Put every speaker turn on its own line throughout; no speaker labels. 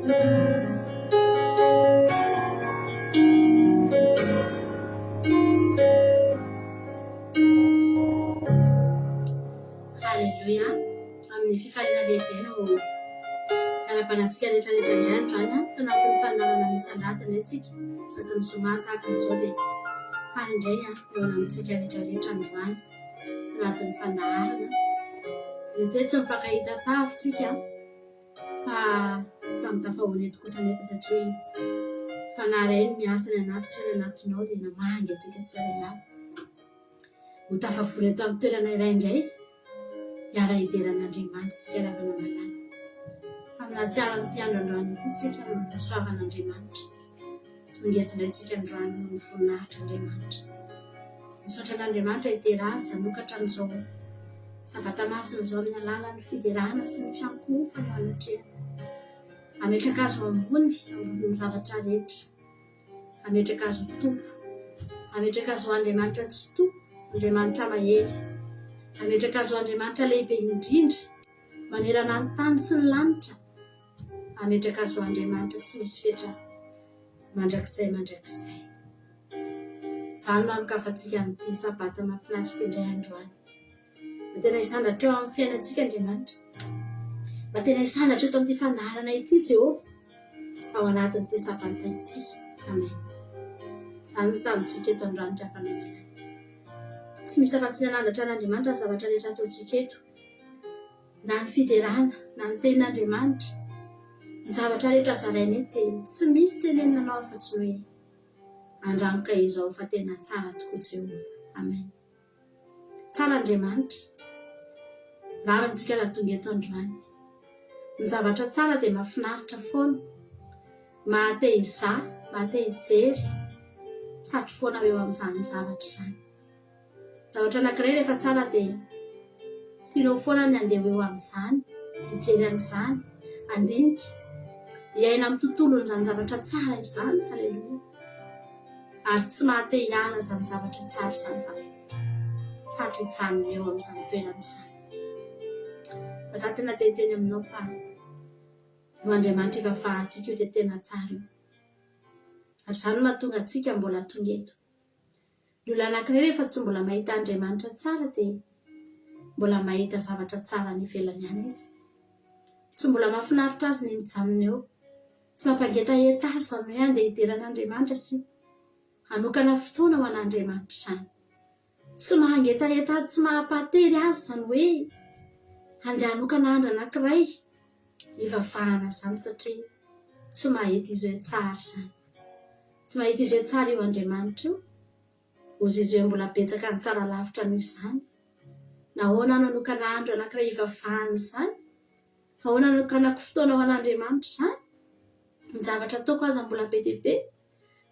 Haleloia! Amin'ny fifaliana lehibe no iarahabana antsika rehetra rehetra indray androany an, tao anatin'ny fandaharana misy alahady indray tsika, isaky ny zoma tahaka an'izao dia faly indray an, mihaona amintsika rehetra rehetra androany anatin'ny fandaharana. Mety hoe tsy mifankahita tavy tsika fa samy tafahoana eto kosa anefa satria fanahy iray no miasa ny anatiko sy ny anatinao dia namangy antsika tsirairay avy. Ho tafavory eto amin'ny toerana iray indray hiara-hidera an'Andriamanitra isika ravana malala. Fa nahatsiaro an'ity andro androany ity isika noho ny fahasoavan'Andriamanitra. Tonga eto indray isika androany noho ny voninahitr'Andriamanitra. Misaotra an'Andriamanitra hidera Azy hanokatra an'izao Sabata masina izao amin'ny alalan'ny fiderana sy ny fiankohofana eo anatrehany. Hametraka Azy ho ambony, ambonin'ny zavatra rehetra. Hametraka Azy ho Tompo. Hametraka Azy ho Andriamanitra Tsitoha, Andriamanitra Mahery. Hametraka Azy ho Andriamanitra Lehibe Indrindra manerana ny tany sy ny lanitra. Hametraka Azy ho Andriamanitra tsy misy fetra mandrakizay mandrakizay. Izany no hanokafantsika an'ity Sabata mahafinaritra ity indray androany. Mba tena hisandratra eo amin'ny fiainantsika Andriamanitra. Mba tena hisandratra eto amin'ity fandaharana ity Jehovah ao anatin'ity Sabata ity. Amen. Izany no tanjontsika eto androany ry havana malala. Tsy misy afa-tsy ny hanandratra an'Andriamanitra ny zavatra rehetra ataontsika eto. Na ny fiderana, na ny tenin'Andriamanitra. Ny zavatra rehetra zaraina eto dia tsy misy tenenina anao afa-tsy ny hoe andramo ka izao fa tena tsara tokoa Jehovah. Amen. Tsara Andriamanitra. Rariny tsika raha tonga eto androany. Ny zavatra tsara dia mahafinaritra foana. Maha te hizaha, maha te hijery. Satry foana ho eo amin'izany zavatra izany. Zavatra anankiray rehefa tsara dia tianao foana ny handeha ho eo amin'izany, hijery an'izany, handinika, hiaina amin'ny tontolon'izany zavatra tsara izany. Haleloia. Ary tsy maha te hiala izany zavatra tsara izany fa satry hijanona eo amin'izany toerana izany. Fa za tena te hiteny aminao fa io Andriamanitra ivavahantsika io dia tena tsara io. Ary izany no mahatonga antsika mbola tonga eto. Ny olona anankiray rehefa tsy mbola mahita Andriamanitra tsara dia mbola mahita zavatra tsara any ivelany ihany izy. Tsy mbola mahafinaritra azy ny mijanona eo. Tsy mampangetaheta azy izany hoe handeha hidera an'Andriamanitra sy hanokana fotoana ho an'Andriamanitra izany. Tsy mahangetaheta azy, tsy mahampatery azy izany hoe handeha hanokana andro anankiray hivavahana izany satria tsy mahita izy hoe tsara izany. Tsy mahita izay tsara io Andriamanitra io. Hozy izy hoe mbola betsaka ny tsara lavitra noho izany. Nahoana no hanokana andro anankiray hivavahana izany? Ahoana no hanokanako fotoana ho an'Andriamanitra izany? Ny zavatra ataoko aza mbola be dia be,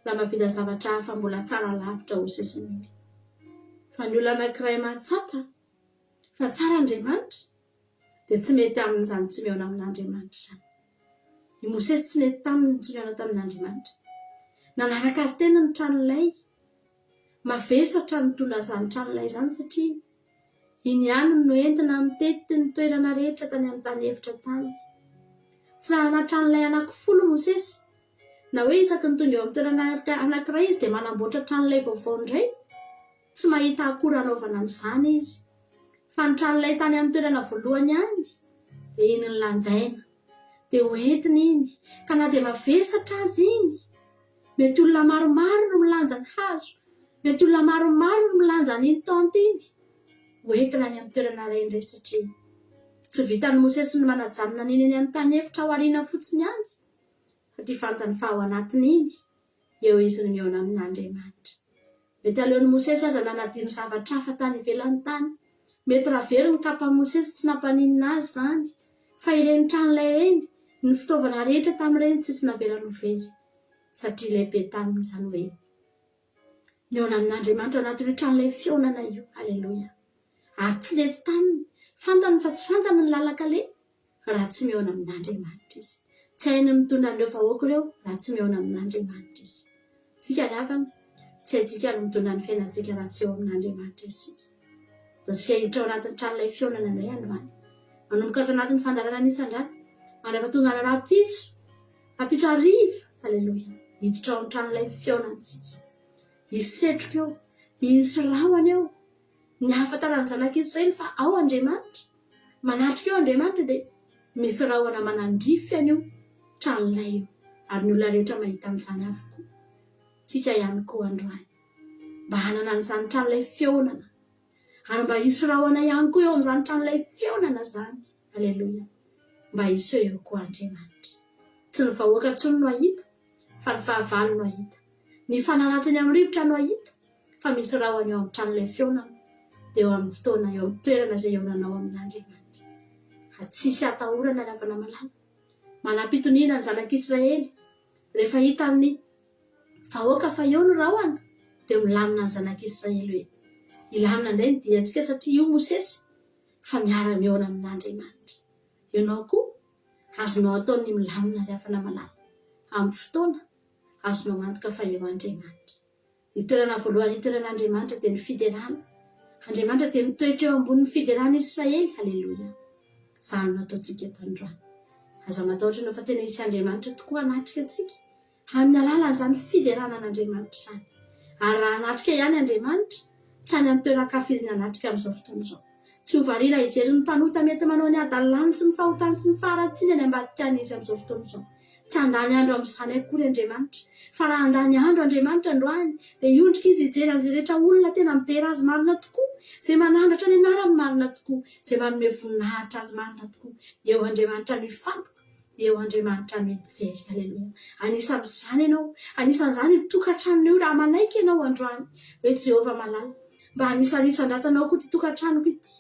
raha mahavita zavatra hafa mbola tsara lavitra hozy izy ny olona. Fa ny olona anankiray mahatsapa fa tsara Andriamanitra, dia tsy mety aminy izany tsy mihaona amin'Andriamanitra izany. I Mosesy tsy nety taminy ny tsy nihaona tamin'Andriamanitra. Nanaraka azy teny ny tranolay. Mavesatra ny nitondra an'izany tranolay izany satria iny ihany no noentina mitety ny toerana rehetra tany amin'ny tany efitra tany. Tsy nanana tranolay anankifolo Mosesy, na hoe isaky ny tonga eo amin'ny toerana anankiray izy dia manamboatra tranolay vaovao indray. Tsy mahita akora hanaovana an'izany izy. Fa ny tranolay tany amin'ny toerana voalohany ihany dia iny nolanjaina. Dia hoentina iny, ka na dia mavesatra aza iny, mety olona maromaro no milanja ny hazo, mety olona maromaro no milanja an'iny tente iny, hoentina any amin'ny toerana iray indray satria tsy vitan'i Mosesy ny manajanona an'iny eny amin'ny tany efitra ao aoriana fotsiny ihany, fa ity fantany fa ao anatin'iny, eo izy no mihaona amin'Andriamanitra. Mety aleon'i Mosesy aza nanadino zavatra hafa tany ivelany tany. Mety raha very ny kapan'i Mosesy tsy nampaninona azy izany. Fa ireny tranolay ireny, ny fitaovana rehetra tamin'ireny tsisy navelany ho very. Satria lehibe taminy izany hoe mihaona amin'Andriamanitra ao anatin'io tranolay fihaonana io. Aleloia. Ary tsy nety taminy. Fantany fa tsy fantany ny lalan-kaleha. raha tsy mihaona amin'Andriamanitra izy. Tsy hainy ny mitondra an'ireo vahoaka ireo raha tsy mihaona amin'Andriamanitra izy. Tsika ry havana, tsy haintsika ny mitondra ny fiainantsika raha tsy eo amin'Andriamanitra isika. Ataontsika hiditra ao anatin'ny tranolay fihaonana indray androany. Manomboka ato anatin'ny fandaharana ny isan-drata, mandra-pahatonga ny rahampitso. Rahampitso hariva, Aleloia, hiditra ao an-tranolay fihaonantsika. Hisy setroka eo, hisy rahona eo. Ny hahafantaran'ny zanak'Israely fa ao Andriamanitra, manatrika eo Andriamanitra dia misy rahona manandrify an'io tranolay io ary ny olona rehetra mahita an'izany avokoa. Tsika ihany koa androany mba hanana an'izany tranolay fihaonana ary mba hisy rahona ihany koa eo amin'izany tranolay fihaonana izany. Aleloia. Mba hiseho eo koa Andriamanitra. Tsy ny vahoaka intsony no hahita fa ny fahavalo no hahita. Ny fanaratsiny amin'ny rivotra no hahita fa misy rahona eo amin'ny tranolay fihaonana, dia eo amin'ny fotoana, eo amin'ny toerana izay hihaonanao amin'Andriamanitra. Ary tsy hisy hatahorana ry havana malala. Manam-pitoniana ny zanak'Israely, rehefa hitan'ny vahoaka fa eo ny rahona, dia milamina ny zanak'Israely hoe, Hilamina indray ny diantsika satria io Mosesy fa miara-mihaona amin'Andriamanitra. Ianao koa, azonao atao ny milamina ry havana malala, amin'ny fotoana azonao antoka fa eo Andriamanitra. Ny toerana voalohany itoeran'Andriamanitra dia ny fiderana. Andriamanitra dia mitoetra eo ambonin'ny fiderana Israely. Haleloia. Izany no ataontsika eto androany. Aza matahotra ianao fa tena hisy Andriamanitra tokoa hanatrika antsika amin'ny alalan'izany fiderana an'Andriamanitra izany. Ary raha hanatrika ihany Andriamanitra, tsy any amin'ny toeran-kafa Izy ny hanatrika amin'izao fotoana izao. Tsy ho variana hijery ny mpanota mety manao ny hadalany sy ny fahotany sy ny faharatsiany any ambadika any Izy amin'izao fotoana izao. Tsy handany andro amin'izany akory Andriamanitra. Fa raha handany andro Andriamanitra androany, dia hiondrika Izy hijery an'izay rehetra olona tena midera Azy marina tokoa, izay manandratra ny anarany marina tokoa, izay manome voninahitra Azy marina tokoa. Eo Andriamanitra no hifantoka, eo Andriamanitra no hijery. Aleloia. Anisan'izany ianao. Anisan'izany io tokantranonao io raha manaiky ianao androany hoe Jehovah malala, mba anisan'ny hitrandratanao koa ity tokantranoko ity.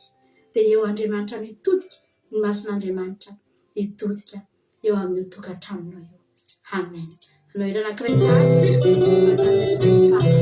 Dia eo Andriamanitra no hitodika, ny mason'Andriamanitra hitodika eo amin'io tokantranonao io. Amen. Hanao hira anankiray sahady isika.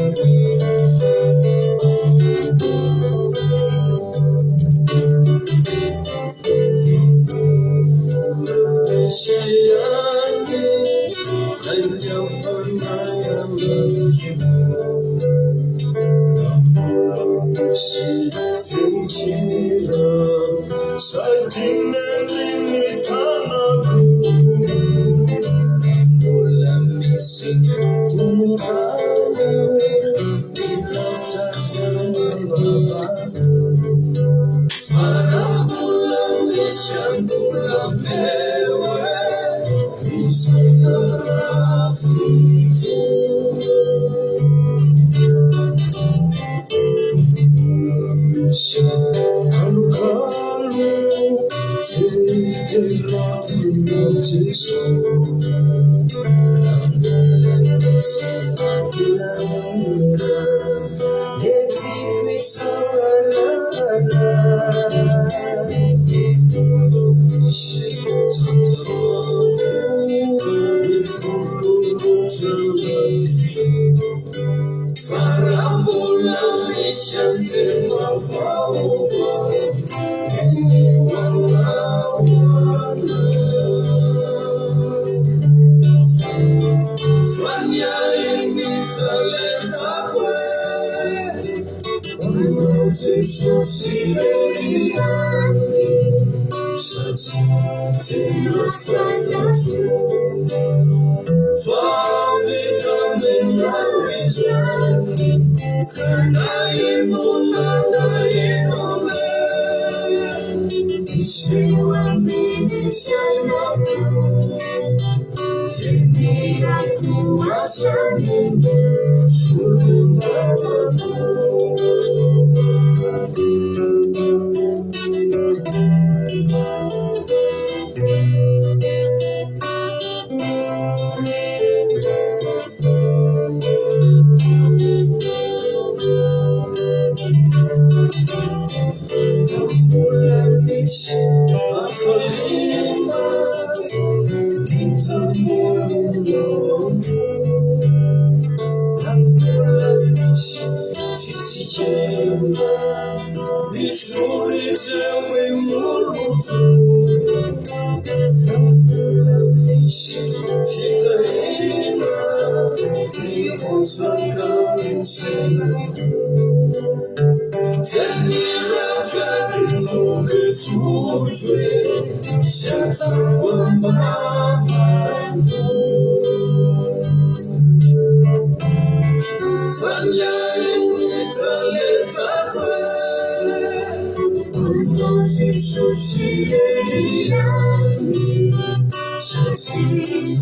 Satria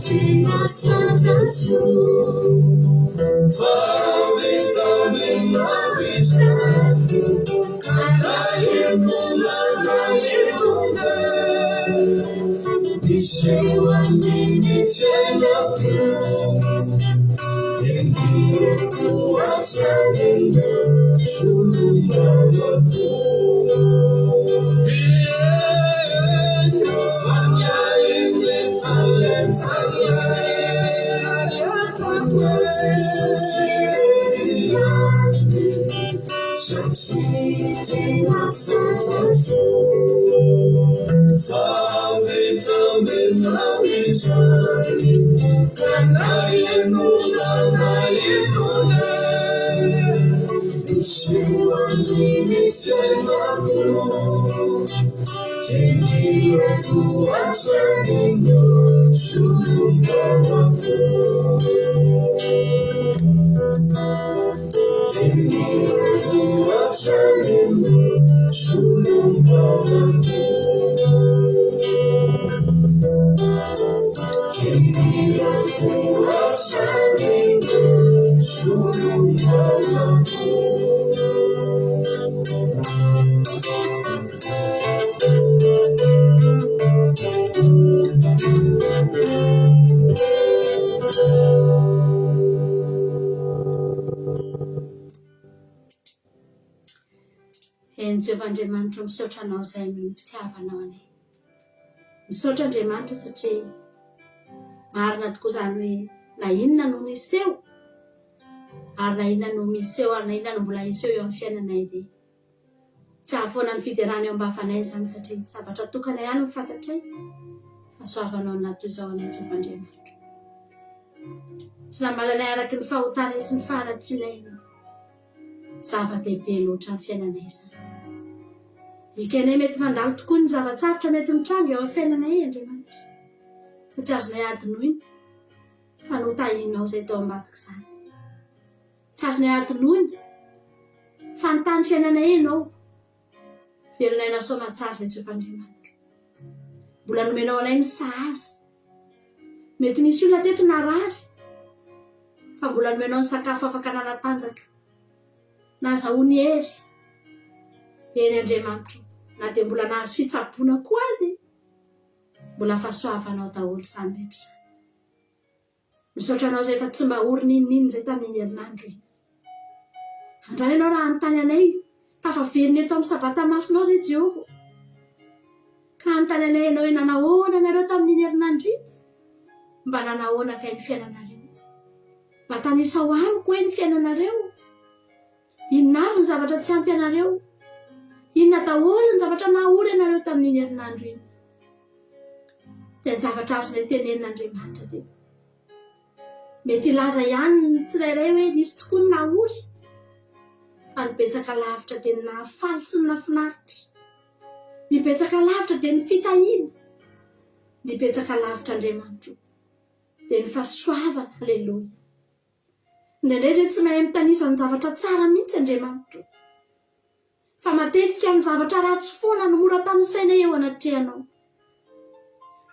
tena fantatro fa vita aminao izany. Ka na inona na inona miseho amin'ny fiainako, dia mirako hatrany ny solombavako.
Eny Jehovah Andriamanitro misaotra anao izay noho ny fitiavanao anay. Misaotra Andriamanitra satria marina tokoa izany hoe na inona no miseho ary na inona no miseho ary na inona no mbola hiseho eo amin'ny fiainanay dia tsy hahafoana ny fiderana eo am-bavanay izany satria zavatra tokana ihany no fantatray fahasoavanao no natoy izao anay Jehovah Andriamanitro. Tsy namaly anay araky ny fahotanay sy ny faharatsianay ianao. Zava-dehibe loatra amin'ny fiainanay izany. Ekenay mety mandalo tokoa ny zava-tsarotra mety mitranga eo amin'ny fiainanay Andriamanitra. Fa tsy azonay adinoina fa notahianao izay tao ambadik'izany. Tsy azonay adinoina fa nitahy ny fiainanay Ianao. Velon'aina soamantsara izay Jehovah Andriamanitro. Mbola nomenao anay ny sahaza. Mety nisy olona teto narary fa mbola nomenao ny sakafo afaka nanatanjaka, nahazahoany hery. Eny Andriamanitro, na dia mbola nahazo fitsaboana koa aza e, mbola fahasoavanao daholo izany rehetra izany. Misaotra anao izay efa tsy mba ory n'inon'inona izay tamin'iny herinandro iny. Andrana ianao raha hanontany anay, tafaverina eto amin'ny Sabata masinao izay Jehovah. Ka hanontany anay ianao hoe nanahoana ianareo tamin'iny herinandro iny? Mba nanahoana kay ny fiainanareo? Mba tanisao amiko hoe ny fiainanareo? Inona avy ny zavatra tsy ampy anareo? Inona daholo ny zavatra nahaory anareo tamin'iny herinandro iny? Dia ny zavatra azonay tenenin'Andriamanitra dia mety hilaza ihany ny tsirairay hoe nisy tokoa ny nahory, fa ny betsaka lavitra dia ny nahafaly sy ny nahafinaritra. Ny betsaka lavitra dia ny fitahiana. Ny betsaka lavitra Andriamanitro dia ny fahasoavana. Aleloia. Indraindray izay tsy mahay mitanisa ny zavatra tsara mihitsy Andriamanitro. Fa matetika ny zavatra ratsy foana no mora tanisaina eo anatrehanao.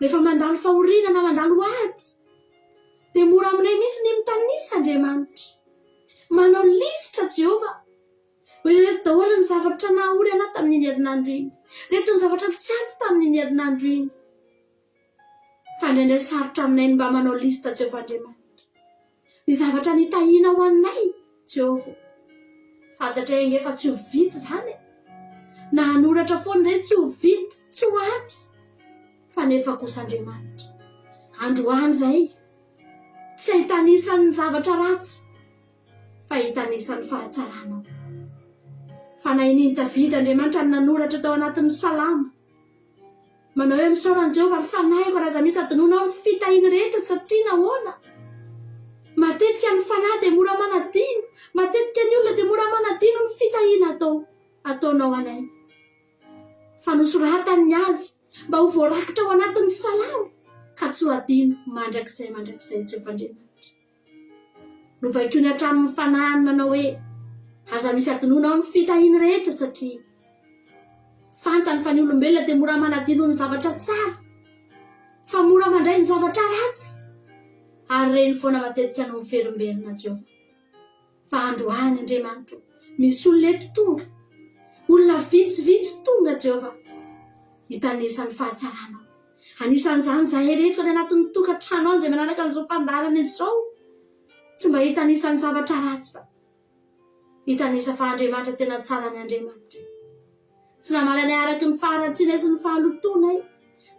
Rehefa mandalo fahoriana na mandalo ady, dia mora aminay mihitsy ny mitanisa Andriamanitra. Manao lisitra Jehovah. Hoe ireto daholo ny zavatra nahaory anah tamin'iny herinandro iny. Ireto ny zavatra tsy ampy tamin'iny herinandro iny. Fa indraindray sarotra aminay ny mba manao lista Jehovah Andriamanitra. Ny zavatra nitahiana ho anay, Jehovah. Fantatray ange fa tsy ho vita izany e. Na hanoratra foana izay tsy ho vita, tsy ho ampy. Fa nefa kosa Andriamanitra, androany izay, tsy ahitanisa ny zavatra ratsy, fa hitanisa ny fahatsaranao. Fanahinin'i Davida Andriamanitra no nanoratra tao anatin'ny Salamo. Manao hoe misaora an'i Jehovah ry fanahiko ary aza misy adinoina ao ny fitahiany rehetra satria nahoana? Matetika ny fanahy dia mora manadino, matetika ny olona dia mora manadino ny fitahiana atao ataonao anay. Fa nosoratany ny azy mba ho voarakitra ao anatin'ny salamo ka tsy ho adino mandrakizay mandrakizay Jehovah Andriamanitra. Nobaikoiny hatramin'ny fanahiny manao hoe, Aza misy adinoina ao ny fitahiany rehetra satria fantany fa ny olombelona dia mora manadino ny zavatra tsara. Fa mora mandray ny zavatra ratsy. Ary ireny foana matetika no miverimberina Jehovah. Fa androany, Andriamanitro, misy olona eto tonga. Olona vitsivitsy tonga, Jehovah, hitanisa ny fahatsaranao. Anisan'izany izahay rehetra any anatin'ny tokantrano any izay manaraka an'izao fandaharana izao. Tsy mba hitanisa ny zavatra ratsy fa hitanisa fa Andriamanitra tena tsara ny Andriamanitra. Tsy namaly anay araka ny faharatsianay sy ny fahalotoanay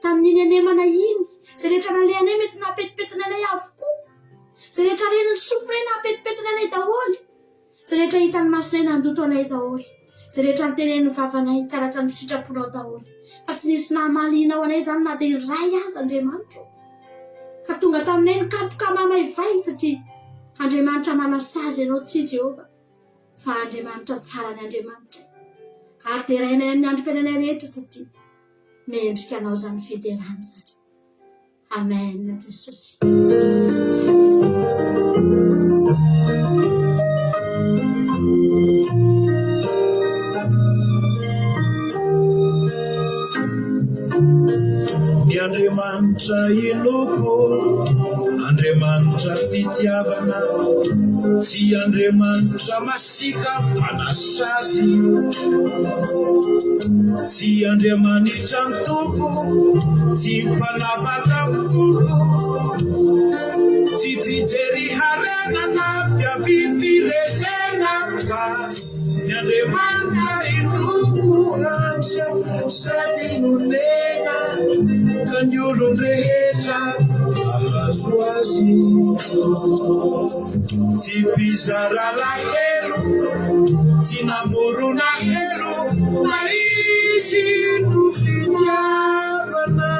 tamin'iny anemana iny. Izay rehetra nalehanay mety nahapetipetina anay avokoa. Izay rehetra ren'ny sofinay nahapetipetina anay daholo. Izay rehetra hitan'ny masonay nandoto anay daholo. Izay rehetra notenenin'ny vavanay tsy araka ny sitraponao daholo. Fa tsy nisy nahamalinao anay izany na dia iray aza, Andriamanitro. Fa tonga taminay ny kapoka mamaivay satria Andriamanitra manasazy ianao, tsia Jehovah. Fa Andriamanitra tsara ny Andriamanitray. Ary derainay amin'ny androm-piainanay rehetra satria mendrika anao izany fiderana izany. Amen Jesosy.
Ny Andriamanitra inoako, Andriamanitra fitiavana, tsy Andriamanitra masiaka mpanasazy, tsy Andriamanitra antoko, tsy mpanavaka foko, tsy mpijery harena na fiaviam-pirenena fa ny Andriamanitra inoako antra sady monena ka ny olon-drehetra mahazo azy. Tsy mpizara alahelo, tsy namorona helo, fa izy no fitiavana.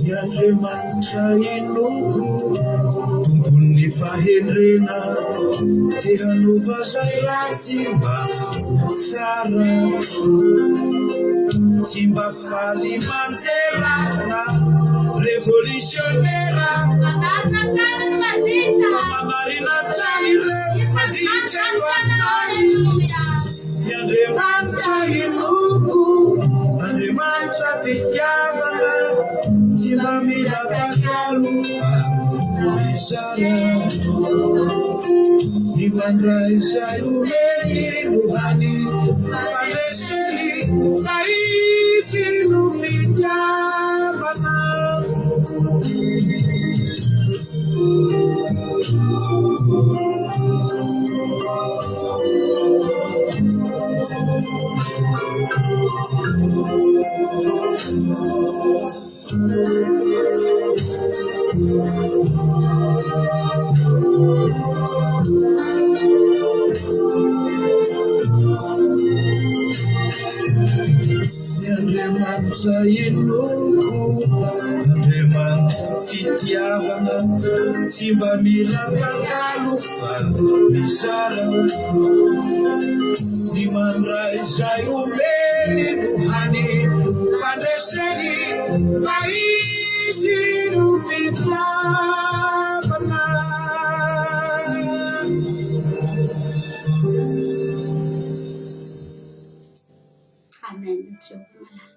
Ny Andriamanitra inoako, Tompon'ny fahendrena, te hanova izay ratsy mba ho tsara. Tsy mba faly manjera na revolisionera,
Manarina hatrany ny maditra.
fa manarina hatrany ireo maditra eto an-tany. Ny Andriamanitra inoako, Andriamanitra fitiavana, tsy mba mila takalo fa mizara. Ny mandray izay omeny no hany fandreseny, fa Izy no fitiavana. Ny Andriamanitra inoako, Andriamanitra fitiavana, tsy mba mila takalo fa mizara. Ny mandray izay omeny no hany fandreseny, fa Izy no fitiavana.
Amen Jehovah malala.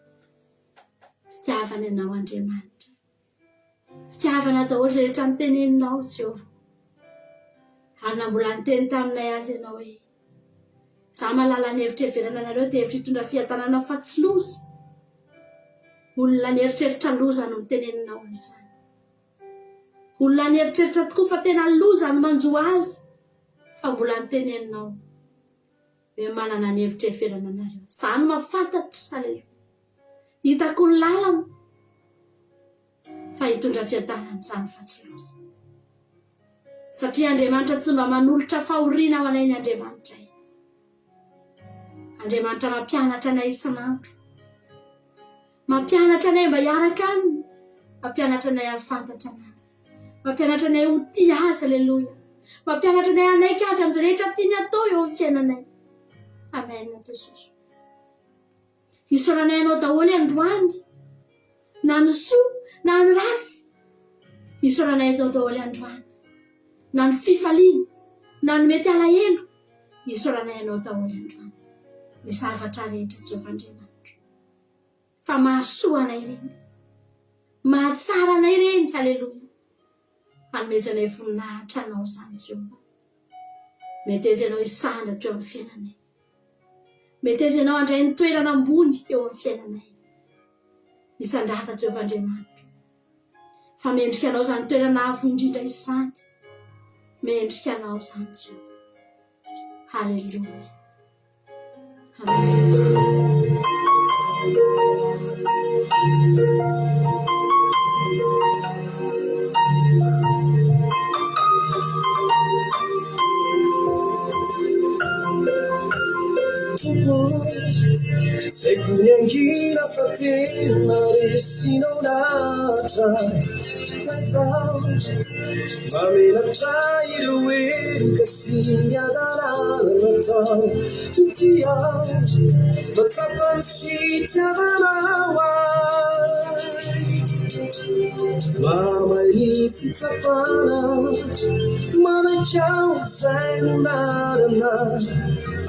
Fitiavana Ianao Andriamanitra. Fitiavana daholo izay rehetra noteneninao Jehovah. Ary na mbola niteny taminay aza Ianao hoe, Izaho mahalala ny hevitra heverana anareo dia hevitra hitondra fiadanana fa tsy loza. Olona nieritreritra loza no noteneninao an'izany. Olona nieritreritra tokoa fa tena loza no manjo azy fa mbola noteneninao. Hoe manana ny hevitra heverana anareo. Izaho no mahafantatra. Aleloia. Hitako ny lalana fa hitondra fiadanana izany fa tsy loza. Satria Andriamanitra tsy mba manolotra fahoriana ho anay ny Andriamanitray. Andriamanitra mampianatra anay isan'andro. Mampianatra anay mba hiaraka aminy. Mampianatra anay hahafantatra anazy. Mampianatra anay ho tia azy. Aleloia. Mampianatra anay hanaiky azy amin'izay rehetra tiany atao eo amin'ny fiainanay. Amen Jesosy. Isaoranay anao daholo androany. Na ny soa na ny ratsy. Isaoranay anao daholo androany. Na ny fifaliana na ny mety alahelo. Isaoranay anao daholo androany. Ny zavatra rehetra Jehovah Andriamanitro. Fa mahasoa anay ireny. Mahatsara anay ireny. Haleloia. Hanomezanay voninahitra anao izany Jehovah. Meteza ianao hisandratra eo amin'ny fiainanay. Meteza ianao handray ny toerana ambony eo amin'ny fiainanay. Misandrata Jehovah Andriamanitro. Fa mendrika anao izany toerana avo indrindra izany. Mendrika anao izany Jehovah. Haleloia. Amen.
Tompo Tsy haiko ny hangina fa tena resinao lahatra Aiza aho Mamelatra ireo heloka sy ny hadalana natao Ity aho Mahatsapa ny fitiavanao ahy Mamay ny fitsapana Manaiky aho izay no lalana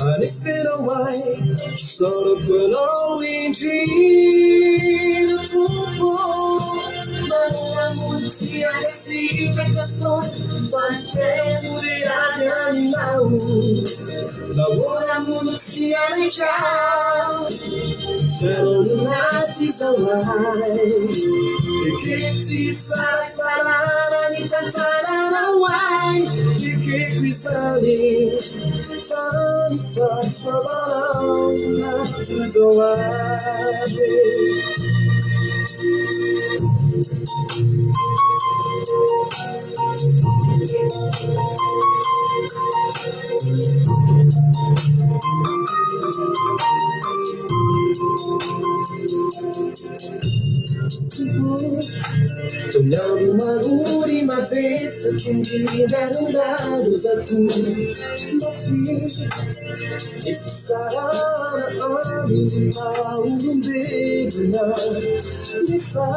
Anefenao ahy Isaorako anao indrindra Tompo ô Manoa mony tsy hankasitraka foana Fa ny fiainako dia avy aminao Nahoana moa no tsy hanaiky aho Ianao no nahatizao ahy Ekeko tsy hisarasalana ny tantaranao ahy Ekeko izany Fa ny fahasoavanao no nahatizao ahy. Toy ny andro marory mavesatra indrindra no lalovako mafy ny fisarahana amin'ny maha olombelona nefa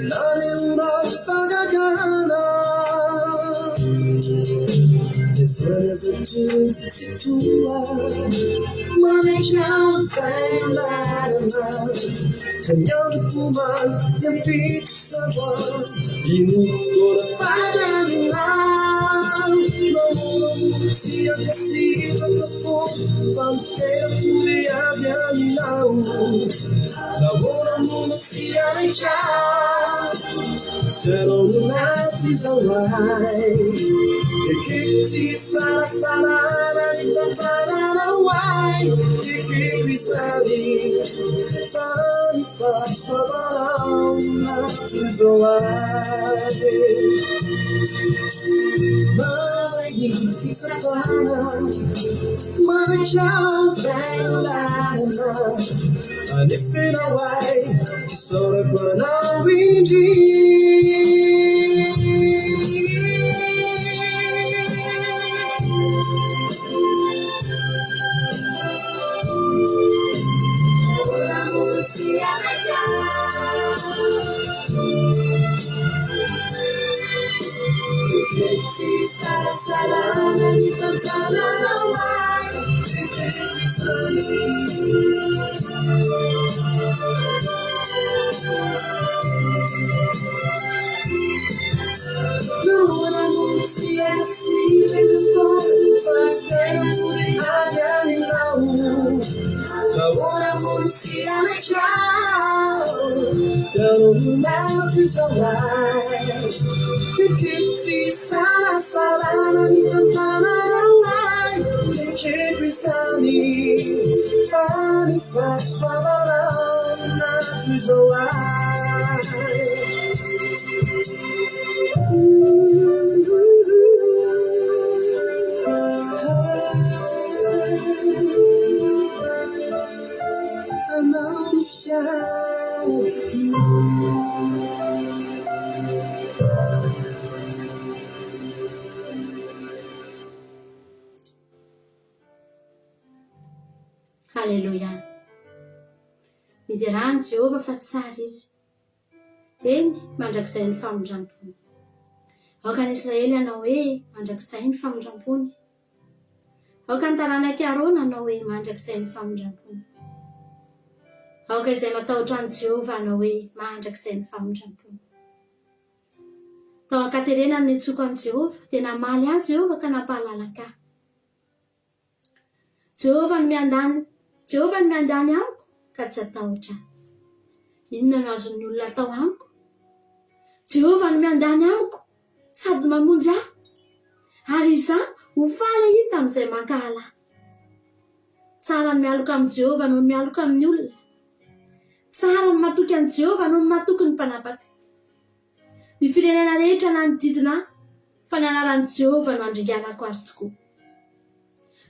Nanehoana fahagagana Izany aza Tompo tsy toa Manaiky aho izay no lalana Ka ny androko omaly ny ampitso sy androany Inoako foana fa ianao Nahoana tsy hankasitraka foana Fa ny fiainako dia avy aminao Nahoana moa no tsy hanaiky ahy Ianao no nahatizao ahy Ekeko tsy hisalasalana ny tantaranao ahy Ekeko izany fa ny fahasoavanao no nahatizao ahy Manaiky ny fitsapana Manaiky aho izay no lalana Anefenao ahy, isaorako anao indrindra. Tsy isalasalana ny tantananao ahy. Nahoana no tsy hankasitraka foana fa ny fiainako dia avy aminao? Nahoana moa no tsy hanaiky aho? Ianao no nampizao ahy. Ekeko tsy isalasalana ny tantananao ahy. Ekeko izany fa ny fahasoavanao no izao ahy. Anao ny fiainako.
Haleloia! Miderà an'i Jehovah fa tsara izy. Eny, mandrakizay ny famindram-pony. Aoka ny Israely hanao hoe, Mandrakizay ny famindram-pony. Aoka ny taranak'i Arona hanao hoe, Mandrakizay ny famindram-pony. Aoka izay matahotra an'i Jehovah hanao hoe, Mandrakizay ny famindram-pony. Tao an-katerena no nitsoko an'i Jehovah, dia namaly ahy Jehovah ka nampahalalaka ahy. Jehovah no miandany, Jehovah no miandany amiko ka tsy hatahotra aho. Inona no azon'ny olona atao amiko? Jehovah no miandany amiko sady mamonjy ahy, ary izaho ho faly hahita amin'izay mankahala ahy. Tsara ny mialoka amin'i Jehovah noho ny mialoka amin'ny olona. Tsara ny matoky an'i Jehovah noho ny matoky ny mpanapaka. Ny firenena rehetra nanodidina ahy, fa ny anaran'i Jehovah no handringanako azy tokoa.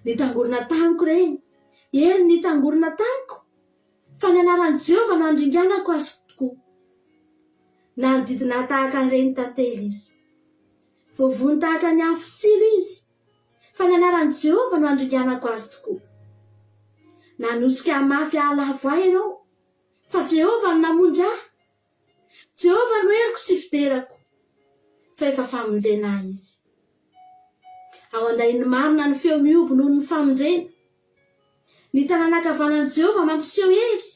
Nitangorona tamiko ireny, eny, nitangorona tamiko, fa ny anaran'i Jehovah no handringanako azy tokoa. Nanodidina ahy tahaka ny renin-tantely izy. Voavono tahaka ny afo tsilo izy, fa ny anaran'i Jehovah no handringanako azy tokoa. Nanosika ahy mafy hahalavo ahy ianao, fa Jehovah no namonjy ahy. Jehovah no heriko sy fiderako, fa efa famonjena ahy Izy. Ao an-dahin'ny marina ny feo mihoby noho ny famonjena. Ny tanana ankavanan'i Jehovah mampiseho hery.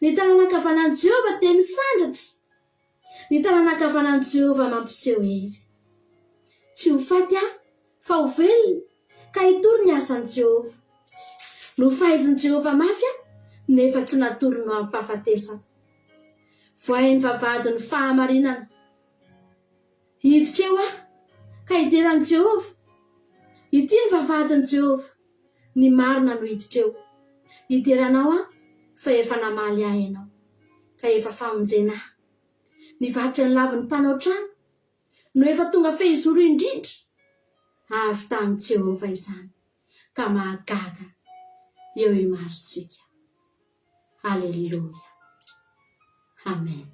Ny tanana ankavanan'i Jehovah dia misandratra. Ny tanana ankavanan'i Jehovah mampiseho hery. Tsy ho faty aho, fa ho velona, ka hitory ny asan'i Jehovah. Nofaizin'i Jehovah mafy aho, nefa tsy natolony ho amin'ny fahafatesana. Vohay ny vavahadin'ny fahamarinana. Hiditra eo aho, ka hidera an'i Jehovah. Ity ny vavahadin'i Jehovah, ny marina no hiditra eo. Hidera anao aho, fa efa namaly ahy ianao, ka efa famonjena ahy. Ny vato izay nolavin'ny mpanao trano, no efa tonga fehizoro indrindra. Avy tamin'i Jehovah izany, ka mahagaga eo imasontsika. Aleloia. Amen.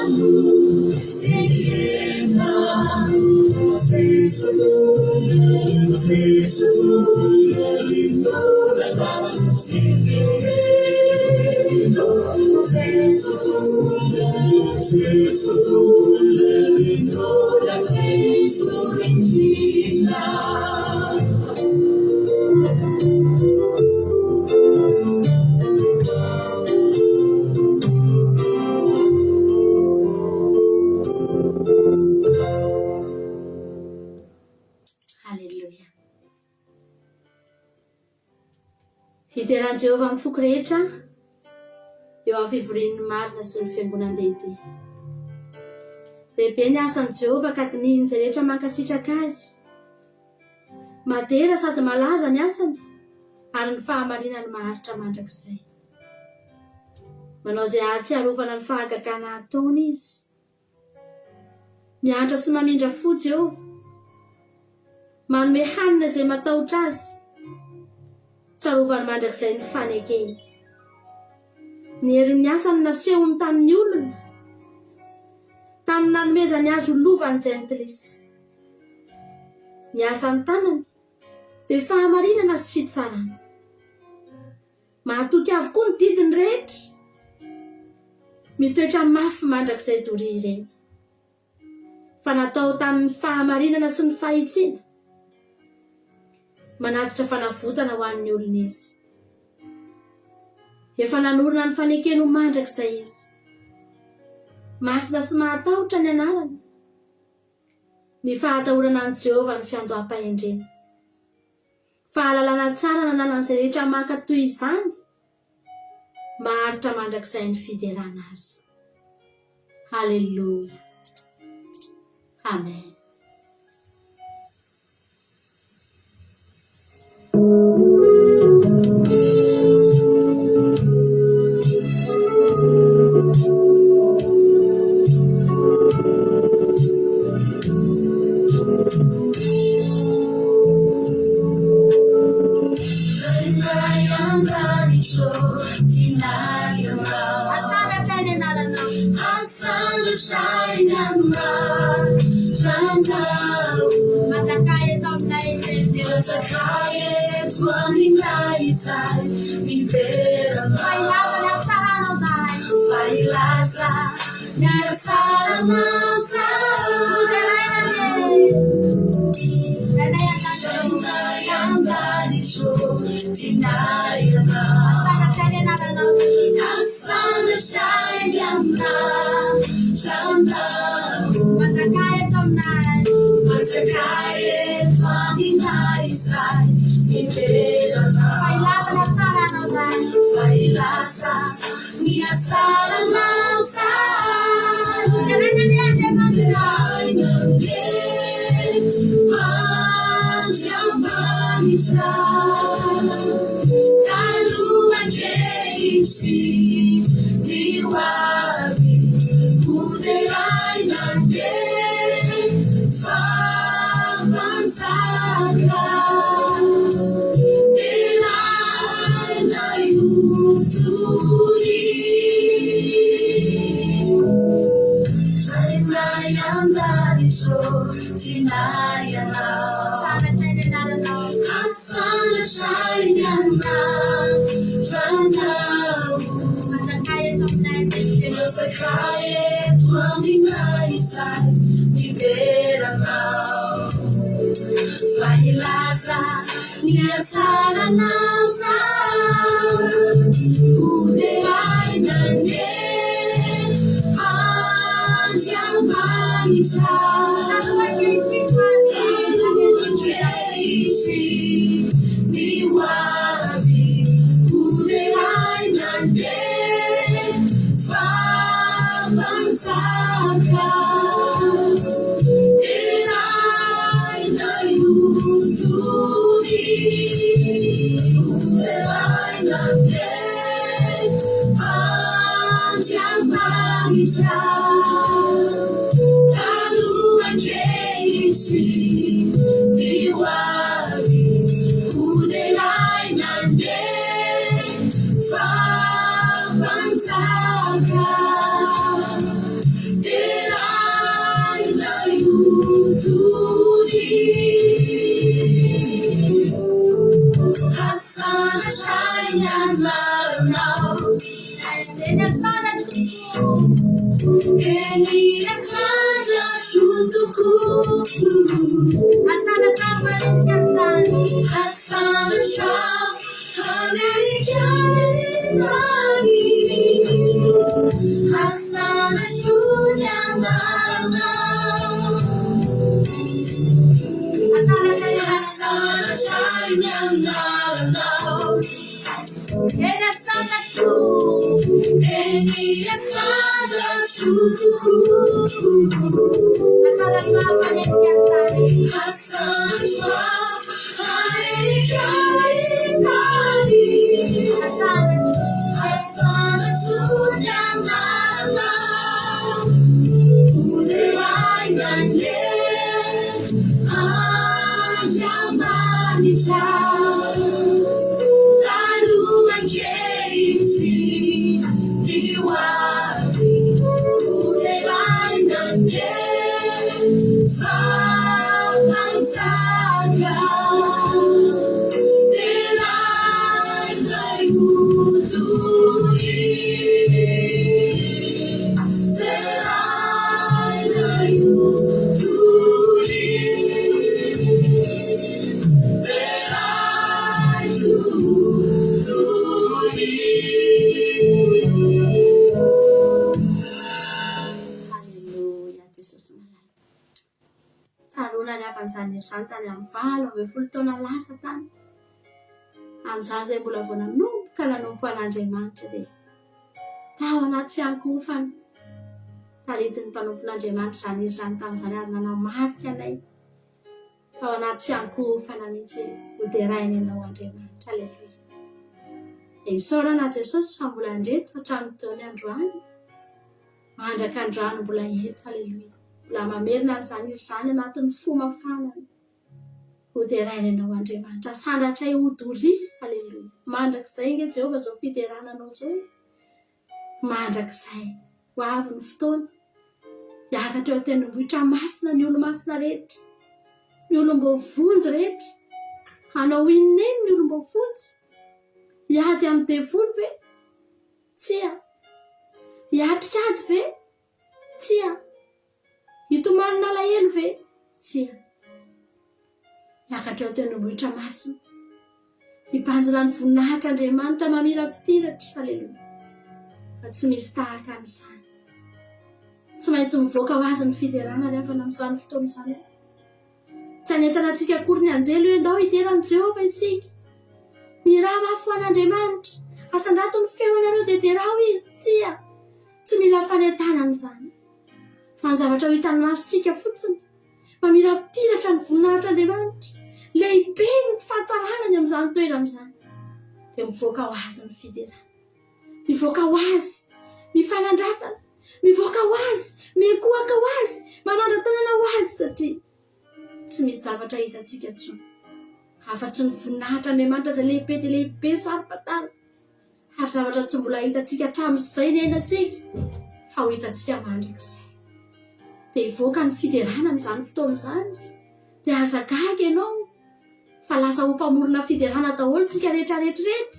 no ekena.
Haleloia. Hidera an'i Jehovah amin'ny foko rehetra eo amin'ny fivorian'ny marina sy ny fiangonan-dehibe. Lehibe ny asan'i Jehovah ka dinihin'izay rehetra mankasitraka azy. Madera sady malaza ny asany ary ny fahamarinany maharitra mandrakizay. Manao izay hahatsiarovana ny fahagagana ataony izy. Miantra sy mamindra fo Jehovah. Manome hanina izay matahotra azy. Tsarovany mandrakizay ny fanekeny. Ny herin'ny asany nasehony tamin'ny olony, tamin'ny nanomezany azy ho lovan'ny jentilisa. Ny asan'ny tanany dia fahamarinana sy fitsarana. Mahatoky avokoa ny didiny rehetra. Mitoetra mafy mandrakizay doria ireny. Fa natao tamin'ny fahamarinana sy ny fahitsiana. Manatitra fanavotana ho an'ny olony izy. Efa nanorina ny fanekeny ho mandrakizay izy. Masina sy mahatahotra ny anarany. Ny fahatahorana an'i Jehovah no fiandoham-pahendrena. Fahalalana tsara nananan'izay rehetra maka toy izany, maharitra mandrakizay ny fiderana azy. Haleloia. Amen. Asandratra ny anaranao.
Asandratra ny anaranao.
Manjakà eto aminay izay midera anao.
Manjakà eto aminay izay midera anao.
Fa hilaza ny hatsaranao izahay.
Fa hilaza ny hatsaranao izahay.
Hoderaina anie. Rainay an-danitra ô.
Rainay an-danitra ô, tianay ianao.
Asandratra ny anaranao.
Asandratra ny anaranao.
Manjakà eto aminay.
Manjakà eto aminay izay midera anao.
Fa hilaza ny hatsaranao izahay.
Fa hilaza ny hatsaranao izahay.
Deraina anie Andriamanitra.
Deraina anie Andriamanitra. Taloha ankehitriny ny ho avy. Ho deraina anie fa Mpanjaka. Deraina io doria. Rainay an-danitra ô, tianay ianao.
Asandratra ny anaranao.
Asandratra ny anaranao.
Manjakà eto aminay izay midera.
Manjakà eto aminay izay midera anao. Fa hilaza ny hatsaranao zaho. Ho deraina anie Andriamanitra.
Taloha ankehitriny ho avy.
Taloha ankehitriny ny ho avy. Ho deraina anie fa Mpanjaka. Deraina io doria. Ho deraina anie Andriamanitra. Taloha ankehitriny ny ho avy. Ho deraina anie fa Mpanjaka. ny anaranao.
Eny asandratra tokoa.
Eny asandratro tokoa.
Asandratra manenika ny tany.
Asandratra hanenika ny tany. Asandratro ny anaranao.
Asandratra
Asandratra ny anaranao.
Eny asandratro.
Eny asandratro tokoa.
Asandratra manenika ny tany.
Asandratra hanenika ny tany.
Asandratra.
Asandratro ny anaranao. Hoderaina anie Andriamanitra. Taloha ankehitriny ny ho avy. Hoderaina anie fa mpanjaka. Deraina ho doria. Deraina ho doria. Deraina ho doria.
Haleloia Jesosy malala. Tsaroana ny hafan'izany izany tany amin'ny 18 taona lasa tany. Amin'izany izay mbola vao nanomboka nanompo an'Andriamanitra dia tao anaty fiankohofana. Taritin'ny mpanompon'Andriamanitra izany hira izany tamin'izany ary nanamarika anay tao anaty fiankohofana mihitsy hoe hoderaina ianao Andriamanitra. Aleloia. Dia isaorana Jesosy fa mbola ndreto hatramin'ny taona androany. Mandraka androany mbola eto. Aleloia. Mbola mamerina an'izany hira izany anatin'ny fo mafana. Hoderaina ianao Andriamanitra. Asandratray ho doria. Aleloia. Mandrakizay ange Jehovah izao fiderana anao izao e. Mandrakizay. Ho avy ny fotoana. Hiakatra eo an-tendrombohitra masina ny olo-masina rehetra. Ny olom-boavonjy rehetra. Hanao inona eny ny olom-boavonjy? Hiady amin'ny devoly ve? Tsia. Hiatrika ady ve? Tsia. Hitomanin'alahelo ve? Tsia. Hiakatra eo an-tendrombohitra masina. Hibanjina ny voninahitr'Andriamanitra mamirapiratra. Aleloia. Fa tsy misy tahaka an'izany. Tsy maintsy mivoaka ho azy ny fiderana ry havana amin'izany fotoana izany. Tsy hanentana antsika akory ny anjely hoe ndao hidera an'i Jehovah isika. Mihirà mafy ho an'Andriamanitra. Asandrato ny feonareo dia derao izy. Tsia, tsy mila fanentanana izany. Fa ny zavatra ho hitan'ny masontsika fotsiny, mamirapiratra ny voninahitr'Andriamanitra, lehibe ny fahatsaranany amin'izany toerana izany, dia mivoaka ho azy ny fiderana. Mivoaka ho azy ny fanandratana, mivoaka ho azy, miankohoka ho azy, manandra-tanana ho azy satria tsy misy zavatra hitantsika intsony afa-tsy ny voninahitr'Andriamanitra izay lehibe dia lehibe saro-pantarina ary zavatra tsy mbola hitantsika hatramin'izay niainantsika fa ho hitantsika mandrakizay. Dia hivoaka ny fiderana amin'izany fotoana izany dia aza gaga ianao Fa lasa ho mpamorona fiderana daholo tsika rehetra rehetra ireto,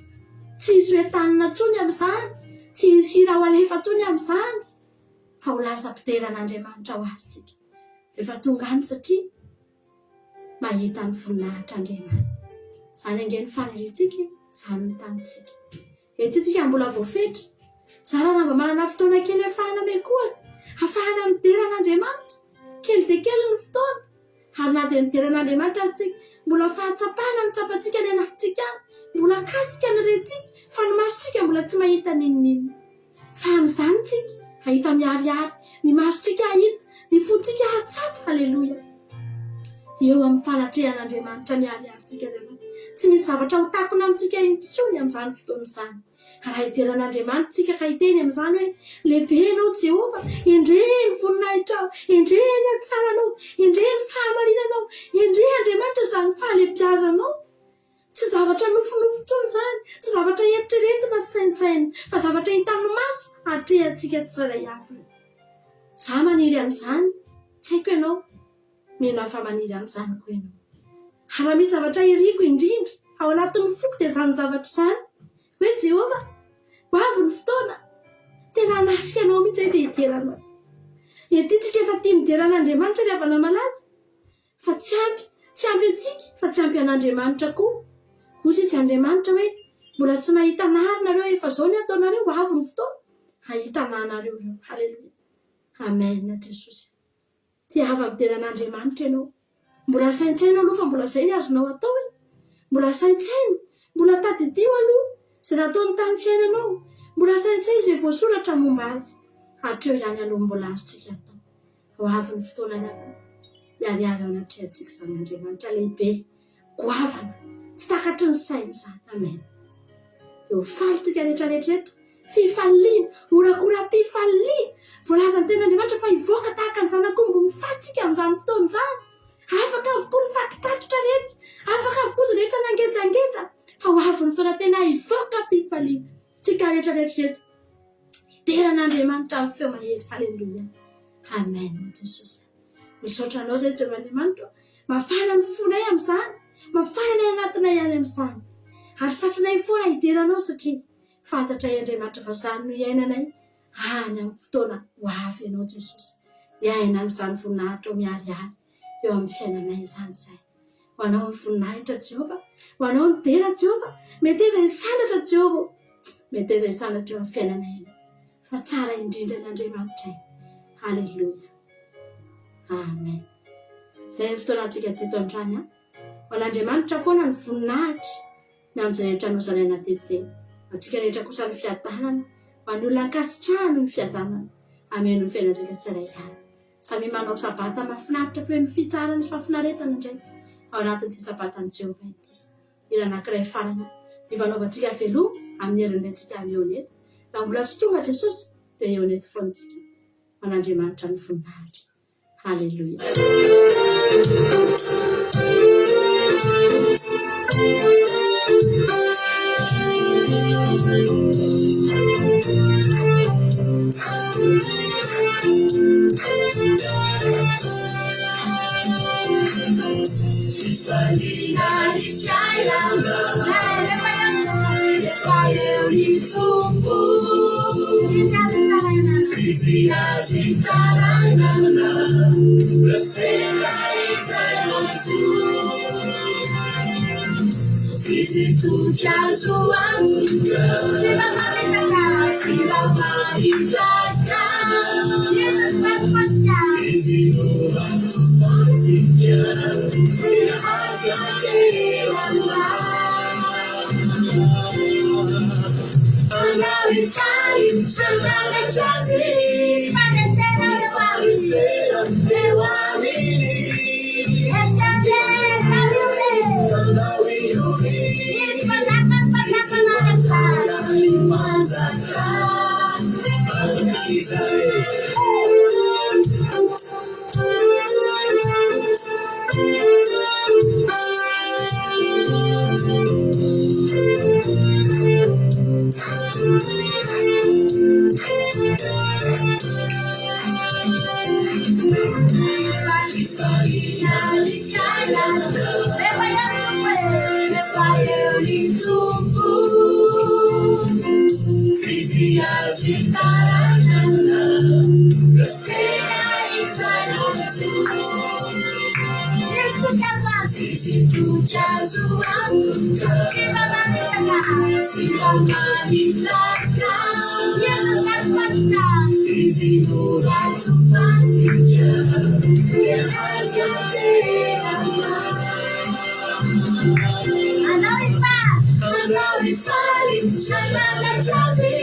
tsy hisy hoe tanina tsony amin'izany, tsy hisy hira ho alefa tsony amin'izany, fa ho lasa mpidera an'Andriamanitra ho azy tsika rehefa tonga any satria mahita ny voninahitr'Andriamanitra. Izany ange no faniriantsika e, izany no tanjontsika. Ety tsika mbola voafetra, zara raha mba manana fotoana kely ahafahana miankohoka, ahafahana midera an'Andriamanitra. Kely dia kely ny fotoana, ary na dia midera an'Andriamanitra aza tsika, mbola fahatsapana ny tsapantsika any anatintsika any, mbola kasika ny rentsika, fa ny masontsika mbola tsy mahita n'inon'inona. Fa amin'izany tsika hahita miharihary, ny masontsika hahita, ny fontsika hahatsapa, haleloia! Eo amin'ny fanatrehan'Andriamanitra miharihary tsika ry havana. Tsy misy zavatra ho takona amintsika intsony amin'izany fotoana izany. Raha hidera an'Andriamanitra isika ka hiteny amin'izany hoe, Lehibe ianao Jehovah, endrey ny voninahitrao, endrey ny hatsaranao, endrey ny fahamarinanao, endrey Andriamanitra izany fahalehibiazanao. Tsy zavatra nofinofy intsony izany, tsy zavatra eritreretina sy saintsainina, fa zavatra hitan'ny maso atrehantsika tsirairay avy. Izaho maniry an'izany, tsy haiko ianao, mino aho fa maniry an'izany koa ianao. Ary raha misy zavatra iriko indrindra ao anatin'ny foko dia izany zavatra izany. Hoe Jehovah, ho avy ny fotoana, tena hanatrika anao mihitsy aho dia hidera anao. Ety tsika efa tia midera an'Andriamanitra ry havana malala, fa tsy ampy, tsy ampy antsika fa tsy ampy an'Andriamanitra koa. Hoy sisa Andriamanitra hoe, mbola tsy mahita anah ary nareo efa zao ny ataonareo, ho avy ny fotoana, hahita anah nareo ireo. Haleloia. Amen Jesosy. Tiava midera an'Andriamanitra ianao. Mbola saintsaino aloha fa mbola izay ny azonao atao e! Mbola saintsaino, mbola tadidio aloha izay nataony tamin'ny fiainanao, mbola saintsaino izay voasoratra momba azy. Hatreo ihany aloha ny mbola azontsika atao. Ho avy ny fotoana ny havana. Hiharihary eo anatrehantsika izany Andriamanitra lehibe. Goavana, tsy takatry ny saina izany. Amen. Dia ho faly tsika rehetra rehetra eto. Fifaliana, horakoram-pifaliana. Voalazan'ny tenin'Andriamanitra fa hivoaka tahaka ny zanak'omby mifaty tsika amin'izany fotoana izany. Afaka avokoa ny fatopatotra rehetra, afaka avokoa izay rehetra nangejangeja, fa ho avy ny fotoana tena hivoaka am-pifaliana tsika rehetra rehetra eto. Hidera an'Andriamanitra amin'ny feo mahery. Haleloia. Amen. Jesosy. Misaotra anao izay Jehovah Andriamanitra. Mafana ny fonay amin'izany, mafana ny anatinay any amin'izany. Ary satrinay foana hidera anao satria fantatray Andriamanitra fa izany no iainanay any amin'ny fotoana ho avy ianao Jesosy. Hiaina an'izany voninahitrao miharihary eo amin'ny fiainanay izany izahay. Ho anao ny voninahitra Jehovah, ho anao ny dera Jehovah, meteza hisandratra Jehovah ô, meteza hisandratra eo amin'ny fiainanay ianao. Fa tsara indrindra ny Andriamanitray. Haleloia. Amen. Izay ny fotoanantsika teto androany an. Ho an'Andriamanitra foana ny voninahitra ny amin'izay rehetra nozaraina teto dia. Ho antsika rehetra kosa ny fiadanana, ho an'ny olona ankasitrahany ny fiadanana. Hameno ny fiainantsika tsirairay avy. Samia manao sabata mahafinaritra feno fitsaharana sy fahafinaretana indray ao anatin'ity sabatan'i Jehovah ity. Hira anankiray farany hifanaovantsika veloma amin'ny herin'ny Raintsika any Eonety. Raha mbola tsy tonga Jesosy dia Eonety foana isika. Ho an'Andriamanitra ny voninahitra. Haleloia.
Fifaliana ny fiainana Efa eo ny Tompo Izy azo itarainana Resena izay manjo Izy toky azo antoka Tsy mba mamitaka Izy no vatofantsika Dia azo anteherana Anao hifaly hananatra azy Ny faharesena eo aminy Anao hihoby Izy manjaka ny mpanjaka Mandrakizay. Fifaliana ny fiainana Rehefa eo ny Tompo Izy azo itarainana Resena izay manjo Izy toky azo antoka Tsy mba mamitaka Izy no vatofantsika Dia azo anteherana Anao hifaly hananatra azy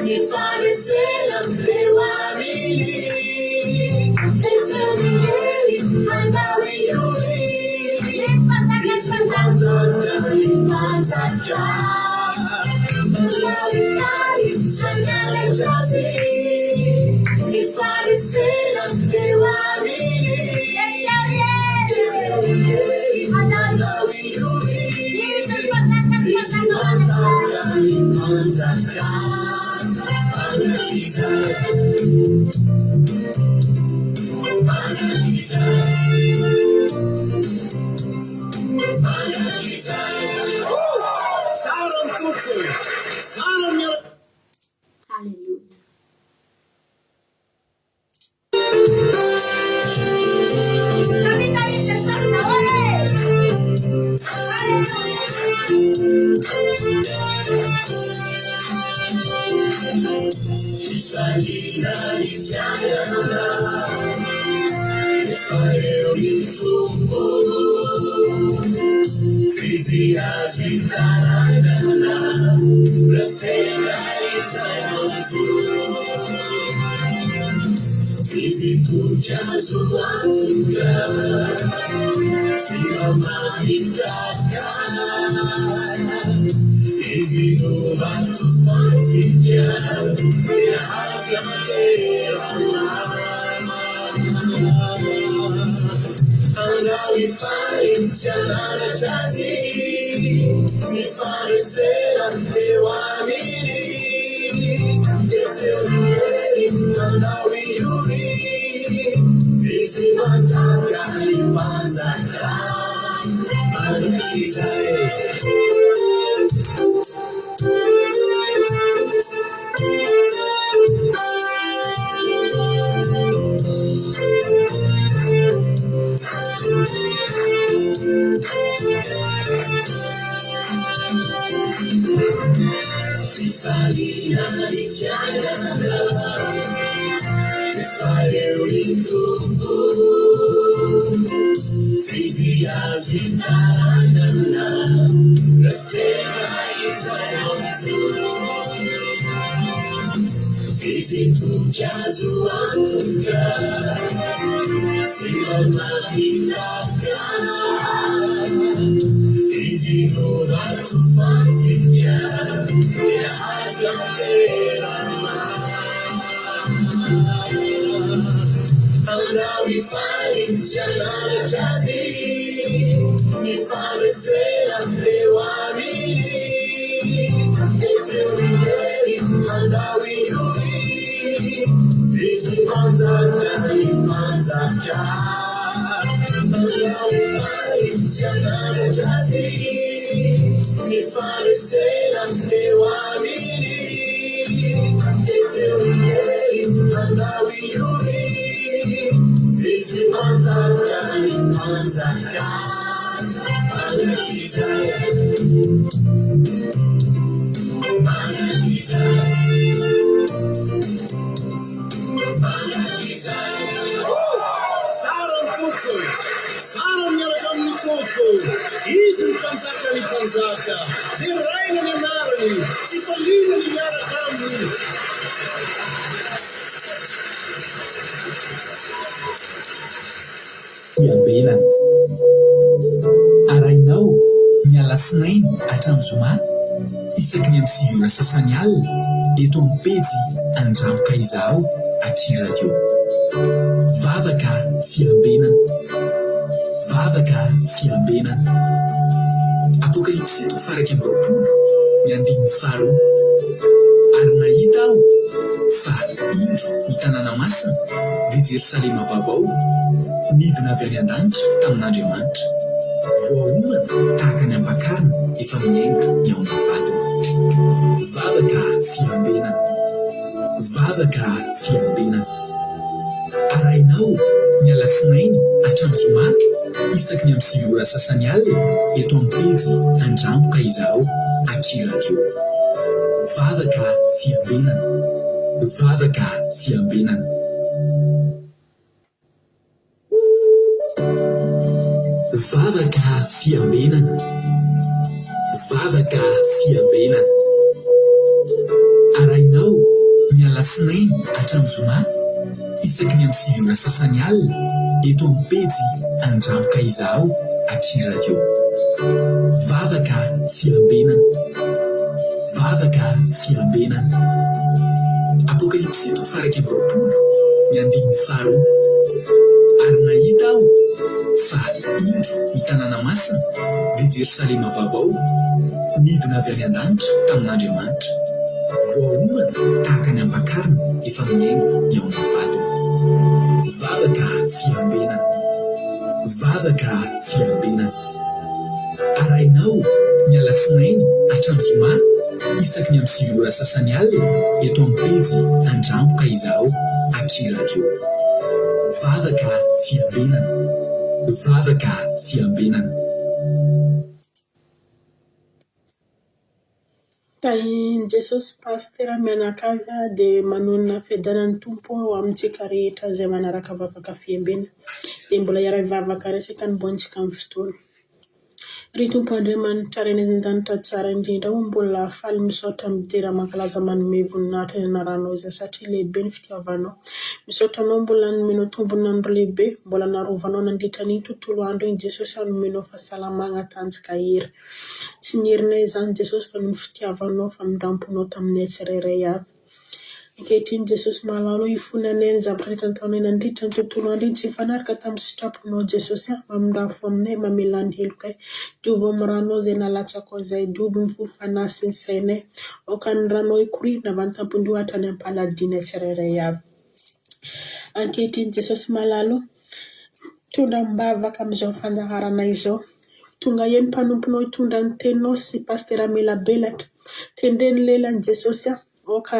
Ny faharesena eo aminy Etsy ny hery hanao hihoby Izy mpanjaka ny mpanjaka Anao hifaly hananatra azy Ny faharesena eo aminy Etsy ny hery hanao hihoby Izy mpanjaka ny mpanjaka Mandrakizay Mandrakizay Mandrakizay.
Tsara ny Tompo.
Fifaliana ny fiainana rehefa eo ny Tompo. F'izy azo itarainana, resena izay manjo. F'izy toky azo antoka, tsy mba mamitaka. Izy no vatofantsika, dia azo ianteherana. Andao hifaly tsy hananatra azy, ny faharesena eo aminy. Etsy eo ny hery, andao hihoby, Izy manjaka ny mpanjaka mandrakizay. Fifaliana ny fiainana rehefa eo ny Tompo. F'izy azo itarainana, resena izay manjo. F'izy toky azo antoka, tsy mba mamitaka. F'izy no vatofantsika, dia azo ianteherana. Andao hifaly tsy hananatra azy, ny faharesena eo aminy. Etsy eo ny hery, andao hihoby, f'izy mpanjaka ny mpanjaka. Andao hifaly tsy hananatra azy, ny faharesena eo aminy. Etsy eo ny hery, andao hihoby, f'izy mpanjaka ny mpanjaka mandrakizay. Mandrakizay. Mandrakizay.
Tsara ny Tompo, tsara ny miaraka amin'ny Tompo, Izy no Mpanjakan'ny mpanjaka, deraina ny anarany, fifaliana ny miaraka aminy.
Fiambenana. Arahinao ny alatsinainy hatramin'ny zoma isaky ny amin'ny 9 ora sasany alina eto amin'ny pejy Andramo ka Izahao aty Radio. Vavaka fiambenana. Vavaka fiambenana. Apokalypsy toko faha 21 ny andininy faharoa. Ary nahita aho fa indro ny tanàna masina, dia Jerosalema vaovao, nidina avy any an-danitra tamin'Andriamanitra, voaomana tahaka ny ampakarina efa mihaingo ny ao amin'ny vadiny. Vavaka fiambenana. Vavaka fiambenana. Arahinao ny alatsinainy hatramin'ny zoma isaky ny amin'ny 9 ora sasany alina eto amin'ny pejy Andramo ka Izahao aky Radio. Vavaka fiambenana. Vavaka fiambenana. Vavaka fiambenana. Vavaka fiambenana. Arahinao ny alatsinainy hatramin'ny zoma isaky ny amin'ny 9 ora sasany alina eto amin'ny pejy Andramo ka Izahao aky Radio. Vavaka fiambenana. Vavaka fiambenana. Apokalypsy toko faha 21 ny andininy faharoa. Ary nahita aho fa indro ny tanàna masina, dia Jerosalema vaovao, nidina avy any an-danitra tamin'Andriamanitra, voaomana tahaka ny ampakarina efa mihaingo ny ao amin'ny vadiny. Vavaka fiambenana. Vavaka fiambenana. Arahinao ny alatsinainy hatramin'ny zoma isaky ny amin'ny 9 ora sasany alina eto amin'ny pejy Andramo ka Izahao aky Radio. Vavaka fiambenana. Vavaka fiambenana.
Tahin'i Jesosy Pasitera mianakavy dia manonona fiadanan'ny Tompo ho amintsika rehetra izay manaraka vavaka fiambenana. Dia mbola hiara-hivavaka resaka ny boantsika amin'ny fotoana. Ry Tompo Andriamanitra Rainay izay an-danitra tsara indrindra o, mbola faly misaotra midera mankalaza manome voninahitra ny anaranao izay satria lehibe ny fitiavanao. Misaotra anao mbola nomenao tombon'andro lehibe, mbola narovanao nandritra an'iny tontolo andro iny Jesosy aho nomenao fahasalamagna tanjaka hery. Tsy ny herinay izany Jesosy fa noho ny fitiavanao, famindramponao taminay tsirairay avy. Ankehitriny Jesosy malala o, ifonanay ny zavatra rehetra nataonay nandritra ny tontolo andro iny tsy nifanaraka tamin'ny sitraponao Jesosy a, mamindrà fo aminay, mamelà ny helokay. Diovy amin'ny ranao izay nalatsakao izay, diovy ny fo, fanahy sy ny sainay. Aoka ny ranao hikoriana avy any an-tampon-doha hatrany am-paladia tsirairay avy. Ankehitriny Jesosy malala o, mitondra am-bavaka amin'izao fandaharana izao. Tonga eo ny mpanomponao hitondra ny teninao sy Pasitera Melabelatra. Tendreny lelan'i Jesosy aho. Aoka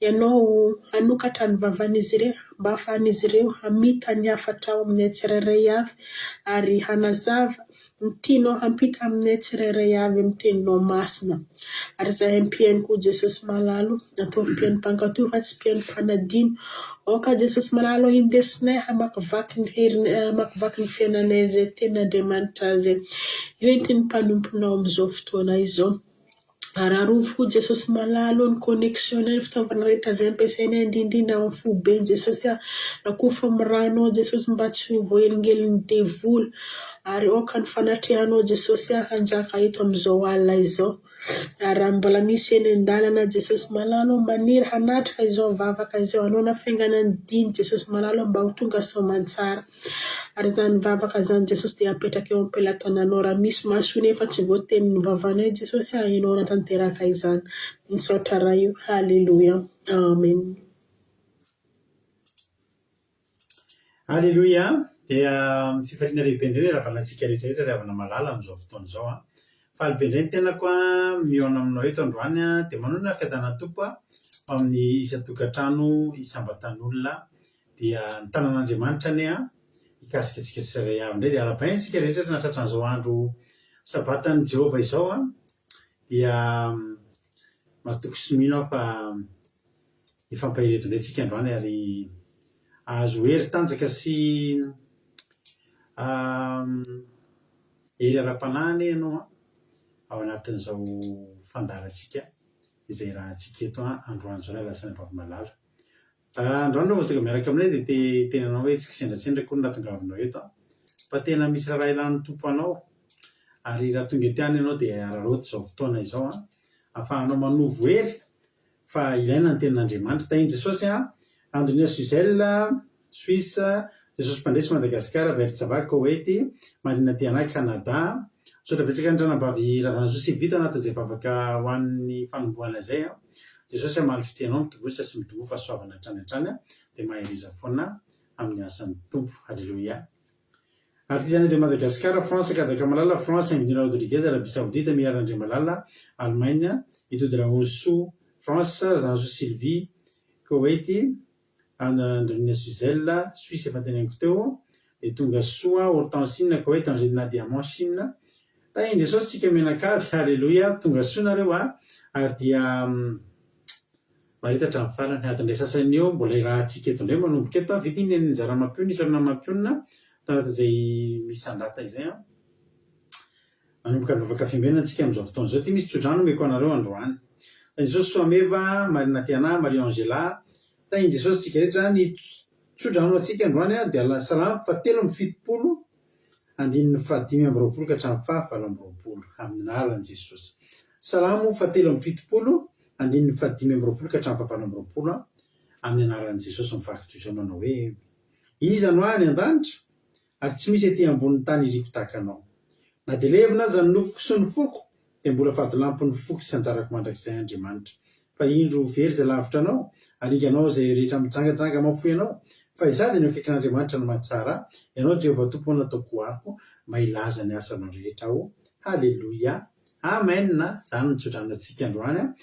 Ianao hanokatra ny vavan'izy ireo mba hahafahan'izy ireo hamita ny hafatrao aminay tsirairay avy ary hanazava ny tianao hampita aminay tsirairay avy amin'ny teninao masina. Ary izahay mpihaino koa Jesosy malala o, ataovy mpihaino mpankato fa tsy mpihaino mpanadino. Aoka Jesosy malala o hindesinay hamakivaky ny heriny hamakivaky ny fiainanay izay tenin'Andriamanitra izay entin'ny mpanomponao amin'izao fotoana izao. Ary arovy koa Jesosy malala o ny connexion-nay, ny fitaovana rehetra izay ampiasainay indrindrindra ao amin'ny foiben'i Jesosy ah. Rakofy amin'ny ranao Jesosy mba tsy ho voahelingelin'ny devoly. Ary aoka ny fanatrehanao Jesosy ah hanjaka eto amin'izao alina izao. Ary raha mbola misy eny an-dalana Jesosy malala o maniry hanatrika izao vavaka izao hanaona faingana ny diny Jesosy malala o mba ho tonga soamantsara. Ary izany vavaka izany Jesosy dia apetraka eo am-pelatananao. Raha misy mahasoa nefa tsy voatenin'ny vavanay Jesosy ah, Ianao hanatanteraka izany. Misaotra Ray o. Haleloia. Amen.
Aleloia! Dia fifaliana lehibe indray ny hiarahabana antsika rehetra rehetra ry havana malala amin'izao fotoana izao an! Faly be indray ny tenako an, mihaona aminao eto androany an, dia manonona fiadanan'ny Tompo an, ho amin'ny isan-tokantrano, isam-batan'olona Dia ny tanan'Andriamanitra anie an, hikasika antsika tsirairay avy indray. Dia arahabaina isika rehetra nahatratra an'izao andro Sabatan'i Jehovah izao an. Dia matoky sy mino aho fa hifampahery eto indray isika androany ary hahazo hery, tanjaka sy hery ara-panahy anie ianao an, ao anatin'izao fandaharantsika izay irahantsika eto androany izao Lalasaina Bavimalala. Androany aloha vao tonga miaraka aminay dia te hiteny anao hoe tsy kisendrasendra akory ny nahatongavanao eto an! Fa tena misy raharaha ilan'ny Tompo anao ary raha tonga eto ihany ianao dia araraoty izao fotoana izao an! Ahafahanao manovo hery fa ilaina ny tenin'Andriamanitra. Tahin'i Jesosy an! Andronia Suzelle, Suisse, Jesosy Mpandresy Madagasikara, Bertsava, Koety, Marina Tiana, Canada. Misaotra betsaka ny ranabavy Razanasoa Sylvie tao anatin'izay vavaka ho an'ny fanombohana izay an! Jesosy hamaly fitia anao mitobosa sy midoboa fahasoavana hatrany hatrany dia mahereza foana amin'ny asan'ny Tompo. Haleloia. Artisanat de Madagascar, France, Kadakamalala, France, Ingenieur Rodriguez, Arabie Saoudite, Mira Randriamalala, Allemagne, Itody Rahonsoa, France, Razanasoa Sylvie, Koweït, Andronina Suzelle, Suisse efa teneniko teo, dia tonga soa, Hortensine, Koweït, Angelina Diamant, Chine. Tahin'i Jesosy tsika mianakavy, Haleloia, tonga soa nareo a, ary dia mahareta hatramin'ny farany, adiny iray sasany eo mbola irahantsika eto indray manomboka eto a, vita iny ny anjara mampionona, isaorana mampionona, tao anatin'izay misandrata izay an. Manomboka ny vavaka fiambenana tsika amin'izao fotoana izao, ity misy tsodrano omeko anareo androany. Tahin'i Jesosy Soameva, Marina Tiana, Marie Angela, tahin'i Jesosy tsika rehetra, ny tsodrano antsika androany dia Salamo faha 73 Andininy fahadimy amby roapolo ka hatramin'ny fahavalo amby roapolo, amin'ny anaran'i Jesosy. Salamo fahatelo amby fitopolo, andininy fahadimy amby roapolo ka hatramin'ny fahavalo amby roapolo, amin'ny anaran'i Jesosy mivaky toy izao manao hoe, Iza no ahy any an-danitra? Ary tsy misy ety ambonin'ny tany iriko tahaka Anao. Na dia levona aza ny nofoko sy ny foko, dia mbola fadolampin'ny foko sy anjarako mandrakizay Andriamanitra. Fa indro very izay lavitra Anao, ary inganao izay rehetra mijangajanga mahafoy Anao. Fa izaho dia ny eo akaikin'Andriamanitra no mahatsara ahy, Ianao Jehovah Tompo nataoko ho ariko, mba hilaza ny asanao rehetra aho. Haleloia! Amen! Izany no tsodrano antsika androany.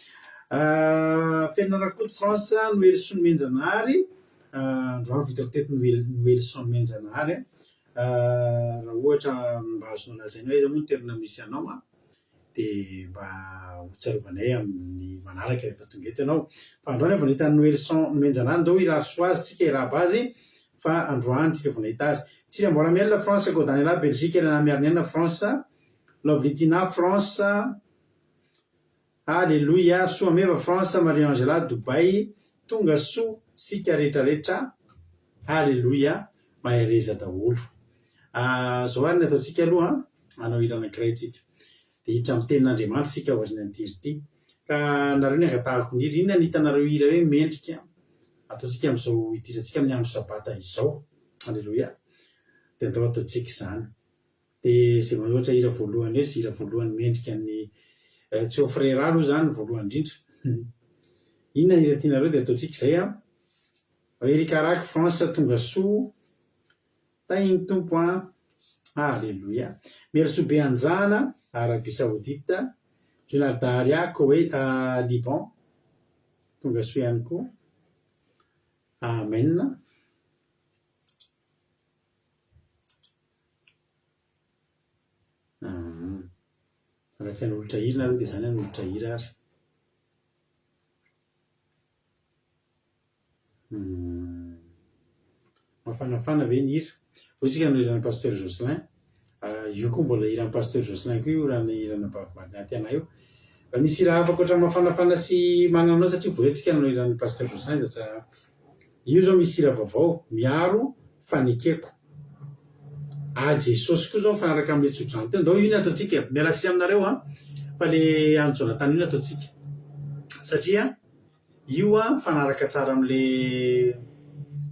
Fenina Rakoto France, Noelison Nomenjanahary, androany vitako teto Noelison Nomenjanahary. Raha ohatra mba azonao lazaina hoe aiza moa ny toerana misy anao an! Dia mba ho tsarovanay amin'ny manaraka rehefa tonga eto ianao. Fa androany aho vao nahita an'i Noelson Nomenjanahary, ndao hirary soa azy tsika hirahaba azy fa androany tsika vao nahita azy. Tsiry Amboaramiel, France, Godanela, Belgique, Elena Miariniaina, France, Lovely Tina, France, Aleloia, Soa Meva, France, Marie Angela, Dubaï, tonga soa sika rehetra rehetra, Aleloia, mahereza daholo. Zao ary ny ataontsika aloha an, hanao hira anankiray tsika. Dia hiditra amin'ny tenin'Andriamanitra isika aorianan'ity hira ity. Ka nareo ny angatahako indrindra, inona ny hitanareo hira hoe mendrika ataontsika amin'izao hidirantsika amin'ny andro sabata izao? Aleloia. Dia andao ataontsika izany. Dia izay manoratra hira voalohany eo, izay hira voalohany mendrika ny Tsy au frère aloha izany voalohany indrindra. Inona ny hira tianareo dia ataontsika izay an. Eric Araky France tonga soa. Tahin'ny Tompo an. Aleloia. Miarisoa be Anjana, Arabie Saoudite. Junard Daharia, Koweït, Liban. Tonga soa ihany koa. Amen. Raha tsy hanolotra hira nareo dia za ny hanolotra hira ary. Mafanafana ve ny hira? Hoy tsika ny hiran'i Pasteur Jocelyn. Io koa mbola hiran'i Pasteur Jocelyn koa io raha ny hiran'i Bavy io. Raha misy hira hafa ankoatra ny mafanafana sy manana anao satria vao eo tsika nanao hiran'i Pasteur Jocelyn dia tsa Io zao misy hira vaovao, miaro fanekeko. Ah Jesosy koa zao mifanaraka amin'ilay tsodrano teo. Ndao io ny ataontsika e. Miala tsiny aminareo an, fa le an'i Jonathan io ny ataontsika. Satria io an mifanaraka tsara amin'le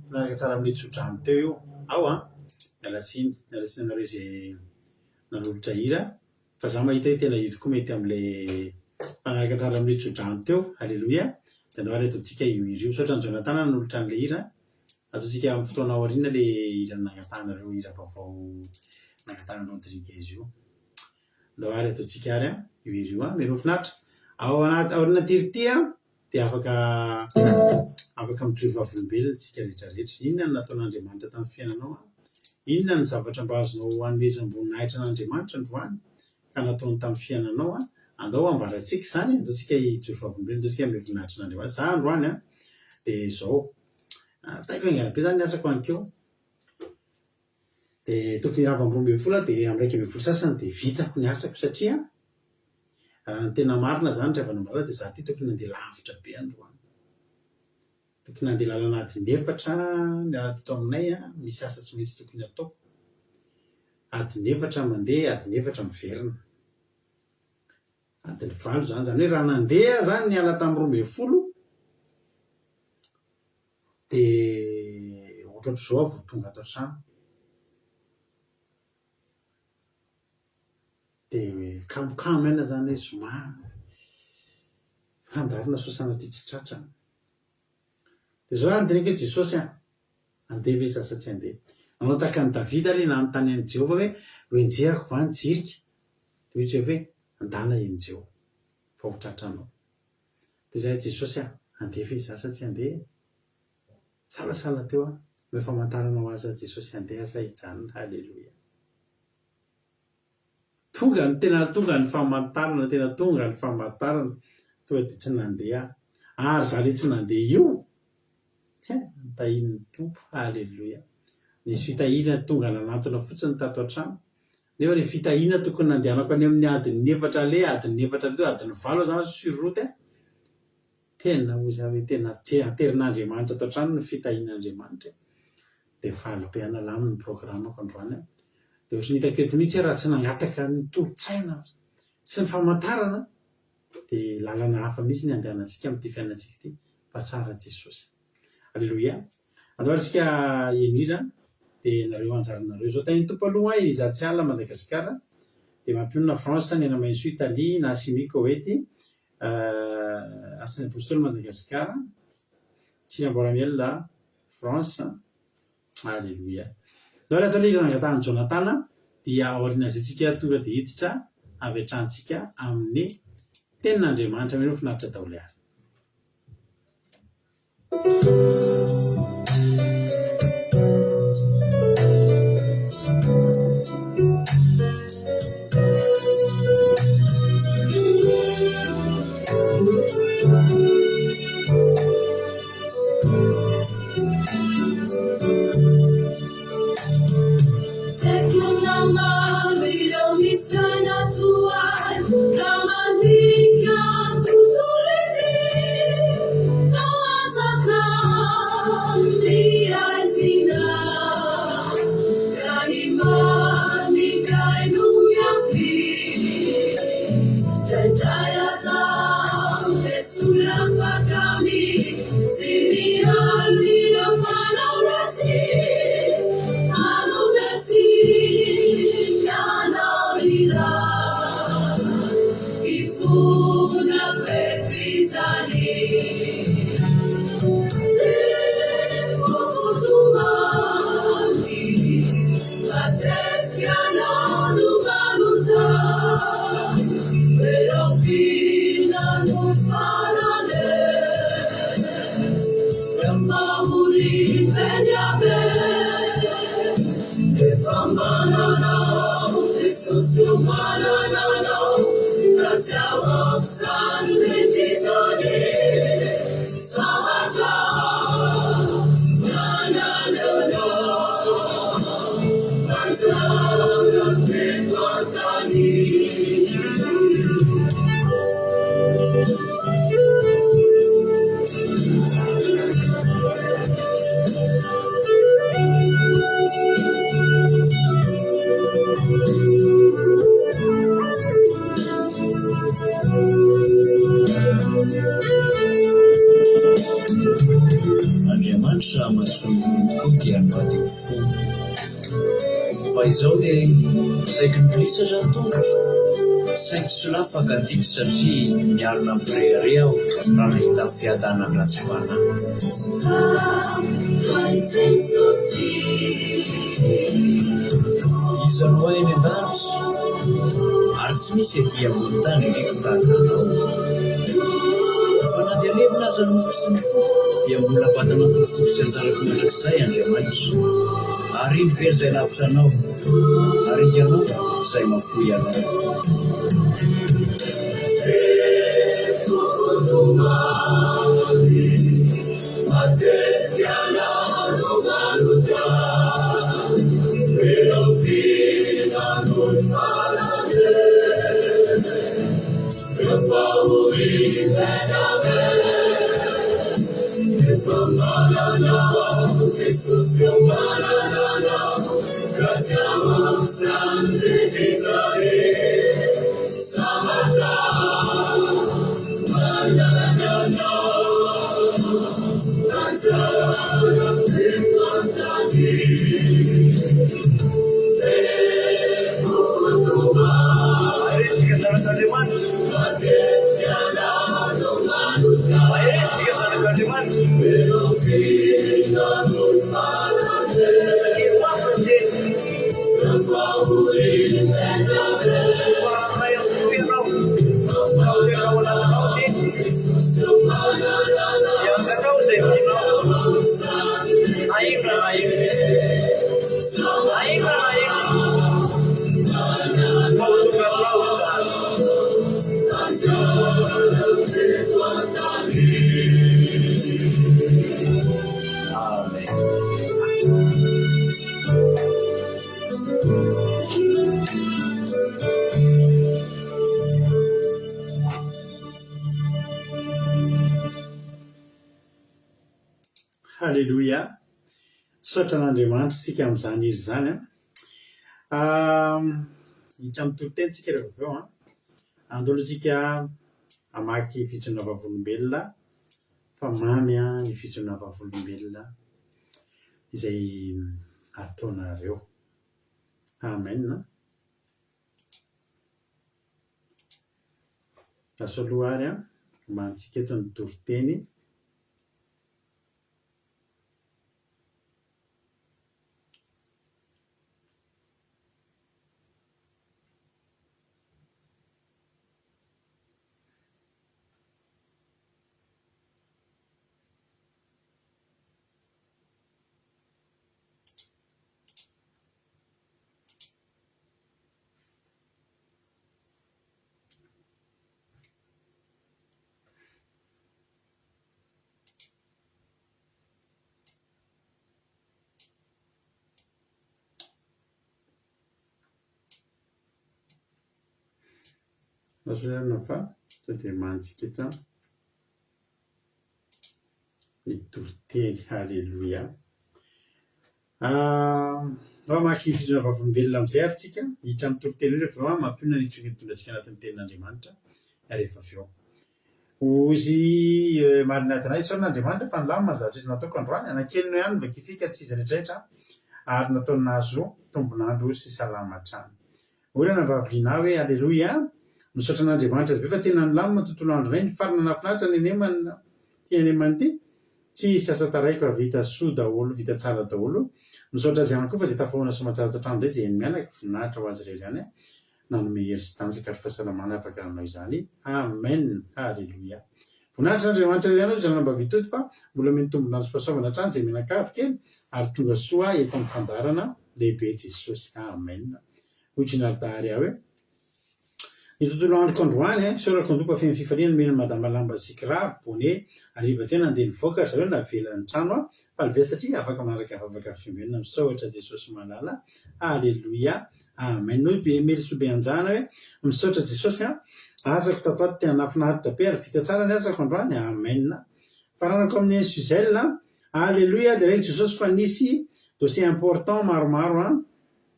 mifanaraka tsara amin'le tsodrano teo io. Ao an, miala tsiny, miala tsiny aminareo izay nanolotra hira. Fa za mahita hoe tena io tokoa mety amle mifanaraka tsara amle tsodrano teo, aleloia, de andao ary ataontsika io hira io, misaotra an'i Jonathan nanolotra anle hira, ataontsika amin'ny fotoana aoriana le hira nangatahanareo hira vaovao nangatahan'i Rodriguez io, andao ary ataontsika ary an io hira io an, mialoha finaritra, ao anaty aorianan'ity hira ity an dia afaka afaka mijoro vavolombelona isika rehetra rehetra. Inona no nataon'Andriamanitra tamin'ny fiainanao? Inona ny zavatra mba azonao hanomezam-boninahitra an'Andriamanitra androany ka nataony tamin'ny fiainanao? Andao hambarantsika izany, andao isika hijoro vavolombelona, andao isika hanome voninahitra an'Andriamanitra. Za androany dia izao, vitaiko haingana be izany ny asako anikeo. Dia tokony hirava amin'ny 12 aho dia amin'ny 11 sasany dia vitako ny asako satria raha ny tena marina izany ry havana malala dia izaho ity tokony nandeha lavitra be androany. Tokony nandeha lalana adiny efatra niala teto aminay aho, misy asa tsy maintsy tokony hataoko. Adiny efatra mandeha, adiny efatra miverina. Adiny valo izany, izany hoe raha nandeha aho izany niala tamin'ny 12 Dia ohatrohatr'izao aho vao tonga ato an-trano. Dia kamokamo aina izany hoe zoma, fandaharana sao sanatria tsy tratra. Dia izao aho nodinihiko hoe Jesosy an, handeha ve izaho sa tsy handeha? Nanao tahaka an'i Davida ary nanontany an'i Jehovah hoe, hoenjehako va ny jirika? Dia hoy Jehovah hoe, andana enjeho, fa ho tratranao. Dia izay Jesosy a, handeha ve izaho sa tsy handeha e? Salasala teo aho, omeo famantarana ho ahy za Jesosy handeha sa hijanona, haleloia. Tonga ny tena tonga ny famantarana, tena tonga ny famantarana, tonga dia tsy nandeha aho. Ary za le tsy nandeha io, tena notahian'ny Tompo, haleloia. Nisy fitahiana tonga nanantona fotsiny tato an-trano, Nefa le fitahiana tokony nandehanako any amin'ny adiny efatra aleha, adiny efatra aleha, adiny valo aho zany sur route a, tena hoy za hoe tena aterin'Andriamanitra ato an-trano ny fitahian'Andriamanitra e. Dia faly be aho nalamina ny programme-ko androany a. Dia ohatran'ny hitako eto mihitsy hoe raha tsy nangataka ny tolo-tsaina sy ny famantarana dia lalana hafa mihitsy ny andehanantsika amin'ity fiainantsika ity fa tsara Jesosy. Aleloia. Andao ary isika heno hira dia nareo anjaranareo izao. Tahin'ny Tompo aloha an, Eliza Tsiala Madagasikara dia mampionona France, Nena Mahesoa Italie, Nasimi Koety, Asan'ny Apostoly Madagasikara, Tsiramboaramiel France. Aleloia. Andao ary atao ilay hira nangatahan'i Jonatana dia aorian'izay tsika tonga dia hiditra avy hatrany tsika amin'ny tenin'Andriamanitra. Mino finaritra daholo ary.
madio fo. Fa izao dia saiky nilisatra ny tongotro, saiky solafaka ny tiako satria niarina ampirehareha aho raha nahita ny fiadanan'ny ratsy fanahy. Iza no hay any an-danitra? Ary tsy misy ety ambony tany iriko tahaka anao. Fa na dia levona aza ny nofoko sy ny foko, dia mbola vatana ny foko sy anjarako mandrakizay Andriamanitra. Ary indro very izay lavitra anao, ary ringanao izay mahafoy anao.
Haleloia! Misaotra an'Andriamanitra isika amin'izany hira izany an! Hiditra amin'ny toriteny isika rehefa avy eo an! Andao aloha isika hamaky fijoroana vavolombelona fa mamy ny fijoroana vavolombelona izay ataonareo. Amen. Lasa aloha ary an, omanintsika eto ny toriteny. Azo ihany fa sao dia mantsika eto an. Ny toriteny, haleloia. Mba mamaky fizorana vavolombelona amin'izay ary tsika, hiditra amin'ny toriteny io rehefa avy eo, mampionona ny tsonga mitondra antsika anatin'ny tenin'Andriamanitra rehefa avy eo. Hozy marina adinay, isaorana Andriamanitra fa nilamina ny zavatra rehetra nataoko androany, anankenina ihany no vakintsika tsy izy rehetra rehetra ary nataony nahazo tombon'andro sy salama hatrany. Hoy Ranabavy Lina hoe, Aleloia! Misaotra an'Andriamanitra be fa tena nilamina ny tontolo andronay, nifarana nahafinaritra ny Anemana ity Anemana ity. Tsy hisy asa taraiky fa vita soa daholo, vita tsara daholo. Misaotra azy ihany koa fa dia tafahoana soamantsara ato an-trano indray izay eny mianaka, voninahitra ho azy irery ihany nanome hery sy tanjaka ary fahasalamana afaka nanao izany. Amen! Haleloia! Voninahitra an'Andriamanitra irery ihany hoy Ranabavy Tody fa mbola omeny tombon'andro sy fahasoavana hatrany izay mianakavy kely ary tonga soa eto amin'ny fandaharana lehibe Jesosy. Amen! Hoy Jinarda Arya hoe, Ny tontolo androko androany, isaorako ny Tompo fa feno fifaliana nomena an'i Madama lamba sy kiraro, bonnet, hariva teo nandeha nivoaka ry zareo navela ny trano aho, faly be satria afaka manaraka vavaka fiombenana misaotra Jesosy malala, Aleloia, Amen. Hoy be Melisoa Beanjana hoe, Misaotra Jesosy an, asako tato ato tena nahafinaritra be ary vita tsara ny asako androany, Amen. Faranako amin'i Suzelle an, Aleloia, deraiko Jesosy fa nisy dossier important maromaro an,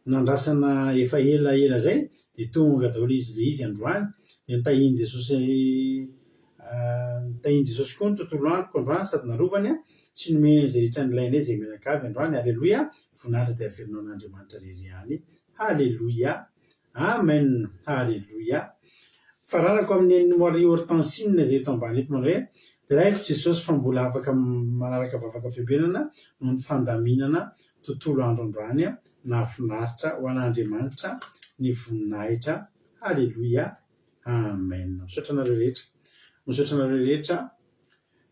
nandrasana efa ela ela zay de tonga daholo izy le izy androany de nitahian'i Jesosy nitahian'i Jesosy koa ny tontolo androko androany sady narovany an! Sy nomeny izay rehetra nilainay izay mianakavy androany. Aleloia! Voninahitra dia averina ho an'Andriamanitra irery ihany. Haleloia! Amen! Haleloia! Fararako amin'ny an'i Marie Hortensine izay eto ambany eto manao hoe, Deraiko Jesosy fa mbola afaka manaraka vavaka fiambenana noho ny fandaminana tontolo andro androany nahafinaritra ho an'Andriamanitra ny voninahitra. Haleloia! Amen! Misaotra anareo rehetra. Misaotra anareo rehetra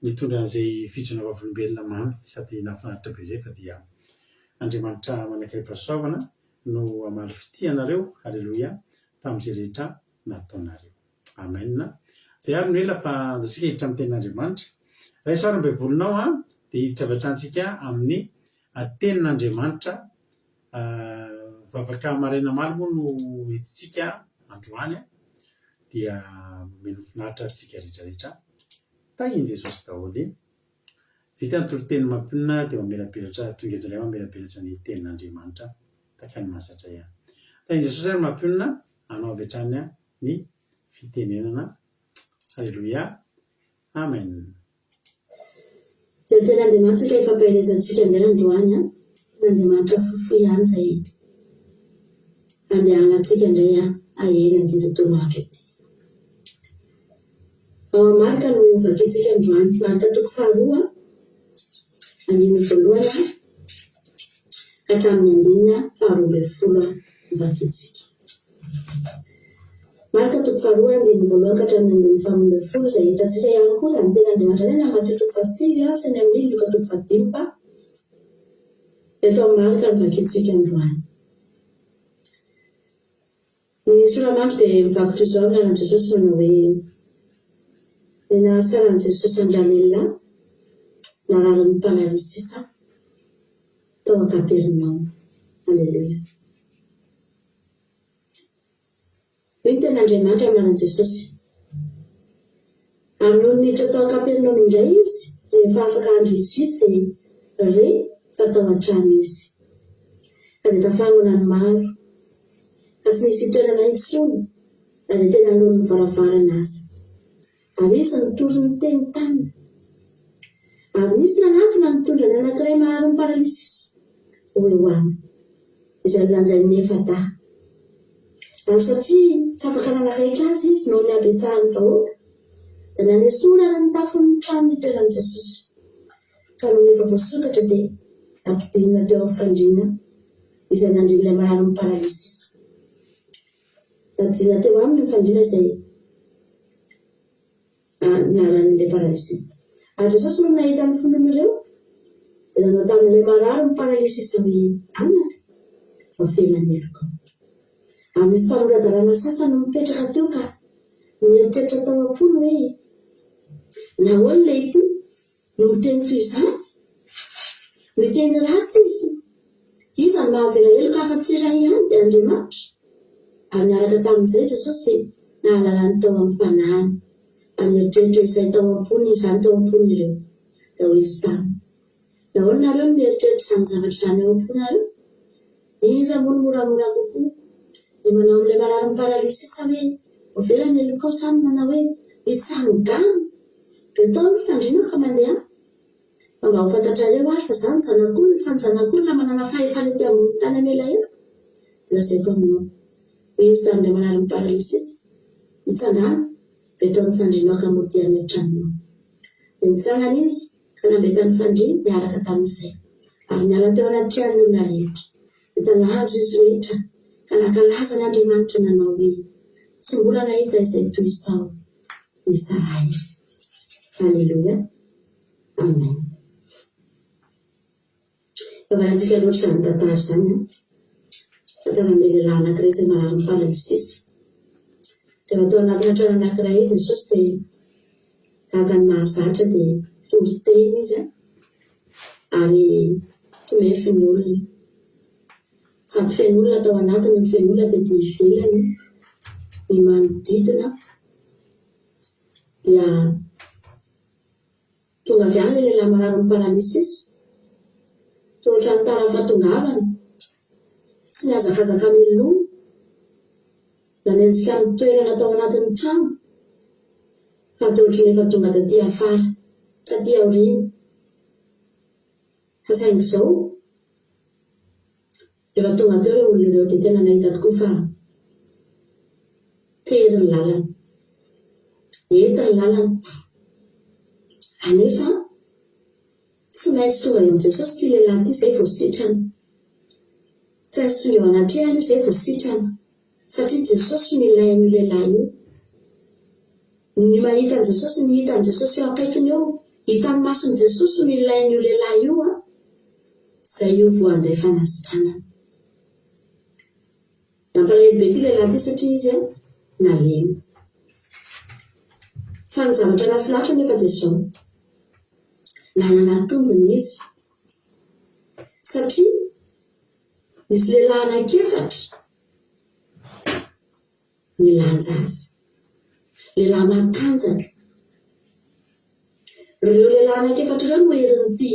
nitondra an'izay fijoroana vavolombelona mamy sady nahafinaritra be izay fa dia Andriamanitra manankarim-pahasoavana no hamaly fitia anareo, Haleloia, tamin'izay rehetra nataonareo. Amen. Izay ary no ela fa andao isika hiditra amin'ny tenin'Andriamanitra. Raiso ary ny Baibolinao an, dia hiditra avy hatrany isika amin'ny tenin'Andriamanitra. Vavaka maraina omaly moa no entintsika androany dia mino finaritra ary isika rehetra rehetra. Tahin'i Jesosy daholo. Vita ny toriteny mampionona dia mamelabelatra tonga eto indray mamelabelatra ny tenin'Andriamanitra tahaka ny mahazatra ihany. Tahin'i Jesosy ary mampionona anao avy hatrany ny fitenenana. Aleloia. Amen.
Izay tenin'Andriamanitra ka ifampaherezantsika indray androany an. Tenin'Andriamanitra fohifohy ihany izay andehanantsika indray an, hahery amin'ity tontolo andro ity. Ao amin'ny Marka no vakintsika androany. Marka toko faharoa, andininy voalohany ka hatramin'ny andininy faharoa ambin'ny folo no vakintsika. Marka toko faharoa, andininy voalohany ka hatramin'ny andininy faharoa ambin'ny folo, izay hitantsika ihany koa izany tenin'Andriamanitra izany any amin'ny Matio toko fahasivy sy any amin'ny Lioka toko fahadimy fa eto amin'ny Marka no vakintsika androany. Ny sora-mandry dia mivaky toy izao amin'ny anaran'i Jesosy manao hoe, Ny nahasalan'i Jesosy an-dralehilahy nararin'ny paralysisa tao Kapernaomy. Aleloia. Hoy ny tenin'Andriamanitra amin'ny anaran'i Jesosy. Ary nony niditra tao Kapernaomy indray izy, rehefa afaka andro vitsivitsy dia re fa tao an-trano izy. Ka dia tafangona ny maro, ka tsy nisy hitoerana intsony na dia teny anoloan'ny varavarana aza. Ary izy nitory ny teny taminy. Ary nisy nanatona nitondra ny anankiray mararin'ny paralysisa ho eo aminy, izay nolanjain'ny efa-dahy. Ary satria tsy afaka nanakaiky azy izy noho ny habetsahan'ny vahoaka, dia nanesorana ny tafon'ny trano nitoeran'i Jesosy. Ka nony efa voasokatra dia nampidinina teo amin'ny fandriana izay nandrian'ilay mararin'ny paralysisa. Nampidinina teo aminy ny fandriana izay naran'ilay paralysisa. Ary Jesosy nony nahita ny finoan'ireo, dia nanao tamin'ilay marary ny paralysisa hoe, Anaka, voafela ny helokao. Ary nisy mpanora-dalàna sasany nipetraka teo ka nieritreritra tao am-pony hoe, Nahoana ilay ity no miteny toy izany? Miteny ratsy izy. Iza no mahavela heloka afa-tsy iray ihany, dia Andriamanitra? Ary niaraka tamin'izay Jesosy dia nahalala ny tao amin'ny fanahiny, ary nieritreritra izay tao am-pony izany tao am-pony ireo. Dia hoy Izy taminy, Nahoana nareo no mieritreritra izany zavatra izany ao am-ponareo? Iza moa no moramora kokoa, ny manao amin'ilay mararin'ny paralysisa hoe, Voavela ny helokao sa ny manao hoe, Mitsangàna, betao ny fandrianao ka mandehana? Fa mba ho fantatrareo ary fa izaho no Zanak'olona, fa ny Zanak'olona manana fahefana ety ambonin'ny tany hamela heloka, dia lazaiko aminao, hoy Izy tamin'ilay mararin'ny paralysisa, Mitsangàna, betao ny fandrianao ka modia any an-tranonao. Dia nitsangana izy, ka nambeta ny fandriany niaraka tamin'izay, ary niala teo anatrehan'ny olona rehetra. Dia talanjo izy rehetra, ka nankalaza an'Andriamanitra nanao hoe, Tsy mbola nahita izay toy izao izahay. Aleloia. Amen. Efa valantsika loatra izany tantara izany an. Tantaran'ilay lehilahy anankiray izay marary ny paralysisa. Rehefa tao anatina trano anankiray i Jesosy dia tahaka ny mahazatra dia nitory teny izy an, ary tomefy ny olona. Sady feno olona tao anatiny no feno olona tety ivelany, ny manodidina dia Tonga avy any ilay lehilahy mararin'ny paralysisa. Toa ohatran'ny tara fahatongavana. Tsy nihazakazaka mialoha. Nanenjika ny toerana tao anatin'ny trano. Fa toa ohatran'ny efa tonga taty afara, taty aoriana. Fa saingy izao, rehefa tonga teo ireo olona ireo dia tena nahita tokoa fa tery ny lalana. Ety ny lalana. Anefa tsy maintsy tonga eo amin'i Jesosy ity lehilahy ity izay vao sitrana. Tsy maintsy tonga eo anatrehany io izay vao sitrana. Satria Jesosy no ilain'io lehilahy io. Ny mahita an'i Jesosy, ny hita an'i Jesosy eo akaikiny eo, hitan'ny mason'i Jesosy no ilain'io lehilahy io an, izay io vao handray fanasitranana. Nampalahelo be ity lehilahy ity satria izy an, nalemy. Fa ny zavatra nahafinaritra anefa dia izao, nanana tombony izy, satria nisy lehilahy anankiefatra nilanja azy. Lehilahy matanjaka. Ireo lehilahy anankiefatra ireo no herin'ity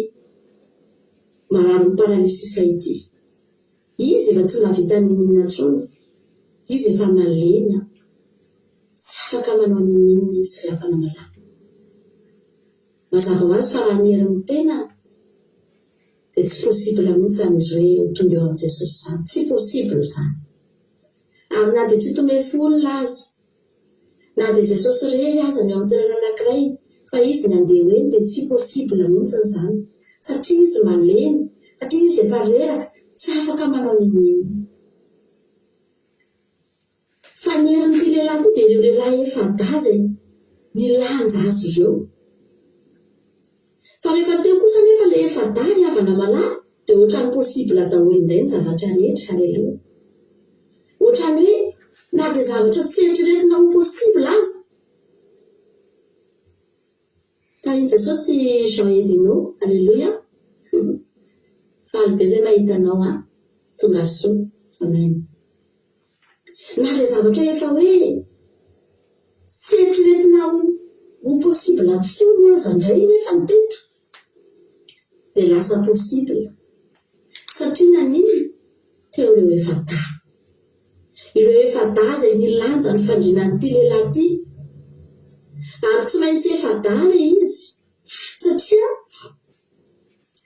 mararin'ny paralysisa ity. Izy efa tsy mahavita n'inon'inona intsony. Izy efa malemy an. Tsy afaka manao n'inon'inona izy ry havana malala. Mazava ho azy fa raha ny herin'ny tenany dia tsy possible mihitsy izany izy hoe ho tonga eo amin'i Jesosy izany. Tsy possible izany. Ary na dia tsy tomefy olona aza, na dia Jesosy irery aza no eo amin'ny toerana anankiray fa Izy nandeha ho eny dia tsy possible mihitsiny izany satria Izy malemy, satria Izy efa reraka, tsy afaka manao n'inon'inona. Fa ny herin'ity lehilahy ity dia ireo lehilahy efa-dahy izay nilanja azy ireo. Fa rehefa teo kosa anefa ilay efa-dahy ry havana malala dia ohatran'ny possible daholo indray ny zavatra rehetra, Alléluia. Ohatran'ny hoe na dia zavatra tsy eritreretina ho possible aza. Tahin'i Jesosy Jean Edino, Alléluia. Faly be zay mahita anao an. Tongasoa. Amen. Na dia zavatra efa hoe tsy eritreretina ho ho possible intsony aza indray nefa ny teto dia lasa possible. Satria naninona? Teo ireo efa-dahy. Ireo efa-dahy izay nilanja ny fandrinan'ity lehilahy ity. Ary tsy maintsy efa-dahy ilay izy satria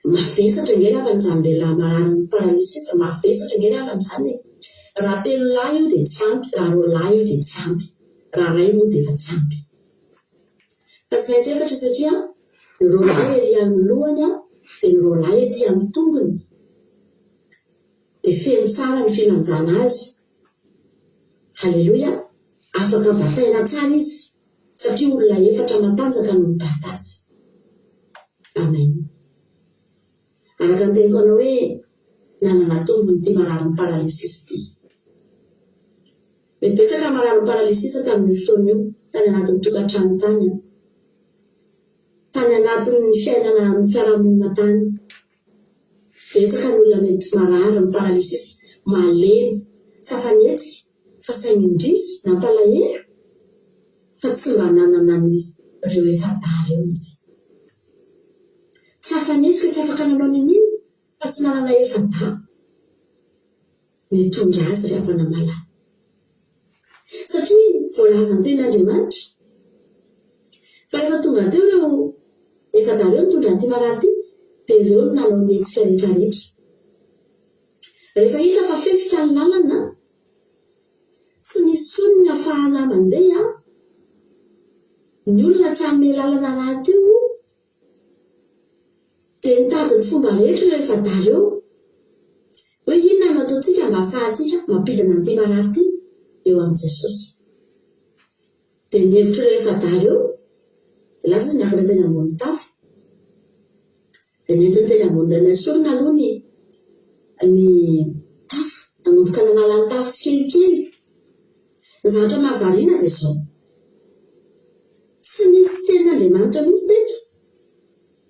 Mavesatra ange ny havana izany lehilahy mararin'ny paralysis, mavesatra ange ny havana izany e! Raha telolahy io dia tsy ampy, raha roalahy io dia tsy ampy, raha iray moa dia efa tsy ampy. Fa tsy maintsy efatra satria ny roalahy ery amin'ny lohany dia ny roalahy ety amin'ny tongony dia feno tsara ny filanjana azy. Haleloia! Afaka bataina tsara izy. Satria olona efatra matanjaka no mibata azy. Amen. Araka ny teniko anao hoe nanana tombony ity mararin'ny paralysis ity. Mety betsaka ny mararin'ny paralysis tamin'io fotoana io, tany anatin'ny tokantrano tany an. Tany anatin'ny fiainana amin'ny fiarahamonina tany. Betsaka ny olona mety marary ny paralysis, malemy, tsy afa-mihetsika. Fa saingy indrisy, nampalahelo fa tsy mba nanana an'ireo efa-dahy ireo izy. Tsy afa-nihetsika, tsy afaka nanao n'inon'inona fa tsy nanana efa-dahy nitondra azy ry havana malala. Satria voalazan'ny tenin'Andriamanitra fa rehefa tonga teo ireo efa-dahy ireo nitondra an'ity marary ity dia ireo no nanao ny hetsika rehetrarehetra. Rehefa hita fa fefika ny lalana, tsy misy intsony ny afahana mandeha, ny olona tsy hanome lalana rahateo, dia nitady ny fomba rehetra ireo efa-dahy ireo, hoe inona no ataontsika mba ahafahantsika mampidina an'ity marary ity eo amin'i Jesosy. Dia ny hevitr'ireo efa-dahy ireo, dia lasa izy niakatra teny ambony tafo. Dia nentiny teny ambony nesorina aloha ny ny tafo, nanomboka nanala ny tafo tsikelikely. Ny zavatra mahavariana dia izao, tsy nisy tenin'Andriamanitra mihitsy teto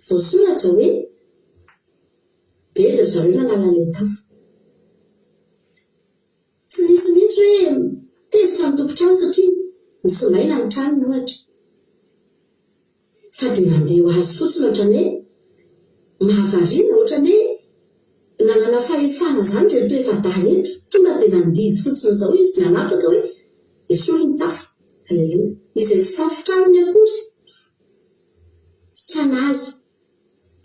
voasoratra hoe bedy ry zareo nanala an'ilay tafo. Tsy nisy mihitsy hoe tezitra ny tompon-trano satria nosimbaina ny tranony ohatra. Fa dia nandeha ho azy fotsiny ohatran'ny hoe mahavariana, ohatran'ny hoe nanana fahefana izany ireto efa-dahy ireto. Tonga dia nandidy fotsiny izao izy, nanapaka hoe esory ny tafo. Aleloia. Izay tsy tafon-tranony akory, tsy an'azy.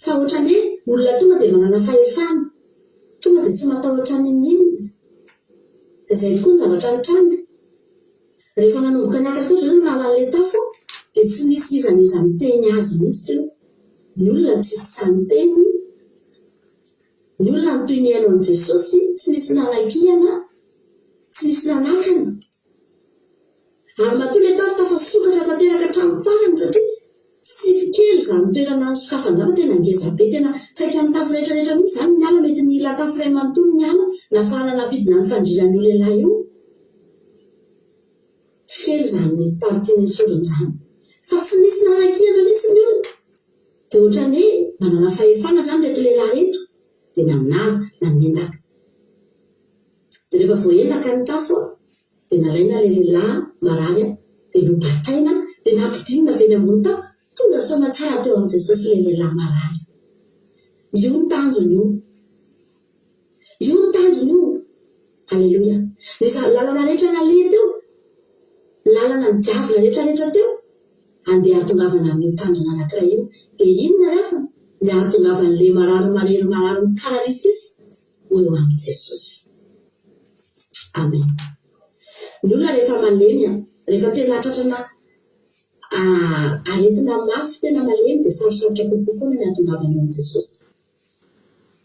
Fa ohatran'ny hoe. Olona tonga dia manana fahefana, tonga dia tsy matahotra n'inon'inona. Dia izay tokoa ny zavatra nitranga. Rehefa nanomboka niakatra teo zareo nanala an'ilay tafo dia tsy nisy n'iza n'iza niteny azy mihitsy teo. Ny olona tsisy sahy niteny, ny olona nitohy nihaino an'i Jesosy, tsy nisy nanakihana, tsy nisy nanakana. Ary matoa ilay tafo tafasokatra tanteraka hatramin'ny farany satria tsy kely izany toerana nisokafana izany fa tena ngeza be, tena saika ny tafo rehetra rehetra mihitsy izany niala, mety nila tafo iray manontolo niala nafahana nampidina ny fandrian'io lehilahy io. Tsy kely izany partie nesorina izany. Fa tsy nisy nanakihana mihitsy ny olona. Dia ohatran'ny hoe manana fahefana izany ireto lehilahy ireto dia nanala, nanendaka. Dia rehefa voaendaka ny tafo dia nalaina ilay lehilahy marary dia nobataina dia nampidinina avy eny ambony tao, tonga soamatsara teo amin'i Jesosy ilay lehilahy marary. Io ny tanjona io. Io ny tanjona io. Aleloia. Ny lalana rehetra naleha teo, lalana nidiavina rehetra rehetra teo, andeha hahatongavana amin'io tanjona anankiray io. Dia inona ry havana? Ny hahatongavan'ilay marary marery marary mi-paralysis ho eo amin'i Jesosy. Amen. Ny olona rehefa malemy an, rehefa tena tratrana aretina mafy tena malemy dia sarosarotra kokoa foana ny hahatongavana eo amin'i Jesosy.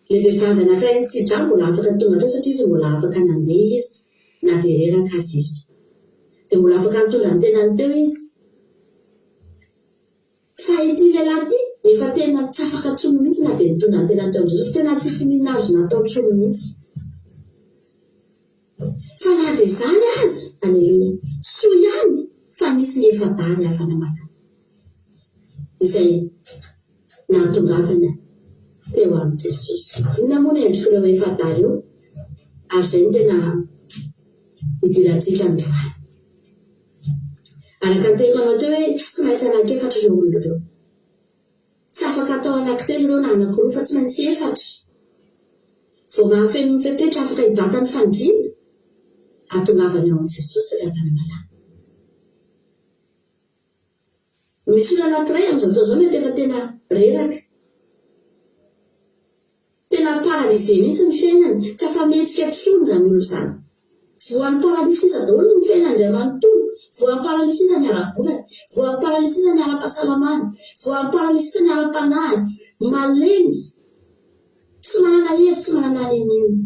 Ilay vehivavy anankiray nitsi-drà mbola afaka tonga teo satria izy mbola afaka nandeha izy na dia reraka aza izy. Dia mbola afaka nitondra ny tenany teo izy. Fa ity lehilahy ity efa tena tsy afaka intsony mihitsy na dia nitondra ny tenany teo amin'i Jesosy, tena tsisy n'inona azo natao intsony mihitsy. Fa na dia izany aza, aleloia, soa ihany fa nisy ny efa-dahy ry havana malala, izay nahatongavana teo amin'i Jesosy. Inona moa ny endrik'ireo efa-dahy ireo? Ary izay no tena idirantsika androany. Araka ny teniko anao teo hoe tsy maintsy anankiefatra ireo olona ireo. Tsy afaka atao anankitelo ireo na anankiroa fa tsy maintsy efatra. Vao mahafeno ny fepetra afaka hibata ny fandriana, hahatongavana eo amin'i Jesosy ry havana malala. Misy olona anankiray amin'izao fotoana izao mety efa tena reraka. Tena paralysé mihitsy ny fiainany, tsy afa-mihetsika intsony izany olona izany. Voan'ny paralysis daholo ny fiainany iray manontolo, voan'ny paralysis ny ara-bolany, voan'ny paralysis ny ara-pahasalamany, voan'ny paralysis ny ara-panahiny, malemy, tsy manana hery, tsy manana n'inon'inona.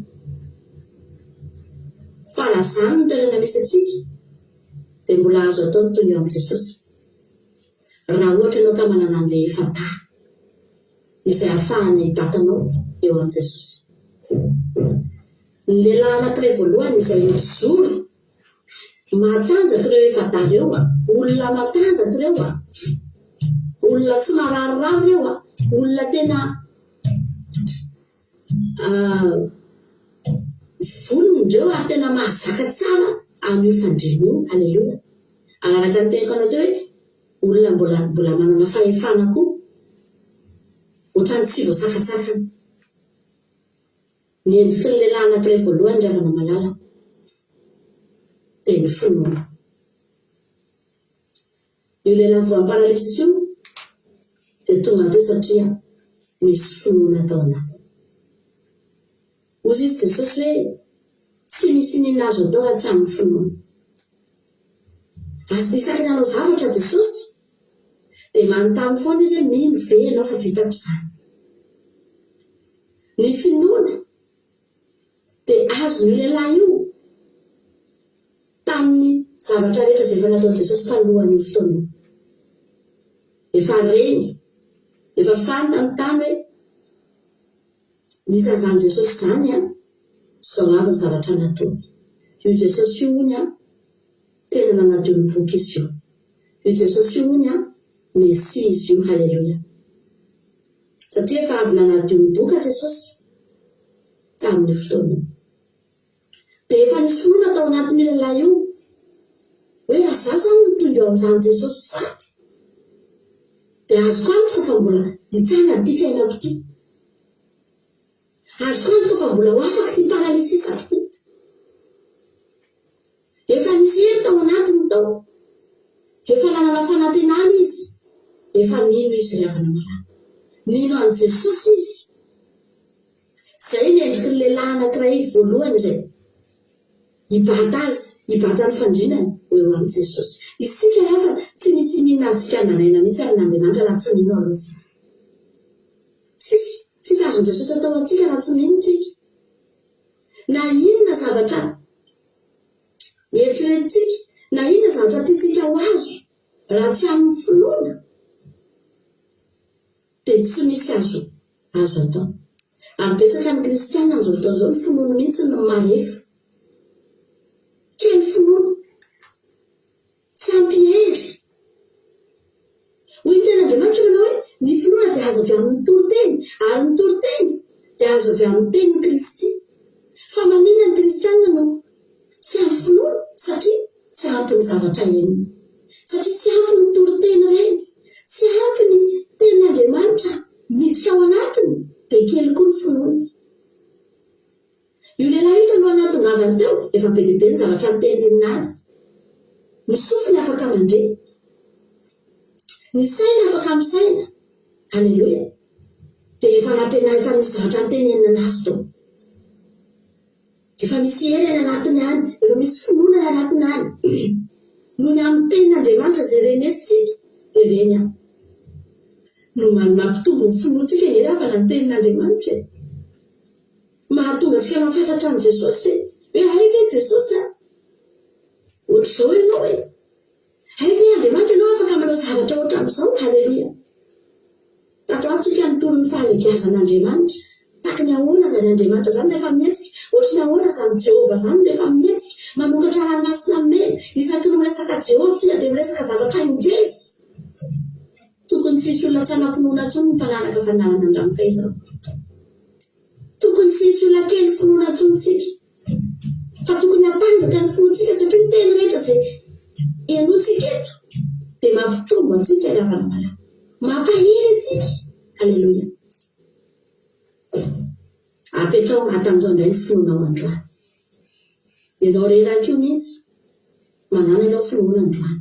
Fa raha izany no toerana misy antsika, dia mbola azo atao ny toy eo amin'i Jesosy. Raha ohatra ianao ka manana an'ilay efa-dahy. izay ahafahana hibatanao eo amin'i Jesosy. Ny lehilahy anankiray voalohany izay mijoro, matanjaka ireo efa-dahy ireo, olona matanjaka ireo, olona tsy mararirary ireo, olona tena vonona ireo ary tena mahazaka tsara an'io fandriana io. Aleloia. Ary araka ny teniko anao teo hoe Olona mbola mbola manana fahefana koa ohatran'ny tsy voasakantsakana. Ny endriky ny lehilahy anankiray voalohany ry havana malala dia ny finoana. Io lehilahy voan'ny paralysis io dia tonga teo satria misy finoana tao anatiny. Hozy izy Jesosy hoe, Tsy misy n'inona azo atao raha tsy amin'ny finoana. Ary isaky ny hanao zavatra Jesosy, dia manontany foana Izy hoe, Mino ve ianao fa vitako izany? Ny finoana dia azon'io lehilahy io tamin'ny zavatra rehetra izay efa nataon'i Jesosy talohan'io fotoana io. Efa reny, efa fantany tany hoe, Misy an'izany Jesosy izany an! Izao avy ny zavatra nataony. Io Jesosy io hono an, tena nanadio ny boky izy io. Io Jesosy io hono an, Mesia izy io, haleloia. Satria efa avy nanadio ny boka Jesosy tamin'io fotoana io. Dia efa nisy finoana tao anatin'io lehilahy io, hoe raha izaho izany no tonga eo amin'izany Jesosy izany, dia azoko antoka fa mbola hitsangana ity fiainako ity. Azoko antoka fa mbola ho afaka ity paralysis-ako ity. Efa nisy hery tao anatiny tao. Efa nanana fanantenana izy. Efa nino izy ry havana malala. Nino an'i Jesosy izy. Izay ny endriky ny lehilahy anankiray voalohany izay hibata azy, hibata ny fandrinany ho eo amin'i Jesosy. Isika ry havana, tsy misy iniana azontsika andanaina mihitsy amin'Andriamanitra raha tsy mino aloha isika. Tsisy, tsisy azon'i Jesosy atao antsika raha tsy mino isika. Na inona zavatra eritreretintsika, na inona zavatra tiantsika ho azo, raha tsy amin'ny finoana, dia tsy misy azo azo atao. Ary betsaka ny kristiana amin'izao fotoana izao ny finoany mihitsy no marefo. Kely finoana. Tsy ampy hery. Hoy ny tenin'Andriamanitra manao hoe, ny finoana dia azo avy amin'ny toriteny, ary ny toriteny dia azo avy amin'ny tenin'i Kristy. Fa maninona ny kristiana no tsy ampy finoana? Satria tsy ampy ny zavatra henony. Satria tsy ampy ny toriteny reny, tsy ampy ny tenin'Andriamanitra miditra ao anatiny dia kely koa ny finoany. Io lehilahy io talohan'ny nahatongavany teo, efa be dia be ny zavatra nitenenina azy. Ny sofiny afaka mandre. Ny sainy afaka misaina. Aleloia. Dia efa nampiana efa nisy zavatra nitenenina azy teo. Efa misy hery any anatiny any, efa misy finoana any anatiny any. Noho ny amin'ny tenin'Andriamanitra izay renesintsika, dia reny aho. No mampitombo ny finoantsika ange ry havana ny tenin'Andriamanitra e. Mahatonga antsika mahafantatra an'i Jesosy e. Hoe hay ve Jesosy a! Ohatr'izao ianao e. Hay ve Andriamanitra ianao afaka manao zavatra ohatran'izao? Haleloia. Tato ato tsika nitory ny fahalebiazan'Andriamanitra. Tahaka ny ahoana izany Andriamanitra izany rehefa mihetsika? Ohatry ny ahoana izany Jehovah izany rehefa mihetsika? Manokatra ranomasina mena. Isaky ny miresaka Jehovah isika dia miresaka zavatra ngeza. Tokony tsy hisy olona tsy hanam-pinoana intsony ny mpanaraka fandaharana an-dranoka izao. Tokony tsy hisy olona kely finoana intsony isika. Fa tokony hatanjaka ny finoantsika satria ny teny rehetra izay henointsika eto dia mampitombo antsika ry havana malala. Mampahery antsika. Aleloia. Apetraho hatanjao indray ny finoanao androany. Ianao reraka io mihitsy. Manàna ianao finoana androany.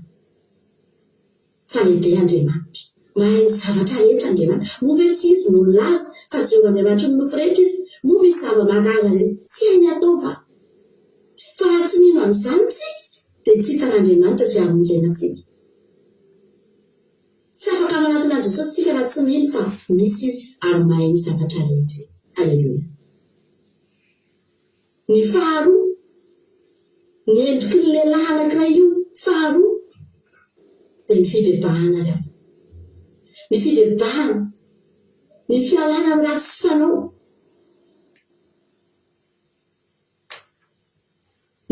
Fa lehibe Andriamanitra. Mahay ny zavatra rehetra Andriamanitra. Moa ve tsy Izy no nilaza fa Jehovah Andriamanitry ny nofo rehetra Izy? Moa misy zava-mahagaga izay tsy hainy atao va? Fa raha tsy mino an'izany isika, dia tsy hitan'Andriamanitra izay hamonjena antsika. Tsy afaka manatona an'i Jesosy isika raha tsy mino fa misy Izy ary mahay ny zavatra rehetra Izy. Aleloia. Ny faharoa, ny endriky ny lehilahy anankiray io, faharoa, dia ny fibebahana ry havana. Ny fibebahana, ny fialana amin'ny ratsy sy fanao,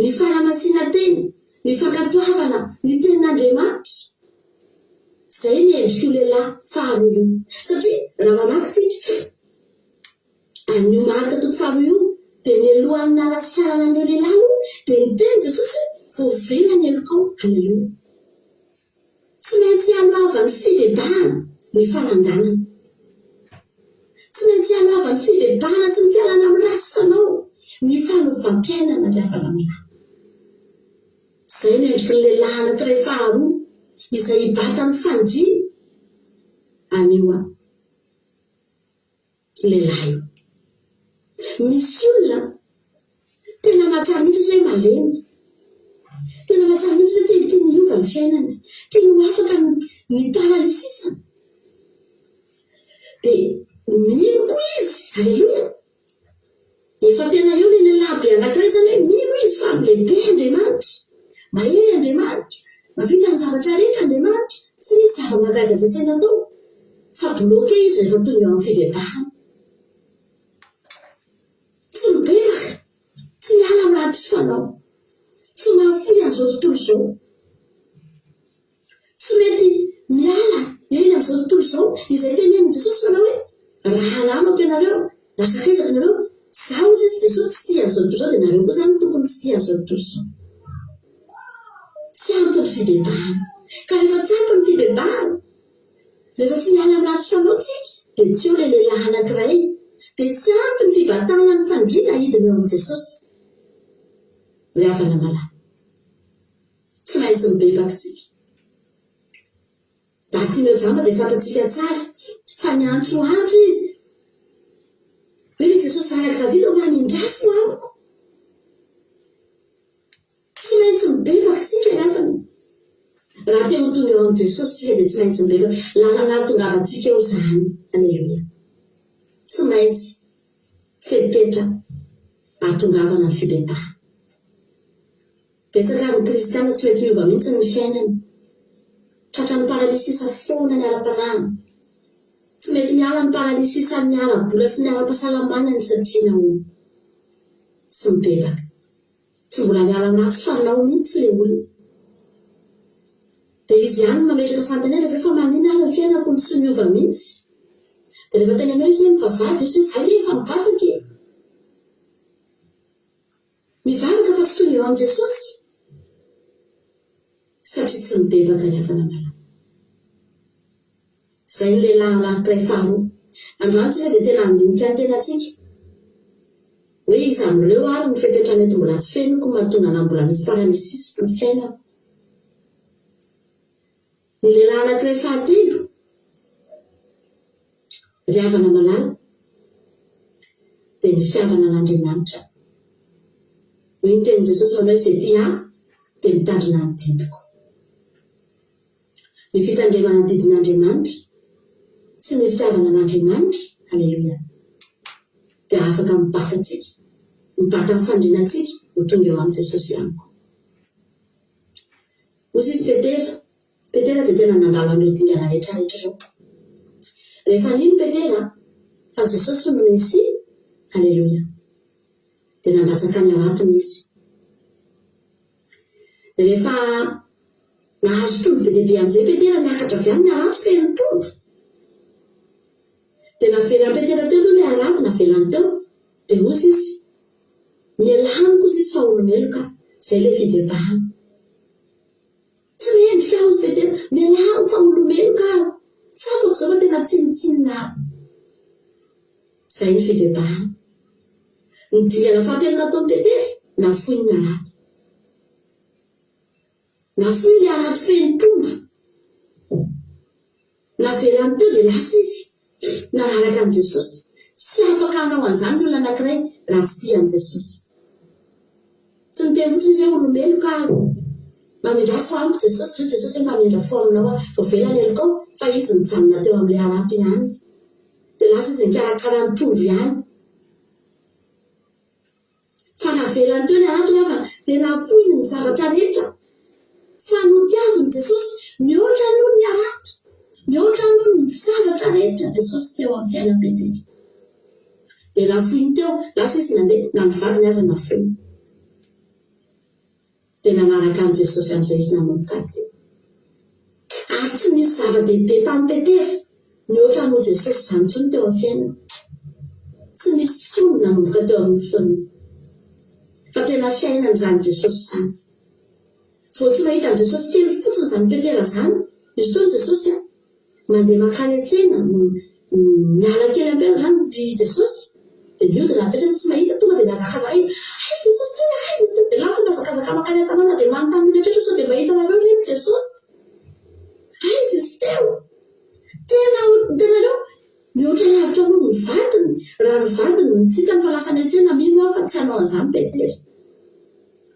ny fanamasinan-tena, ny fankatoavana ny tenin'Andriamanitra. Izay ny endrik'io lehilahy faharoa io. Satria raha mamaky tsika, Amin'io Marka toko faharoa io, dia nialohan'ny nanasitranana an'ilay lehilahy aloha, dia niteny Jesosy hoe, Voavela ny helokao. Aleloia. Tsy maintsy ialohavan'ny fibebahana ny fananganana. Tsy maintsy ialohavan'ny fibebahana sy ny fialana amin'ny ratsy fanao ny fanovam-piainana ry havana malala. Izay no endriky ny lehilahy anankiray faharoa izay hibata ny fandriana anio aho. lehilahy io. Misy olona tena mahatsiaro mihitsy izy hoe malemy. Tena mahatsiaro mihitsy izy hoe tena tiany hiova ny fiainany. Tiany ho afaka ny ny paralysisany. Dia mino koa izy. Aleloia. Efa tena eo ilay lehilahy be anankiray izany hoe mino izy fa lehibe Andriamanitra. Mahery Andriamanitra. Mahavita ny zavatra rehetra Andriamanitra. Tsy misy zava-mahagaga izay tsy hainy atao. Fa bloqué izy rehefa tonga eo amin'ny fibebahana. Tsy mibebaka. Tsy miala amin'ny ratsy fanao. Tsy mahafoy an'izao tontolo izao. Tsy mety miala eny amin'izao tontolo izao izay tenenin'i Jesosy manao hoe, Raha namako ianareo, raha sakaizako ianareo, izaho hozy izy Jesosy tsy tia an'izao tontolo izao dia nareo koa izany tokony tsy tia an'izao tontolo izao. Tsy ampy ny fibebahana. Ka rehefa tsy ampy ny fibebahana, rehefa tsy miala amin'ny ratsy fanao tsika, dia tsy eo ilay lehilahy anankiray, dia tsy ampy ny fibatana ny fandriana hidina eo amin'i Jesosy. Ry havana malala. Tsy maintsy mibebaka isika. Bartimeo jamba dia fantatsika tsara fa niantsoantso izy. Hoe ry Jesosy zanak'i Davida ô mamindrafo amiko. Tsy maintsy mibebaka isika ry havana. Raha te ho tonga eo amin'i Jesosy isika dia tsy maintsy mibebaka. Lalana ahatongavantsika eo izany. Aleloia. Tsy maintsy fepetra ahatongavana ny fibebahana. Betsaka amin'ny kristiana tsy mety miova mihitsy ny fiainany. Tratran'ny paralysisa foana ny ara-panahiny. Tsy mety miala ny paralysisa-n'ny ara-bola sy ny ara-pahasalamanany satria nahoana? Tsy mibebaka. Tsy mbola miala amin'ny ratsy fanao mihitsy ilay olona. Dia izy ihany no mametraka fanontaniana avy eo fa maninona ary ny fiainako no tsy miova mihitsy? Dia rehefa tenenao izy hoe mivavaha dia hoy izy hoe za nge efa mivavaka e! Mivavaka fa tsy tonga eo amin'i Jesosy satria tsy mibebaka ny havana malala. Izay no lehilahy anankiray faharoa. Androany tsika dia tena handinika ny tenantsika hoe iza amin'ireo ary ny fepetra mety mbola tsy fenoko mahatonga anah mbola misy paralysis ny fiainako. Ny lehilahy anankiray fahatelo, ry havana malala, dia ny fitiavana an'Andriamanitra. Hoy ny tenin'i Jesosy manao hoe izay tia ahy dia mitandrina ny didiko. Ny fitandremana ny didin'Andriamanitra sy ny fitiavana an'Andriamanitra, aleloia, dia afaka mibata antsika, mibata ny fandriana antsika ho tonga eo amin'i Jesosy ihany koa. Hoy izy Petera, Petera dia tena nandalo an'ireo dingana rehetra rehetra ireo. Rehefa nino Petera fa Jesosy no Mesia, Aleloia, dia nandatsaka ny haratony izy. Dia rehefa nahazo trondro be dia be amin'izay Petera, niakatra avy any ny harato feno trondro. Dia navelan'i Petera teo aloha ilay harato, navelany teo. Dia hoy izy, Mialà amiko hozy izy fa olo-meloka aho. Izay ilay fibebahana. Tsy mendrika aho hozy Petera, mialà amiko fa olo-meloka aho. Tsapako izao fa tena tsinontsinona aho. Izay ny fibebahana. Ny dingana fahatelo nataon'i Petera, nafoiny ny harato. Nafoiny ilay harato feno trondro. Navelany teo dia lasa izy nanaraka an'i Jesosy. Tsy afaka hanao an'izany ny olona anankiray raha tsy tia an'i Jesosy. Tsy niteny fotsiny izy hoe olo-meloka aho. Mamindrà fo amiko Jesosy. Hoy Jesosy hoe mamindra fo aminao aho. Voavela ny helokao fa izy nijanona teo amin'ilay harato ihany. Dia lasa izy nikarakara ny trondro ihany. Fa navelany teo ny harato ry havana, dia nafoiny ny zavatra rehetra. Fa notiaviny Jesosy mihoatra noho ny harato, mihoatra noho ny zavatra rehetra Jesosy teo amin'ny fiainan'i Petera. Dia nafoiny teo, lasa izy nandeha, na ny vadiny aza nafoiny. Dia nanaraka an'i Jesosy amin'izay izy nanomboka teo. Ary tsy nisy zava-dehibe tamin'i Petera mihoatra noho Jesosy izany intsony teo amin'ny fiainany. Tsy nisy intsony nanomboka teo amin'io fotoana io. Fa tena fiainany izany Jesosy izany. Vao tsy mahita an'i Jesosy kely fotsiny izany Petera izany, misy fotoana Jesosy an, Mandeha mankany an-tsena, miala kely am-pianarana izany ry Jesosy, dia mihodina ary Petera tsy mahita, tonga dia mihazakazaka eny, Aiza Jesosy teo e, aiza izy teo? Dia lasa mihazakazaka mankany an-tanàna dia manontany olona rehetra sao dia mahita anareo re ry Jesosy? Aiza izy teo? Tena hitanareo, mihoatra lavitra noho ny vadiny, raha ny vadiny no tsy hitany fa lasa any an-tsena, mino aho fa tsy hanao an'izany Petera.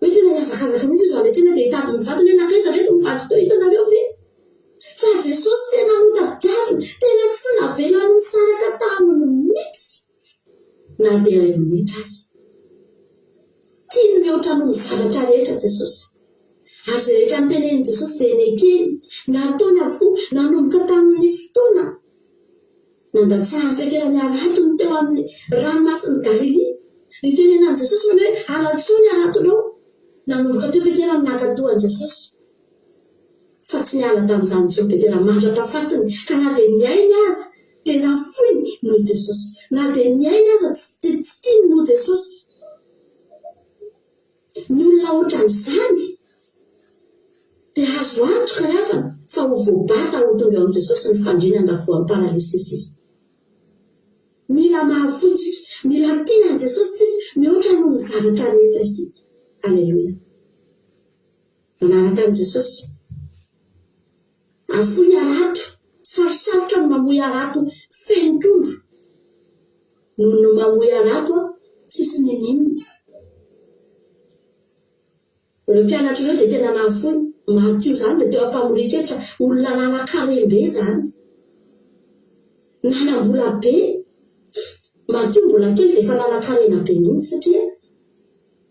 Hoe tena hihazakazaka mihitsy izy ho any an-tsena dia hitady ny vadiny hoe nankaiza re ny vadiko teo, hitanareo ve? Fa Jesosy tena notadiaviny, tena tsy navelany nisaraka taminy mihitsy na dia iray minitra aza. Tiany mihoatra noho ny zavatra rehetra Jesosy. Ary izay rehetra notenenin'i Jesosy dia nekeny, nataony avokoa, nanomboka tamin'ny fotoana nandatsahan'i Petera ny haratony teo amin'ny ranomasin'i Galilia. Nitenenan'i Jesosy manao hoe, Alatsoa ny haratonao. Nanomboka teo Petera no nankatò an'i Jesosy. Fa tsy niala tamin'izany intsony Petera mandra-pahafatiny, ka na dia ny ainy aza dia nafoiny noho i Jesosy. Na dia ny ainy aza tsy tsy tiany noho Jesosy. Ny olona ohatran'izany dia azo antoka ry havana fa ho voabata ho tonga eo amin'i Jesosy ny fandrinany raha voan'ny paralysis izy. Mila mahafoy isika, mila tia an'i Jesosy isika mihoatra noho ny zavatra rehetra isika. Aleloia. Manaraka an'i Jesosy. Afoy ny harato. Sarotsarotra ny mamoy harato feno trondro. Noho ny mamoy harato aho, tsisy niniana. Ireo mpianatra ireo dia tena nahafoy. Matio izany dia teo am-pamorian-ketra, olona nanan-karem-be izany. Nanam-bola be. Matio mbola kely dia efa nanan-karena be mihitsy satria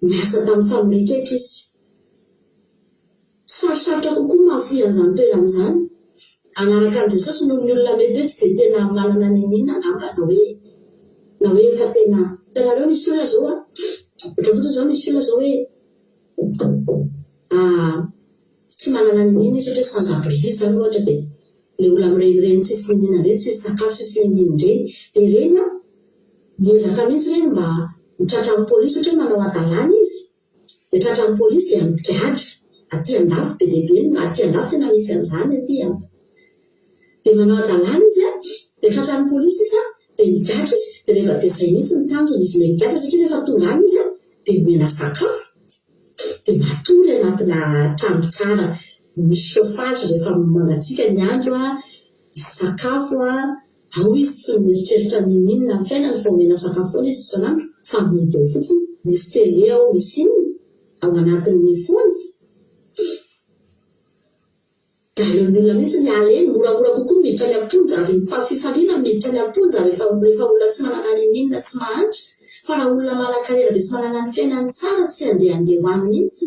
niasa tamin'ny famorian-ketra izy. Sarotsarotra kokoa ny mahafoy an'izany toerana izany hanaraka an'i Jesosy noho ny olona mety hoe tsy dia tena manana n'inon'inona angamba na hoe na hoe efa tena hitanareo misy olona izao an, ohatra fotsiny izao misy olona izao hoe tsy manana n'inon'inona izy ohatra hoe sans abri izany ohatra dia ilay olona mirenireny tsisy n'inon'inona ireny, tsisy sakafo tsisy n'inon'inona ireny dia ireny an miezaka mihitsy ireny mba ho tratran'ny polisy ohatra hoe manao hadalana izy Dia tratran'ny polisy dia migadra aty andafy be dia be ny aty andafy tena misy an'izany aty an. Dia manao hadalana izy an, dia tratran'ny polisy izy an, dia migadra izy, dia rehefa dia izay mihitsy ny tanjony izy ilay migadra satria rehefa tonga any izy an, dia omena sakafo, dia matory anatina trano tsara misy chauffage rehefa mangatsiaka ny andro an, misy sakafo an, Ao izy tsy mieritreritra n'inon'inona amin'ny fiainany fa omena sakafo foana izy isan'andro fa mihidy ao fotsiny, misy télé ao, misy inona ao anatin'ny fonja. Dia aleon'ny olona mihitsy miala eny, moramora kokoa ny miditra any am-ponja ary ny fifaliana ny miditra any am-ponja rehefa rehefa olona tsy manana n'inon'inona sy mahantra fa raha olona manan-karena be tsy manana ny fiainany tsara tsy handehandeha ho any mihitsy.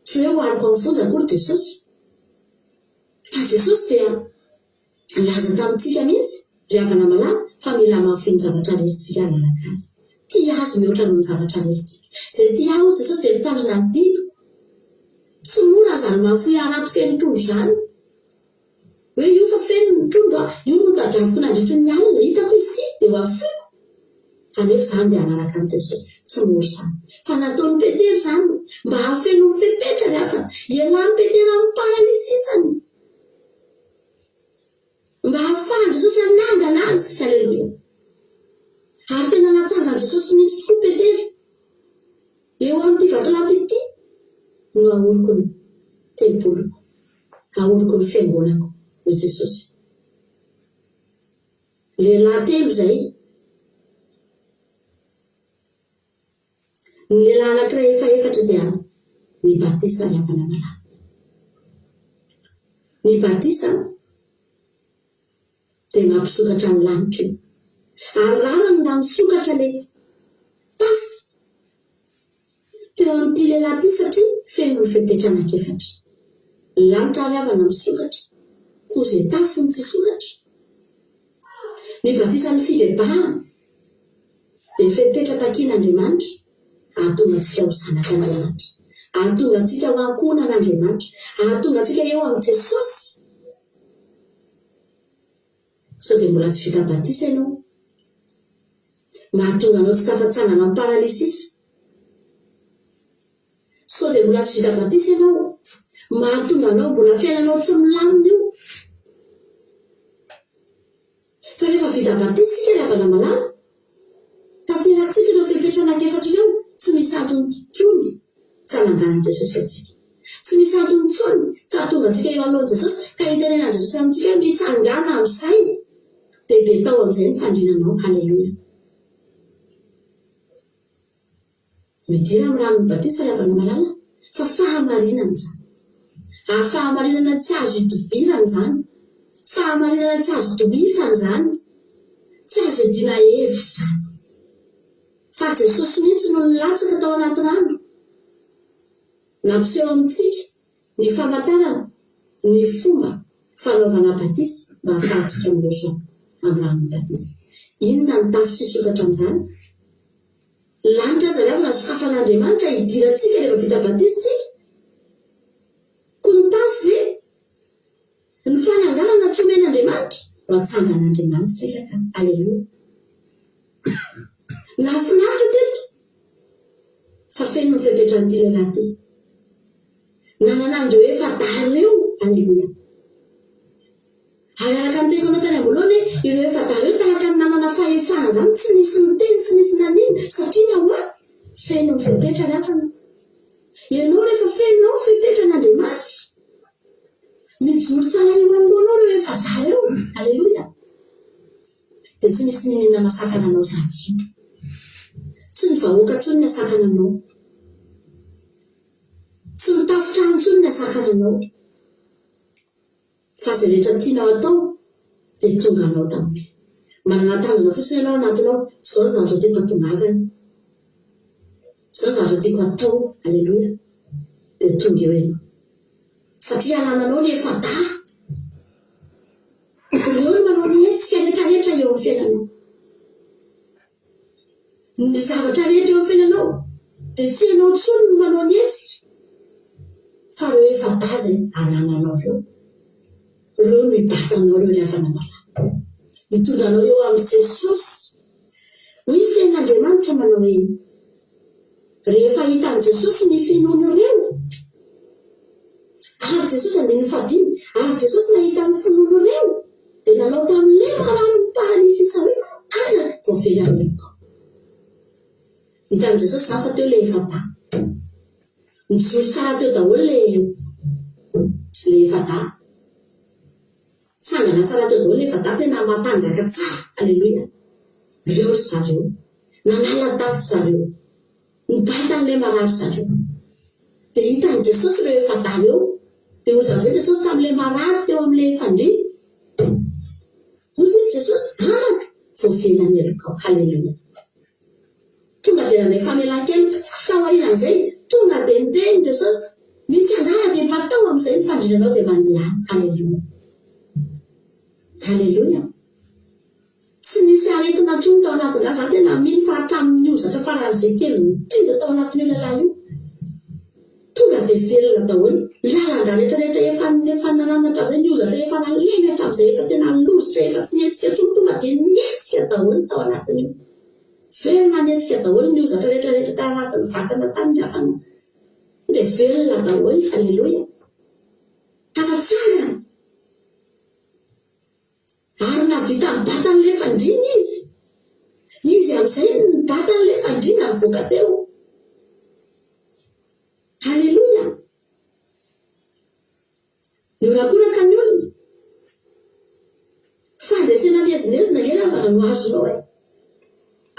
Tsy hoe ohariko amin'ny fonja akory Jesosy fa Jesosy dia Nilaza tamintsika mihitsy ry havana malala fa mila mahafoy ny zavatra rehetra hanaraka Azy. Tia Azy mihoatra noho ny zavatra rehetra isika. Izay tia Ahy, hoy Jesosy, dia mitandrina ny didiko. Tsy mora izany mahafoy harato feno trondro izany. Hoe io fa feno ny trondro an, io no notadiaviko nandritry ny alina, hitako izy ity, dia ho afoiko. Anefa izany dia hanaraka an'i Jesosy. Tsy mora izany. Fa nataon'i Petera izany mba hahafeno ny fepetra ry havana. Ialàn'i Petera amin'ny paralysisany. Mba hahafahan'i Jesosy hanangana azy. Aleloia. Ary tena natsangan'i Jesosy mihitsy tokoa Petera. Eo amin'ity vatolampy ity no ahoriko ny tempoliko, ahoriko ny fiangonako, hoy Jesosy. Lehilahy telo izay. Ny lehilahy anankiray efa efatra dia ny batisa ry havana malala. Ny batisa dia mampisokatra ny lanitra io. Ary rariny raha nisokatra ilay tafo teo amin'ity lehilahy ity satria feno ny fepetra anankiefatra. Ny lanitra ary havana misokatra, koa izay tafo no tsy hisokatra? Ny batisan'ny fibebahana dia fepetra takian'Andriamanitra hahatonga antsika ho zanak'Andriamanitra, hahatonga antsika ho ankohonan'Andriamanitra, hahatonga antsika eo amin'i Jesosy. Sao dia mbola tsy vita batisa ianao? Mahatonga anao tsy tafatsangana amin'ny paralysis. Sao dia mbola tsy vita batisa ianao? Mahatonga anao mbola fiainanao tsy milamina io. Fa rehefa vita batisa isika ry havana malala, tanterakitsika ireo fepetra anankiefatra ireo, tsy misy antony intsony tsy hananganan'i Jesosy antsika. Tsy misy antony intsony tsy hahatonga antsika eo anoloan'i Jesosy ka hitenenan'i Jesosy amintsika hoe mitsangàna amin'izay dia betao amin'izay ny fandrinanao. Haleloia. Midira amin'ny ranon'ny batisa ry havana malala fa fahamarinana izany. Ary fahamarinana tsy azo idovirana izany. Fahamarinana tsy azo dohifana izany. Tsy azo iadiana hevitra izany. Fa Jesosy mihitsy no nilatsaka tao anaty rano. Nampiseho amintsika ny famantarana ny fomba fanaovana batisa mba hahafahantsika miroso amin'ny ranon'ny batisa. Inona ny tafo tsy hisokatra amin'izany? Lanitra aza angamba nosokafan'Andriamanitra hidirantsika rehefa vita batisa isika. Koa ny tafo ve? Ny fananganana tsy omen'Andriamanitra? Ho atsangan'Andriamanitra isika ka. Aleloia. Nahafinaritra teto fa feno ny fepetran'ity lehilahy ity. Nanana an'ireo efa-dahy ireo. Aleloia. Ary araka ny teniko anao tany am-boalohany hoe ireo efa-dahy ireo tahaka ny nanana fahefana izany, tsy nisy niteny, tsy nisy nanino, satria nahoana? Feno ny fepetra ry havana. Ianao rehefa fenonao ny fepetran'Andriamanitra, mijoro tsara eo anoloanao ireo efa-dahy ireo. Aleloia. Dia tsy misy n'inon'inona mahasakana anao izany intsony. Tsy ny vahoaka intsony ny hasakana anao. Tsy ny tafontrano intsony ny hasakana anao. Fa izay rehetra tianao atao dia tonga anao daholo. Manana tanjona fotsiny ianao anatinao, izao ny zavatra tiako hatongavana. Izao ny zavatra tiako hatao, aleloia, dia tonga eo ianao. Satria anananao ny efa-dahy. Ireo no manao ny hetsika rehetrarehetra eo amin'ny fiainanao. Ny zavatra rehetra eo amin'ny fiainanao dia tsy ianao intsony no manao ny hetsika fa ireo efa-dahy izay anananao ireo. Ireo no hibatanao ireo ry havana malala. Hitondra anao eo amin'i Jesosy. Hoy ny tenin'Andriamanitra manao hoe, Rehefa hitan'i Jesosy ny finoan'ireo, ary Jesosy andininy fahadimy, ary Jesosy nahita ny finoan'ireo, dia nanao tamin'ilay mararin'ny paralysisa hoe, Anaka, voavela ny helokao. Hitan'i Jesosy izany fa teo ilay efa-dahy. Nijoro tsara teo daholo ilay ilay efa-dahy. Tsangana tsara teo daholo nefa dahy tena matanjaka tsara aleloia reo ry zareo nanala tafo zareo nibata an'ilay marary zareo dia hitan'i Jesosy ireo efa-dahy ireo dia hozy amin'izay Jesosy tamin'ilay marary teo amin'ilay fandriana hozy izy Jesosy anaka voavela ny helokao haleloia Tonga dia nandray famelan-keloka. Taorian'izay, tonga dia niteny Jesosy, Mitsangàna dia batao amin'izay ny fandrinanao dia mandehana. Aleloia. Aleloia. Tsy nisy aretina intsony tao anatin'izany. Za tena mino fa hatramin'ny hozatra faran'izay kely nitondra tao anatin'io lehilahy io, tonga dia velona daholo. Lalan-drà rehetra rehetra efa efa nanana hatramin'izay, ny hozatra efa nalemy hatramin'izay, efa tena lozitra, efa tsy nihetsika intsony, tonga dia nihetsika daholo tao anatin'io. Velona nihetsika daholo ny hozatra rehetra rehetra tao anatin'ny vatana tany ry havana dia velona daholo haleloia tafatsangana ary nahavita nibata an'ilay fandriana izy izy amin'izay nibata an'ilay fandriana nivoaka teo haleloia Nihorakoraka ny olona. Fandresena miezinezina ange ravana no azonao e!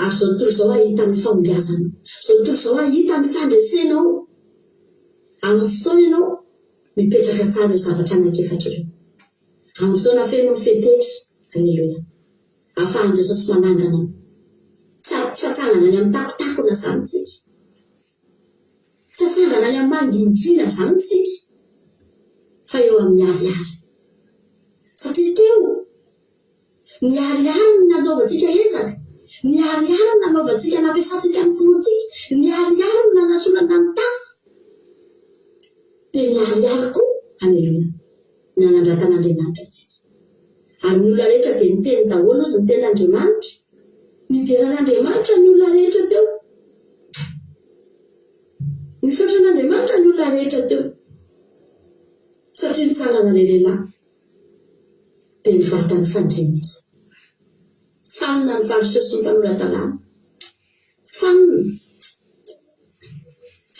Ary izao tontolo izao hahita ny fahombiazanao. Izao tontolo izao hahita ny fandresenao. Amin'ny fotoana ianao mipetraka tsara ireo zavatra anankiefatra ireo. Amin'ny fotoana feno ny fepetra. Aleloia. Ahafahan'i Jesosy manangana anao. Tsy tsy atsangana any amin'ny takotakona izany tsika. Tsy atsangana any amin'ny mangingina izany isika fa eo amin'ny ariary. Satria teo, ny ariary no nanaovantsika ezaka, ny ariary no nanaovantsika nampiasantsika ny finoantsika, ny ariary no nanasorana ny tafo. Dia ny ariary koa, aleloia, nanandratan'Andriamanitra antsika. Ary ny olona rehetra dia niteny daholo hozy ny tenin'Andriamanitra. Nidera an'Andriamanitra ny olona rehetra teo. Nisaotra an'Andriamanitra ny olona rehetra teo. Satria nitsangana ilay lehilahy, dia nibata ny fandriana izy. Fanina ny Fariseo sy ny mpanora-dalàna. Fanina.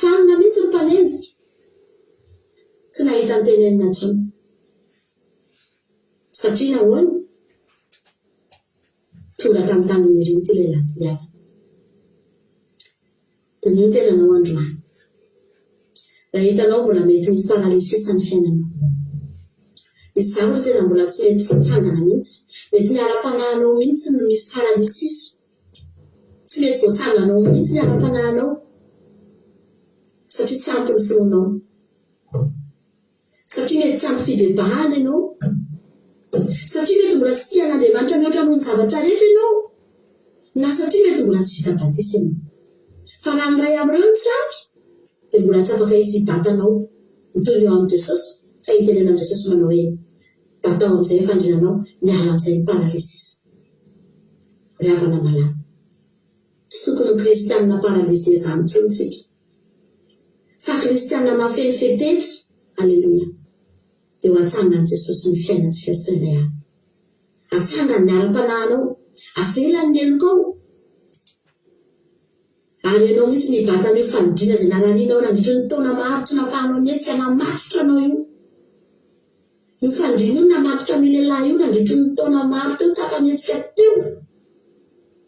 Fanina mihitsy ny mpanenjika. Tsy nahita ny tenenina intsony. Satria nahoana? Tonga tamin'ny tanjona iriny ity lehilahy ity havana. Diniho ny tenanao androany. Raha hitanao mbola mety misy paralysis ny fiainanao. Misy zavatra tena mbola tsy mety voatsangana mihitsy. Mety ny ara-panahinao mihitsy no misy paralysis. Tsy mety voatsanganao mihitsy ny ara-panahinao. Satria tsy ampy ny finoanao. Satria mety tsy ampy fibebahana ianao. Satria mety mbola tsy tia an'Andriamanitra mihoatra noho ny zavatra rehetra ianao. Na satria mety mbola tsy vita batisa ianao. Fa raha ny iray amin'ireo no tsy ampy, dia mbola tsy afaka hisy hibata anao ho toy ny eo amin'i Jesosy, ka hitenenan'i Jesosy manao hoe, Batao amin'izay ny fandrinanao, miala amin'izay ny paralysis. Ry havana malala, tsy tokony ho kristianina paralysé izany intsony isika. Fa kristiana mahafeno fepetra, aleloia, dia ho atsangan'i Jesosy ny fiainantsika tsirairay avy. Atsangany ny ara-panahinao, avelany ny helokao, ary ianao mihitsy mibata an'io fanidriana izay nararianao nandritry ny taona maro tsy nahafahanao nihetsika namatotra anao io. Io fandriana io namatotra an'io lehilahy io nandritry ny taona maro teo, tsy afa-nihetsika teo.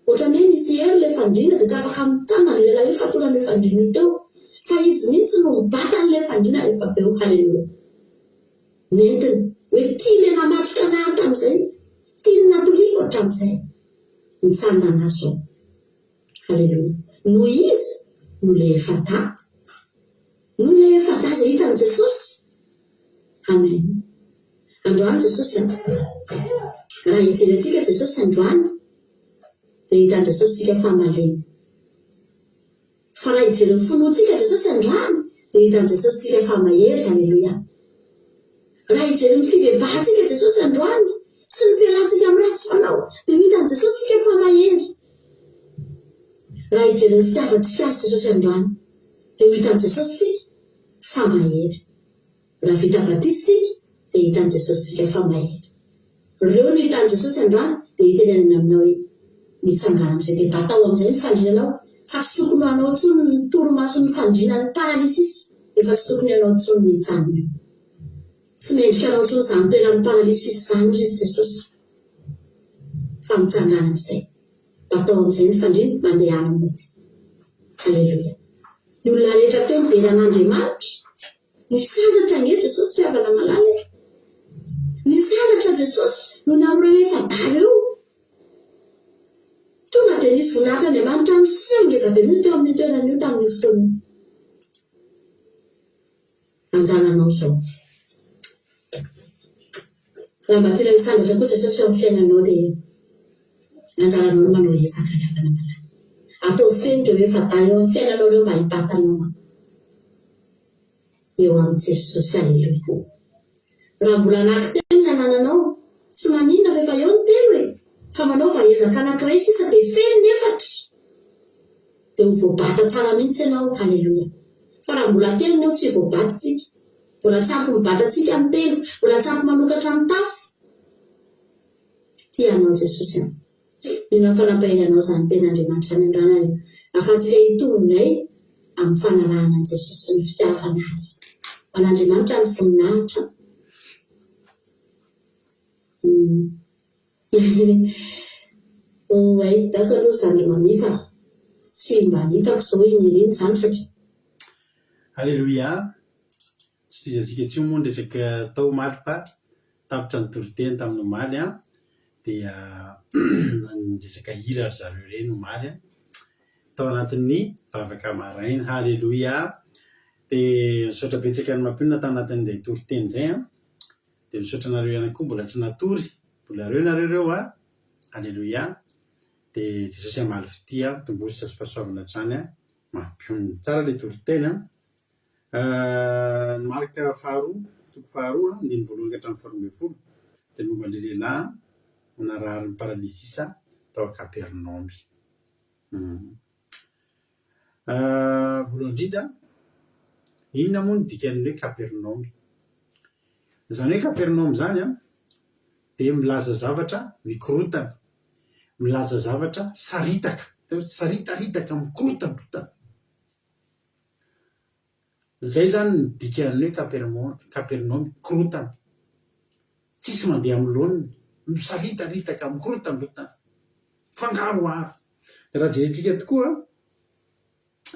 Ohatran'ny hoe misy hery ilay fandriana dia tsy afaka mitsangana io lehilahy io fatoran'io fandriana io teo. Fa izy mihitsy no mibata an'ilay fandriana rehefa avy eo. Haleloia. Nentiny. Hoe ity ilay namatotra anah hatramin'izay. Ity no natoriako hatramin'izay. Mitsangana aho izao. Haleloia. Noho izy no ilay efa-dahy. No ilay efa-dahy izay hitan'i Jesosy. Amen. Androany Jesosy an. Raha hijery antsika Jesosy androany dia hitan'i Jesosy tsika fa malemy. Fa raha hijery ny finoantsika Jesosy androany dia hitan'i Jesosy tsika fa mahery. Aleloia. Raha hijery ny fibebahantsika Jesosy androany sy ny fialantsika amin'ny ratsy fanao dia ho hitan'i Jesosy tsika fa mahery. Raha hijery ny fitiavantsika Azy Jesosy androany dia ho hitan'i Jesosy tsika fa mahery. Raha vita batisa tsika dia hitan'i Jesosy tsika fa mahery. Reo no hitan'i Jesosy androany dia hitenenany aminao hoe, mitsangàna amin'izay dia batao amin'izay ny fandrinanao fa tsy tokony ho anao intsony ny torimason'ny fandrinan'ny paralysis efa tsy tokony anao intsony ny hijanona eo. Tsy mendrika anao intsony izany toeran'ny paralysis izany hoy izy Jesosy fa mitsangàna amin'izay. Batao amin'izay ny fandriana, mandehana mody. Aleloia. Ny olona rehetra teo nidera an'Andriamanitra. Nisandratra ange Jesosy ry havana malala e! Nisandratra Jesosy noho ny amin'ireo efa-dahy ireo. Tonga dia nisy voninahitr'Andriamanitra niseho ngezabe mihitsy teo amin'io toerana io tamin'io fotoana io. Anjaranao izao. Raha mba tianao hisandratra koa Jesosy eo amin'ny fiainanao dia anjaranao ny manao ezaka ry havana malala. Ataovy feno ireo efa-dahy eo amin'ny fiainanao ireo mba hibatanao an. Eo amin'i Jesosy. Aleloia. Raha mbola anaky telo ny anananao, tsy maninona fa efa eo ny telo e! Fa manaova ezaka anakiray sisa dia feno ny efatra! Dia ho voabata tsara mihitsy ianao. Aleloia. Fa raha mbola telo ny eo tsy voabata tsika. Mbola tsy ampy mibata antsika ny telo. Mbola tsy ampy manokatra ny tafo. Tia anao Jesosy an. Mino aho fa nampahery anao izany tenin'Andriamanitra izany androany ary ahafahantsika hitombo indray amin'ny fanarahana an'i Jesosy sy ny fitiavana Azy. Ho an'Andriamanitra ny voninahitra. Oay, lasa aloha zandry Mamie fa tsy mba hitako izao i Nirina izany satria.
Aleloia! Tsy tohizantsika intsony moa ny resaka tao omaly fa tapitra ny toriteny tamin'ny omaly an, dia niresaka hira ry zareo ireny omaly an, tao anatin'ny vavaka maraina. Haleloia! Dia misaotra betsaka an'i Mampionona tao anatin'izay toriteny izay an, dia misaotra anareo ihany koa mbola tsy natory, mbola ireo nareo ireo an, Aleloia! Dia Jesosy hamaly fitia, tombosa sy fahasoavana hatrany an, Mampionona. Tsara ilay toriteny an. Ny marika faharoa, toko faharoa, andininy voalohany ka hatramin'ny faharoa ambin'ny folo, dia ny momba ilay lehilahy nararin'ny paralysisa tao Kapernaomy. Voalohany indrindra, inona moa no dikan'ny hoe Kapernaomy? Izany hoe Kapernaomy izany dia milaza zavatra mikorontana, milaza zavatra saritaka, saritaritaka, mikorontandrotana. Izay izany ny dikan'ny hoe Kapernaomy, korontana. Tsisy mandeha amin'ny laoniny, misaritaritaka, mikorontandrotana, mifangaroharo. Raha jerentsika tokoa,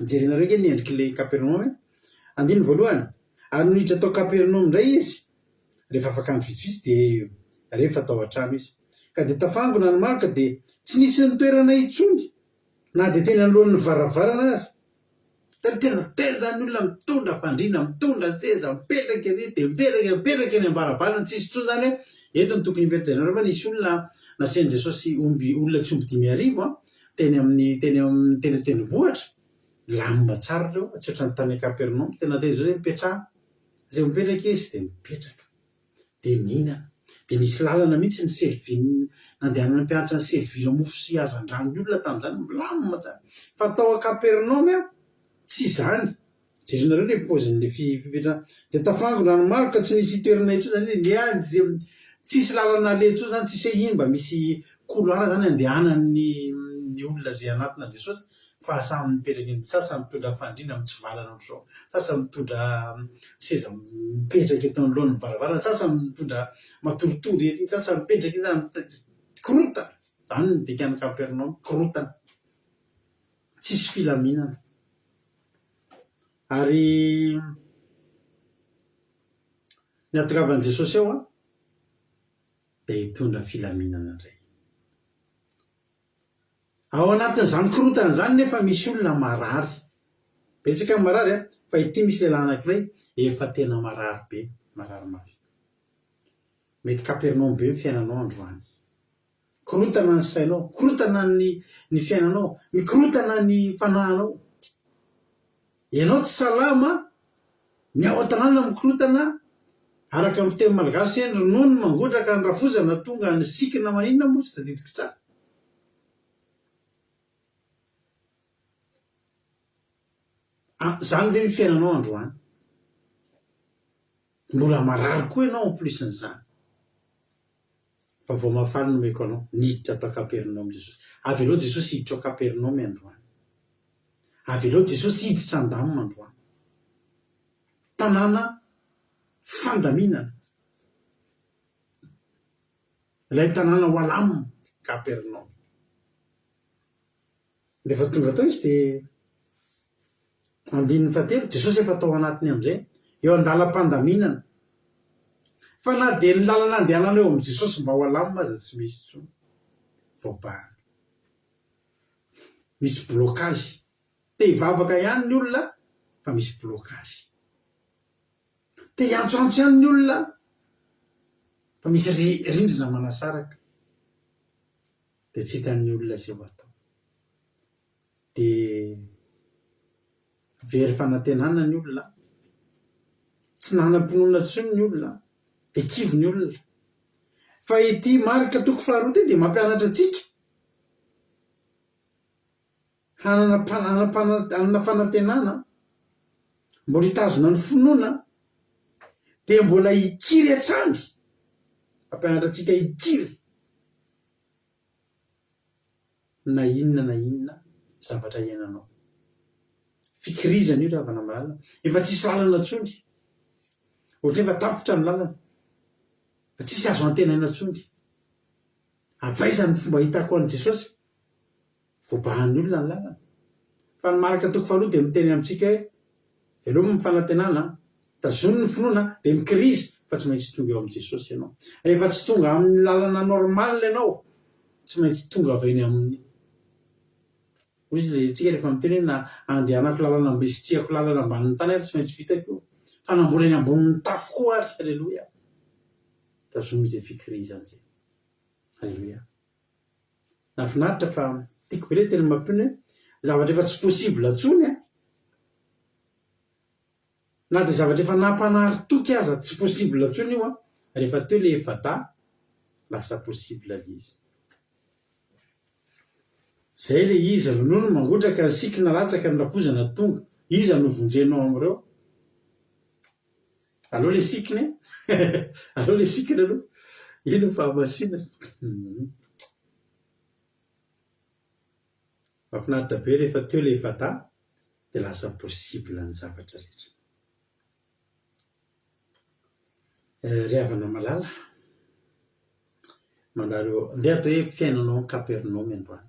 jerenareo ange ny endrik'ilay Kapernaomy e. Andininy voalohany, ary nony niditra tao Kapernaomy indray izy, rehefa afaka andro vitsivitsy dia rehefa tao an-trano izy. Ka dia tafangona ny maro ka dia tsy nisy nitoerana intsony na dia teny anoloan'ny varavarana aza. Hitanao, tena teny izany olona mitondra fandriana, mitondra seza, mipetraka ery dia mipetraka, mipetraka eny am-baravarana, tsisy intsony izany hoe eto no tokony hipetraka. Jereo fa nisy olona nasian'i Jesosy omby, olona tsy omby 5000 an, teny amin'ny, teny amin'ny, teny an-tendrombohitra, milamina tsara ireo, tsy ohatran'ny tany Kapernaomy, tena teny Jesosy hoe mipetraha, rehefa mipetraka izy dia mipetraka. dia nihinana. Dia nisy lalana mihitsy ni-servir nandehanan'ny mpianatra ni-servir mofo sy hazandrano ny olona tamin'izany, milamina tsara. Fa tao Kapernaomy an, tsy izany. Jerenareo ilay paozin'ilay fipetrahana. Dia tafangona ny maro ka tsy nisy toerana intsony izany hoe ndeha tsisy lalana aleha intsony izany, tsisy hoe iny mba misy couloir izany andehanan'ny ny olona izay hanatona an'i Jesosy fa samy mipetraka eny, sasany mitondra fandriana mitsivalana ohatr'izao, sasany mitondra seza mipetraka eto anoloan'ny varavarana, sasany mitondra matoritory ery, sasany mipetraka eny, korontana. Izany no dikan'ny Kapernaomy, korontana. Tsisy filaminana. Ary ny hatongavan'i Jesosy eo dia hitondra filaminana indray. Ao anatin'izany korontana izany nefa misy olona marary. Betsaka ny marary an, fa ity misy lehilahy anankiray efa tena marary be, marary mafy. Mety Kapernaomy be ny fiainanao androany. Korontana ny sainao, korontana ny ny fiainanao, mikorontana ny fanahinao. Ianao tsy salama, ny ao an-tanàna mikorontana, araka ny fiteny malagasy hoe ny ronono mangotraka, ny rafozana tonga, ny sikina maninona moa tsy tadidiko tsara. Ah, zany ve ny fiainanao androany? Mbola marary koa ianao en plus n'izany. Vaovao mahafaly no omeko anao, niditra tao Kapernaomy Jesosy. Avelao Jesosy hiditra ao Kapernaomy androany. Avelao Jesosy hiditra an-damina androany. Tanàna fandaminana. Ilay tanàna ho alamina, Kapernaomy. Rehefa tonga tao izy dia andininy fahatelo, Jesosy efa tao anatiny amin'izay, eo an-dalam-pandaminana. Fa na dia ny lalana andehanana eo amin'i Jesosy mba ho alamina aza tsy misy intsony. Voabahana. Misy blocage. Te hivavaka ihany ny olona fa misy blocage. Te hiantsoantso ihany ny olona fa misy rindrina manasaraka. Dia tsy hitan'ny olona izay ho atao. Dia very fanantenana ny olona, tsy nanam-pinoana intsony ny olona, dia kivy ny olona. Fa ity Marka toko faharoa ity dia mampianatra antsika hanana hanana fanantenana, mbola hitazona ny finoana, dia mbola hikiry hatrany, mampianatra antsika hikiry. Na inona na inona zavatra iainanao. Fikirizana io ry havana malala. Efa tsisy lalana intsony. Ohatran'ny efa tapitra ny lalana. Efa tsisy azo antenaina intsony. Avy aiza ny fomba ahitako an'i Jesosy? Voabahan'ny olona ny lalana. Fa ny Marka toko faharoa dia miteny amintsika hoe, Velomy ny fanantenana, tazony ny finoana, dia mikiriza fa tsy maintsy tonga eo amin'i Jesosy ianao. Rehefa tsy tonga amin'ny lalana normal ianao, tsy maintsy tonga avy eny amin'ny Hoy izy ilay tsika rehefa miteny hoe na andehanako lalana mba hisitrihako lalana ambanin'ny tany ary tsy maintsy vitako io. Fa na mbola eny ambonin'ny tafo koa ary. Aleloia. Tazomy izay fikirizana izay. Aleloia. Nahafinaritra fa tiako be le teny mampino hoe zavatra efa tsy possible tsony an! Na dia zavatra efa nampanary toky aza tsy possible tsony io an, rehefa teo le efa-dahy lasa possible le izy. Zay le izy, ronono mangotraka, ny sikina latsaka, ny rafozana tonga, iza no vonjenao amin'ireo? Aleo le sikina e! Aleo le sikina aloha, iny ny fahamasinana. Mahafinaritra be rehefa teo le efa-dahy dia lasa possible ny zavatra rehetra. Ry havana malala, mandalo eo, andeha atao hoe fiainanao any Kapernaomy androany.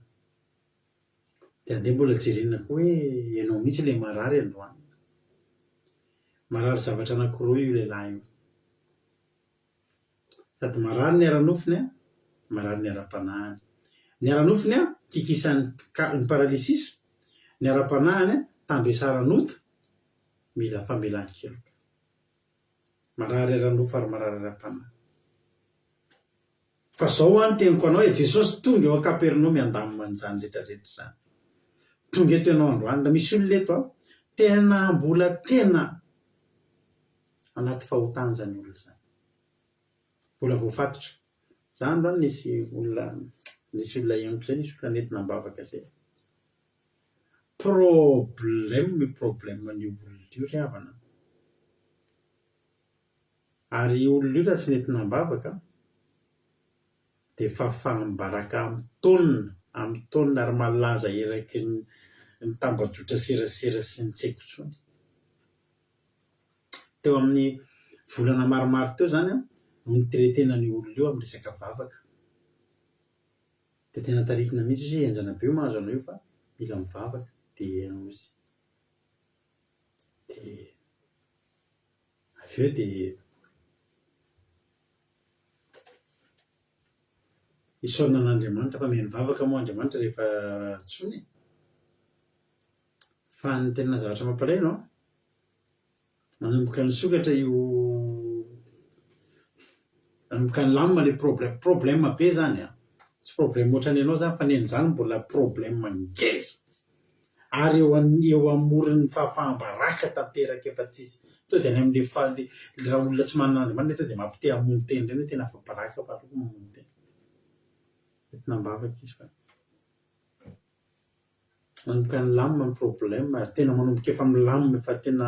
Dia andeha mbola jerena koa hoe ianao mihitsy ilay marary androany. Marary zavatra anankiroa io lehilahy io. Sady marary ny ara-nofony an, marary ny ara-panahiny. Ny ara-nofony an, kikisan'ny ny paralysis, ny ara-panahiny an, tambesaran'ota, mila famelan-keloka. Marary ara-nofo ary marary ara-panahy. Fa zao hoa ny teniko anao e, Jesosy tonga eo Kapernaomy handamina an'izany rehetra rehetra izany. Tonga eto ianao androany, raha misy olona eto an, tena mbola tena anaty fahotana izany olona izany. Mbola voafatotra. Za androany nisy olona, nisy olona henoko izay, nisy olona nentina am-bavaka izay. Problème io problème an'io olona io ry havana an. Ary io olona io raha tsy nentina am-bavaka dia fahafaham-baraka amin'ny taonina, amin'ny taonina ary malaza eraky ny ny tambajotra serasera sy ny tsy haiko intsony. Teo amin'ny volana maromaro teo izany no ni-traiter-na an'io olona io amin'ny resaka vavaka. Dia tena taritina mihitsy izy hoe henjana be io mahazo anao io fa mila mivavaka. Dia eny hozy. Dia avy eo dia isaorana an'Andriamanitra fa mihaino vavaka moa Andriamanitra rehefa antsoina e. Fa ny tena zavatra mampalahelo an, nanomboka nisokatra io, nanomboka nilamina ilay problème, problème be izany an, tsy problème ohatran'ny anao izany fa ny an'izany mbola problème ngeza, ary eo eo amoron'ny fahafaham-baraka tanteraka efa tsisy, tonga dia any amin'ilay faha- raha olona tsy manana an'Andriamanitra tonga dia mampite hamono tena ireny hoe tena afa-baraka fa aleoko mamono tena. Entina am-bavaka izy fa. Manomboka nilamina ny problème ary tena manomboka efa milamina efa tena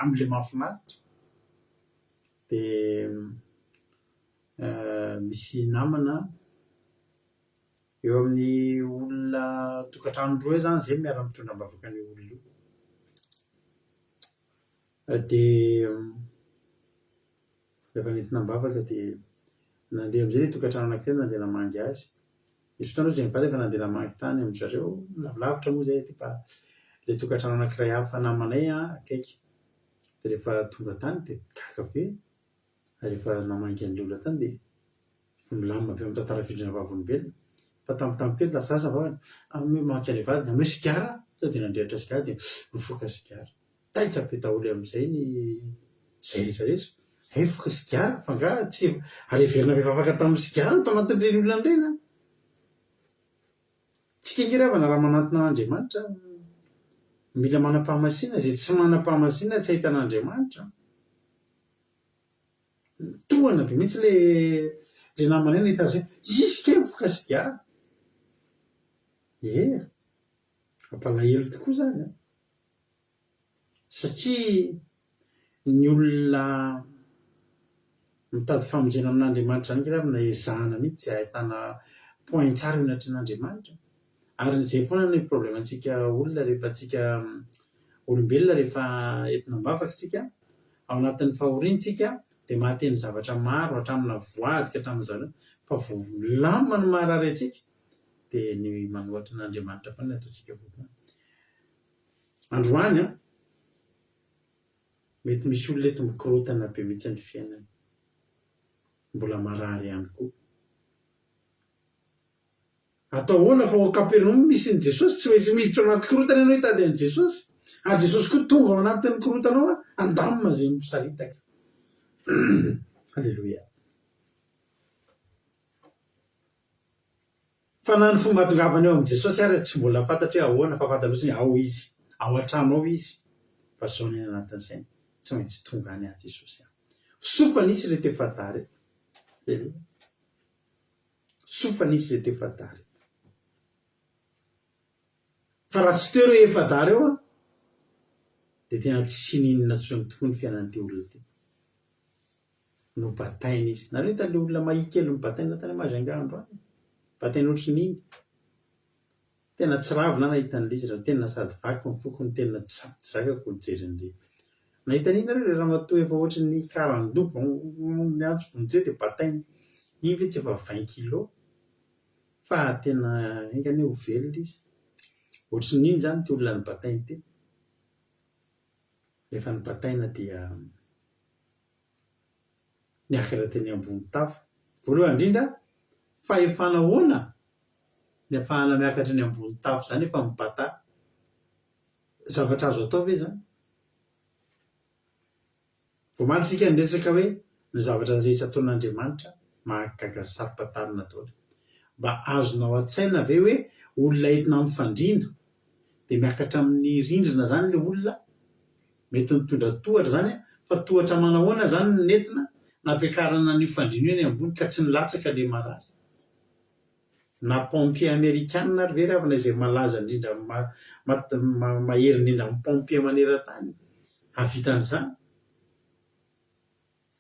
amin'ilay mahafinaritra. Dia misy namana eo amin'ny olona tokantrano roa eo izany izay miara-mitondra am-bavaka an'io olona io. Dia rehefa nentina am-bavaka dia nandeha amin'izay ilay tokantrano anankiray nandeha namangy azy. Nisy fotoana aloha izahay mivady efa nandeha namaky tany amin-dry zareo, lavilavitra moa izahay aty fa ilay tokantrano anankiray hafa namanay akaiky. Dia rehefa tonga tany dia gaga be, rehefa namangy an'ilay olona tany dia milamina be mitantara fidinana vavolombelona. Fa tampotampoka eo lasa lasa ny vavany, ameo mantsy an'ilay vadiny, ameo sigara, sao dia nandrehitra sigara dia nifoka sigara. Taitra be daholo amin'izay ny izay rehetra rehetra. Hay mifoka sigara, fa angaha tsy ary heverina fa efa afaka tamin'ny sigara tao anatin'ireny olona ireny an! Tsika ange ry havana raha manantona an'Andriamanitra, mila manam-pahamasinana, izay tsy manam-pahamasinana tsy hahita an'Andriamanitra. Tohana be mihitsy ilay ilay namanay nahita azy hoe izy kay mifoka sigara. Ie, mampalahelo tokoa izany an! Satria ny olona mitady famonjena amin'Andriamanitra izany angamba na ezahana mihitsy tsy ahitana point tsara eo anatrehan'Andriamanitra. Ary izay foana ny problème-ntsika olona rehefa tsika olombelona rehefa entina am-bavaka isika, ao anatin'ny fahoriana isika dia mahateny zavatra maro hatramina voady ka hatramin'ny zavatra fa vao milamina ny maharary antsika dia ny manohatra an'Andriamanitra foana no ataontsika voalohany. Androany an, mety misy olona eto mikorontana be mihitsy ny fiainany, mbola marary ihany koa. Atao ahoana fa ao Kapernaomy misy an'i Jesosy, tsy maintsy miditra ao anaty korontana ianao hitady an'i Jesosy, ary Jesosy koa tonga ao anatin'ny korontana ao handamina izay misaritaka. Aleloia. Fa na ny fomba hahatongavana eo amin'i Jesosy ary tsy mbola fantatra hoe ahoana fa fantatra fotsiny hoe ao Izy, ao an-trano ao Izy, fa izao ny any anatin'ny sainy, tsy maintsy tonga any aho Jesosy a. Soa fa nisy ireto efa-dahy ireto. Aleloia. Soa fa nisy ireto efa-dahy ireto. Fa raha tsy teo ireo efa-dahy ireo an, dia tena tsy n'inona intsony tokoa ny fiainan'ity olona ity. Nobataina izy. Nareo nahita le olona mahia kely nobataina tany Majunga androany? Bataina ohatry ny iny. Tena tsy ravina aho nahita an'ilay izy raha tena sady vaky ny foko no tena tsy zakako nijery an'ilay. Nahita an'iny nareo ilay ramatoa efa ohatry ny karandoha miantso vonjeo dia bataina. Iny ve tsy efa vingt kilos? Fa tena enga anie ho velona izy. Ohatry ny iny izany ity olona nobataina ity. Rehefa nobataina dia. Niakatra teny ambony tafo. Voalohany indrindra, fahefana ahoana ny afahana miakatra eny ambony tafo izany efa mibata? Zavatra azo atao ve izany? Vao omaly isika niresaka hoe ny zavatra rehetra ataon'Andriamanitra mahagaga sy saro-pantarina daholo. Mba azonao an-tsaina ve hoe olona entina amin'ny fandriana dia miakatra amin'ny rindrina izany ilay olona? Mety nitondra tohatra izany fa tohatra manahoana izany no nentina nampiakarana an'io fandriana io eny ambony ka tsy nilatsaka ilay marary? Na pompier amerikana ary ve ry havana izay malaza indrindra mahery indrindra amin'ny pompier maneran-tany hahavita an'izany?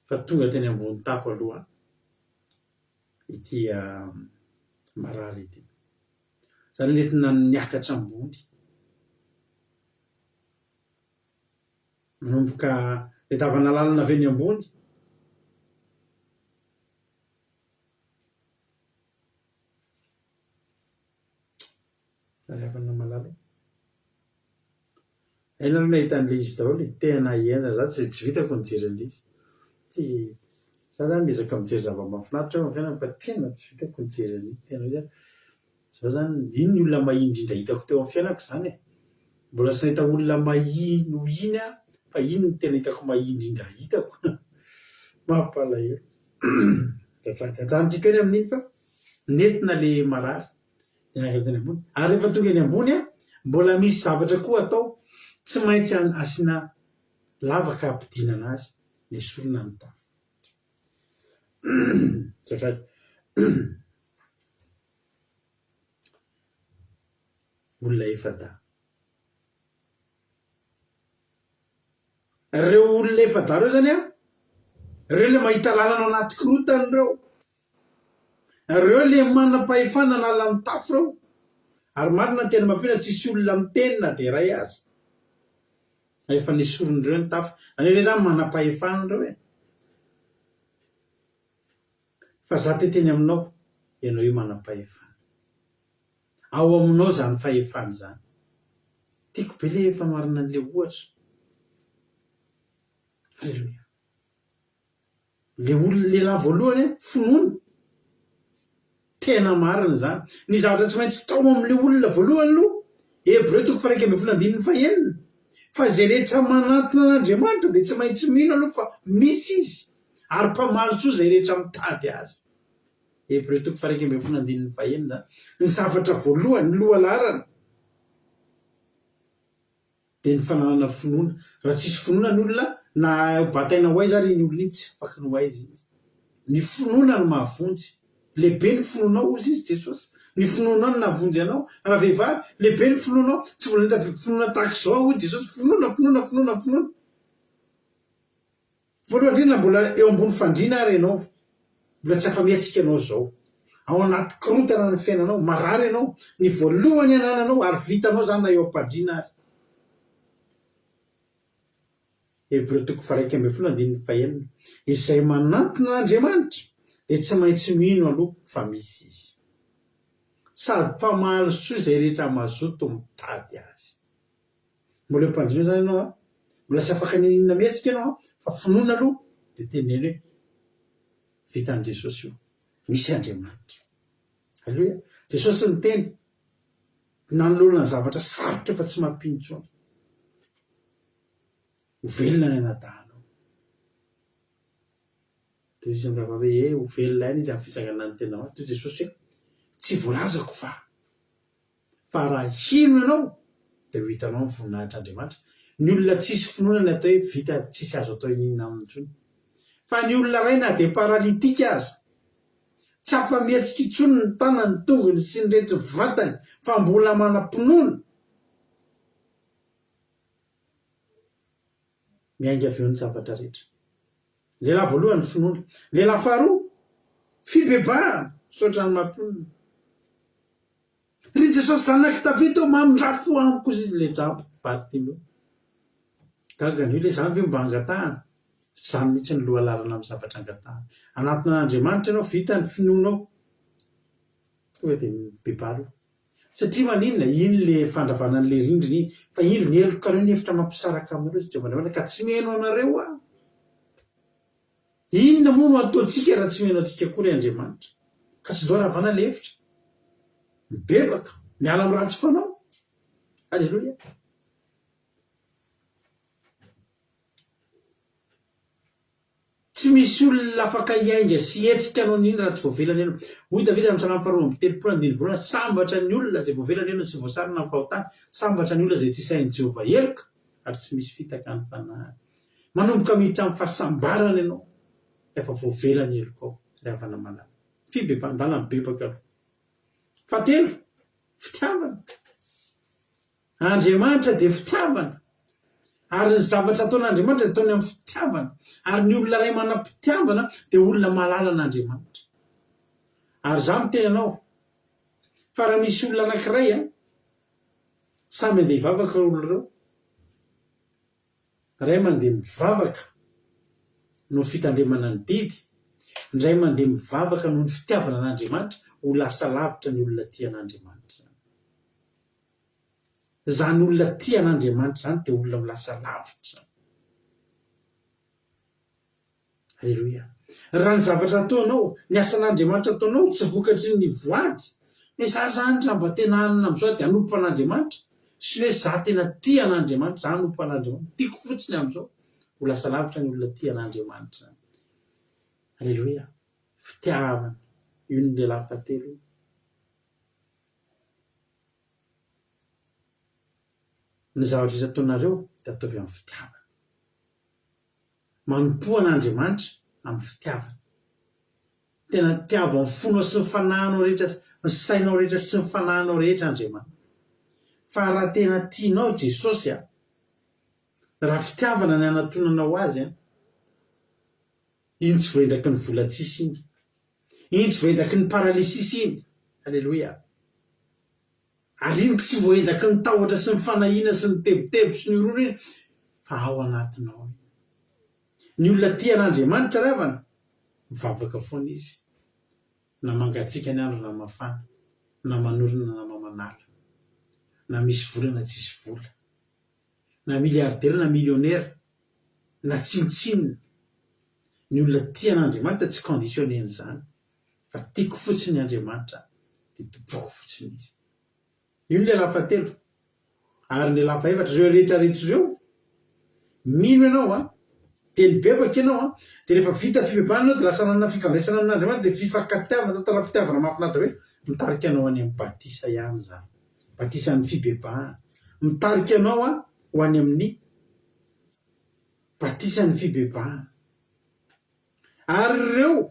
Fa tonga teny ambony tafo aloha ity marary ity. Izany hoe nentina niakatra ambony. Manomboka tadiavana lalana avy eny ambony. Ry havana malala ô. Hainareo nahita an'ilay izy daholo e. Tena henjana. Za tsy tsy vitako ny nijery an'ilay izy. Tsy, za zany miezaka mijery zava-mahafinaritra aho amin'ny fiainana fa tena tsy vitako ny nijery an'iny. Tena hoe zao zany, iny ny olona mahia indrindra hitako teo amin'ny fiainako izany e. Mbola tsy nahita olona mahia noho iny aho fa iny no tena hitako mahia indrindra hitako. Mampalahelo. Azafady. Ajanontsika eo ny amin'iny fa nentina ilay marary. Niakatra teny ambony. Ary rehefa tonga eny ambony an, mbola misy zavatra koa atao, tsy maintsy asiana lavaka hampidinana azy, nesorina ny tafo. Azafady. Olona efa-dahy. Reo olona efa-dahy reo zany an, reo le mahita lalana ao anaty korontana reo, reo le manam-pahefana hanala ny tafo reo, ary marina ny tena mampino tsisy olona miteny na dia iray aza, efa nesorin'ireo ny tafo, zany hoe reo zany manam-pahefana reo e, fa za te teny aminao, ianao io manam-pahefana. Ao aminao izany fahefana izany. Tiako be le fanoharana an'le ohatra. Aleloia. Le olona lehilahy voalohany an, finoana. Tena marina izany. Ny zavatra tsy maintsy tao amin'le olona voalohany aloha, Hebreo toko faha-11 andininy fahenina, fa izay rehetra manantona an'Andriamanitra dia tsy maintsy mino aloha fa misy Izy, ary mpamaly soa izay rehetra mitady Azy. Hebreo toko faha-11 andininy fahenina, Ny zavatra voalohany, ny lohalaharana, dia ny fananana finoana. Raha tsisy finoana ny olona, na bataina ho aiza ary iny olona iny, tsy afaky ny ho aiza iny. Ny finoana no mahavonjy. Lehibe ny finoanao, hozy izy, Jesosy. Ny finoanao no nahavonjy anao. Ravehivavy, lehibe ny finoanao. Tsy mbola nahita finoana tahaka izao aho, hoy Jesosy. Finoana, finoana, finoana, finoana. Voalohany indrindra mbola eo ambony fandriana ary ianao, mbola tsy afa-mihetsika ianao izao. Ao anaty korontana ny fiainanao, marary ianao, ny voalohany anananao ary vitanao izany na eo am-pandriana ary. Hebreo toko faha-11 andininy fahenina, Izay manantona an'Andriamanitra dia tsy maintsy mino aloha fa misy Izy. Sady mpamaly soa izay rehetra mazoto mitady Azy. Mbola eo am-pandriana izany ianao an, mbola tsy afaka n'inon'inona mihetsika ianao an, fa finoana aloha dia teneno hoe vitan'i Jesosy io, misy Andriamanitra. Aleloia. Jesosy niteny nanoloana ny zavatra sarotra efa tsy mampino intsony. Ho velona ny anadahinao. Toy izy mirahavavy hoe e, ho velona ihany izy amin'ny fitsanganan'ny tena maty. Toy Jesosy hoe tsy voalazako fa. Fa raha hino ianao dia ho hitanao ny voninahitr'Andriamanitra. Ny olona tsisy finoana ny atao hoe vita tsisy azo atao iniana aminy intsony. Fa ny olona iray na dia paralitika aza, tsy afa-mihetsika intsony ny tanany, tongony sy ny rehetra vatany fa mbola manam-pinoana, miainga avy eo ny zavatra rehetra. Lehilahy voalohany finoana. Lehilahy faharoa, fibebahana, misaotra ny mampionona. Ry Jesosy zanak'i Davida ô, mamindrà fo amiko hozy izy le jamba, Bartimeo. Gaga ny olona, izany ve mba angatahana? Izany mihitsy no lohalarana amin'ny zavatra angatahana. Hanantona an'Andriamanitra ianao, vita ny finoanao. Tonga dia mibebaha aloha. Satria maninona? Iny le fandravana an'le rindrina iny. Fa indro ny helokareo ny efitra mampisaraka aminareo sy Jehovah Andriamanitra ka tsy mihaino anareo aho. Inona moa no ataontsika raha tsy mihaino antsika akory Andriamanitra? Ka tsy ndao ravana ilay efitra. Mibebaka, miala amin'ny ratsy fanao. Aleloia. Tsy misy olona afaka hiainga sy hihetsika hanao n'inona raha tsy voavela ny helony. Hoy Davida amin'ny Salamo faharoa 32 andininy voalohany, Sambatra ny olona izay voavela ny helony sy voasarona ny fahotany, sambatra ny olona izay tsy isahin'i Jehovah heloka ary tsy misy fitaka ny fanahiny. Manomboka miditra amin'ny fahasambarana ianao rehefa voavela ny helokao, ry havana malala. Fibebahan-dalana, mibebaka aloha. Fahatelo, fitiavana. Andriamanitra dia fitiavana. Ary ny zavatra ataon'Andriamanitra dia ataony amin'ny fitiavana. Ary ny olona iray manam-pitiavana dia olona mahalala an'Andriamanitra. Ary izaho miteny anao, fa raha misy olona anankiray an, samy handeha hivavaka ireo olona ireo, Ray mandeha mivavaka noho ny fitandremana ny didy, ny ray mandeha mivavaka noho ny fitiavana an'Andriamanitra, ho lasa lavitra ny olona tia an'Andriamanitra izany. Izany olona tia an'Andriamanitra izany dia olona ho lasa lavitra izany. Aleloia. Raha ny zavatra ataonao, ny asan'Andriamanitra ataonao tsy vokatry ny voady, hoe za zany raha mba tena hanana amin'izao dia hanompo an'Andriamanitra, sy ny hoe za tena tia an'Andriamanitra, za hanompo an'Andriamanitra, tiako fotsiny amin'izao, ho lasa lavitra ny olona tia an'Andriamanitra izany. Aleloia. Fitiavana. Io ny lehilahy fahatelo io. Ny zavatra rehetra ataonareo dia ataovy amin'ny fitiavana. Manompoa an'Andriamanitra amin'ny fitiavana. Tena tiavo amin'ny fonao sy ny fanahinao rehetra, ny sainao rehetra sy ny fanahinao rehetra Andriamanitra. Fa raha tena tianao Jesosy a, raha fitiavana ny anatonanao Azy a, iny tsy voaendaky ny vola tsisy iny. Iny tsy voaendaky ny paralysisy iny. Aleloia. Ary iny tsy voaendaky ny tahotra sy ny fanahiana sy ny tebiteby sy ny ororo iny fa ao anatinao iny. Ny olona tia an'Andriamanitra ry havana, mivavaka foana izy, na mangatsiaka ny andro na mafana, na manorina na mamanala, na misy vola na tsisy vola, na milliardaire na millionnaire, na tsinontsinona. Ny olona tia an'Andriamanitra tsy conditionner-n'izany fa tiako fotsiny Andriamanitra dia tompoiko fotsiny Izy. Io ny lehilahy fahatelo. Ary ny lehilahy fahefatra, ireo rehetra rehetra ireo, mino ianao an, dia nibebaka ianao an, dia rehefa vita fibebahana ianao dia lasa nanana fifandraisana amin'Andriamanitra, dia fifankatiavana, tantaram-pitiavana mahafinaritra be, mitarika anao any amin'ny batisa ihany izany. Batisan'ny fibebahana. Mitarika anao an, ho any amin'ny batisan'ny fibebahana. Ary ireo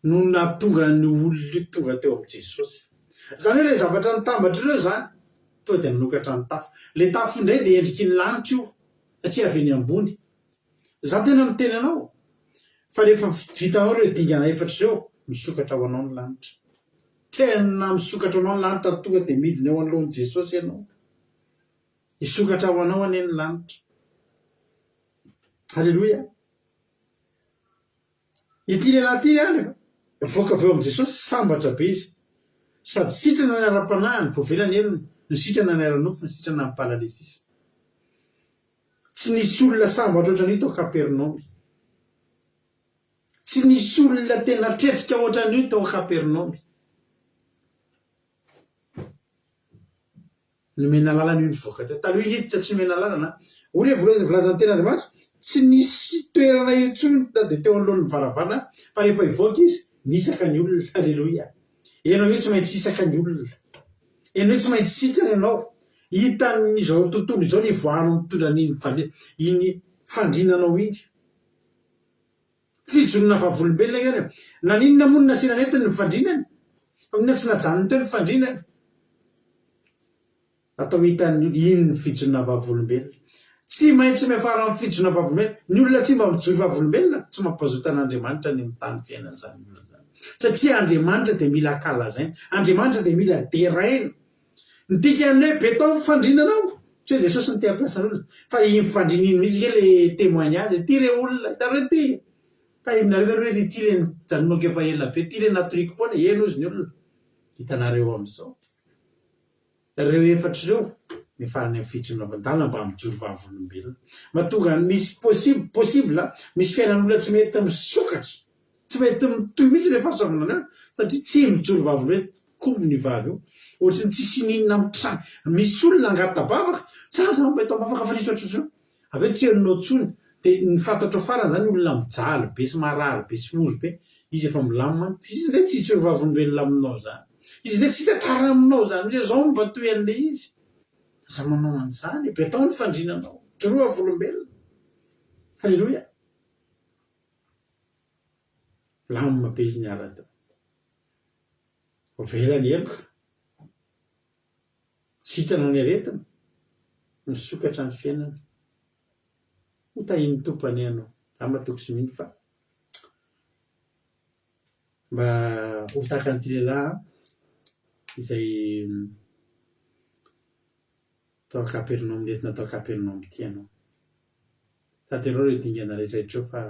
no nahatonga an'io olona io tonga teo amin'i Jesosy. Izany hoe ilay zavatra nitambatra ireo izany, tonga dia nanokatra ny tafo. Ilay tafo indray dia endriky ny lanitra io, satria avy eny ambony. Izaho tena miteny anao, fa rehefa vitanao ireo dingana efatra ireo, misokatra ho anao ny lanitra. Tena misokatra ho anao ny lanitra ary tonga dia midina eo anoloan'i Jesosy ianao. Hisokatra ho anao anie ny lanitra. Aleloia. Ity lehilahy ity ary nivoaka avy eo amin'i Jesosy, sambatra be izy. Sady sitrana ny ara-panahiny, voavela ny helony, no sitrana ny ara-nofony, sitrana ny paralysisa. Tsy nisy olona sambatra ohatran'io tao Kapernaomy. Tsy nisy olona tena tretrika ohatran'io tao Kapernaomy. Nomena lalana io nivoaka teo. Taloha hiditra tsy nomena lalana. Hoy ilay voalaza voalazan'ny tenin'Andriamanitra, tsy nisy toerana intsony na dia teo anoloan'ny varavarana fa rehefa hivoaka izy, nisaka ny olona. Aleloia. Ianao io tsy maintsy hisaka ny olona. Ianao io tsy maintsy sitrana ianao. Hitan'izao tontolo izao ny hivoahanao mitondra an'iny vale, iny fandrinanao iny. Fijoroana vavolombelona ihany e. Naninona moa no nasiana nentiny ny fandrinany? Fa maninona tsy najanony teo ny fandrinany? Atao hitan'ny olona, iny ny fijoroana vavolombelona. Tsy maintsy miafara amin'ny fijoroana vavolombelona. Ny olona tsy mba mijoro vavolombelona, tsy mampazoto an'Andriamanitra ny mitany fiainan'izany olona izany. Satria Andriamanitra dia mila ankalazaina. Andriamanitra dia mila deraina. Ny dikan'ny hoe be tao ny fandrinanao, tsy hoe Jesosy no te hampiasa ny olona, fa iny fandrina iny mihitsy ange le témoignage e, ty re olona, hitanareo ity, tahirinareo ve ry hoe ity le nijanonako efa ela be, ity le natoriko foana, eny hozy ny olona, hitanareo amin'izao. Ireo efatra ireo, ny farany amin'ny fijoroana mba mijoro vavolombelona. Mahatonga misy possible, possible, misy fiainan'olona tsy mety misokatra. Tsy mety mitohy mihitsy ilay fahasoavana anareo satria tsy mijoro vavolombelona koa ny vavy io. Ohatry ny tsisy ininona mitranga. Misy olona angata-bavaka, za zany mba eto am-bavaka fa nisy ohatr'izao. Avy eo tsy henonao intsony. Dia ny fantatrao farany izany olona mijaly be sy marary be sy ory be, izy efa milamina any. Fa izy indray tsy hijoro vavolombelona aminao izany. Izy indray tsy hitantara aminao izany hoe zao no mba toy an'ilay izy. Aza manao an'izany e. Be atao ny fandrinanao. Mijoroa vavolombelona. Alléluia. Milamina be izy niala teo. Voavela ny heloka. Sitrana ny aretina. Misokatra ny fiainana. Ho tahian'ny Tompo anie ianao. Za matoky sy mino fa mba ho tahaka an'ity lehilahy izay tao Kapernaomy, nentina tao Kapernaomy ity ianao. Tanterao ireo dingana rehetra ireo fa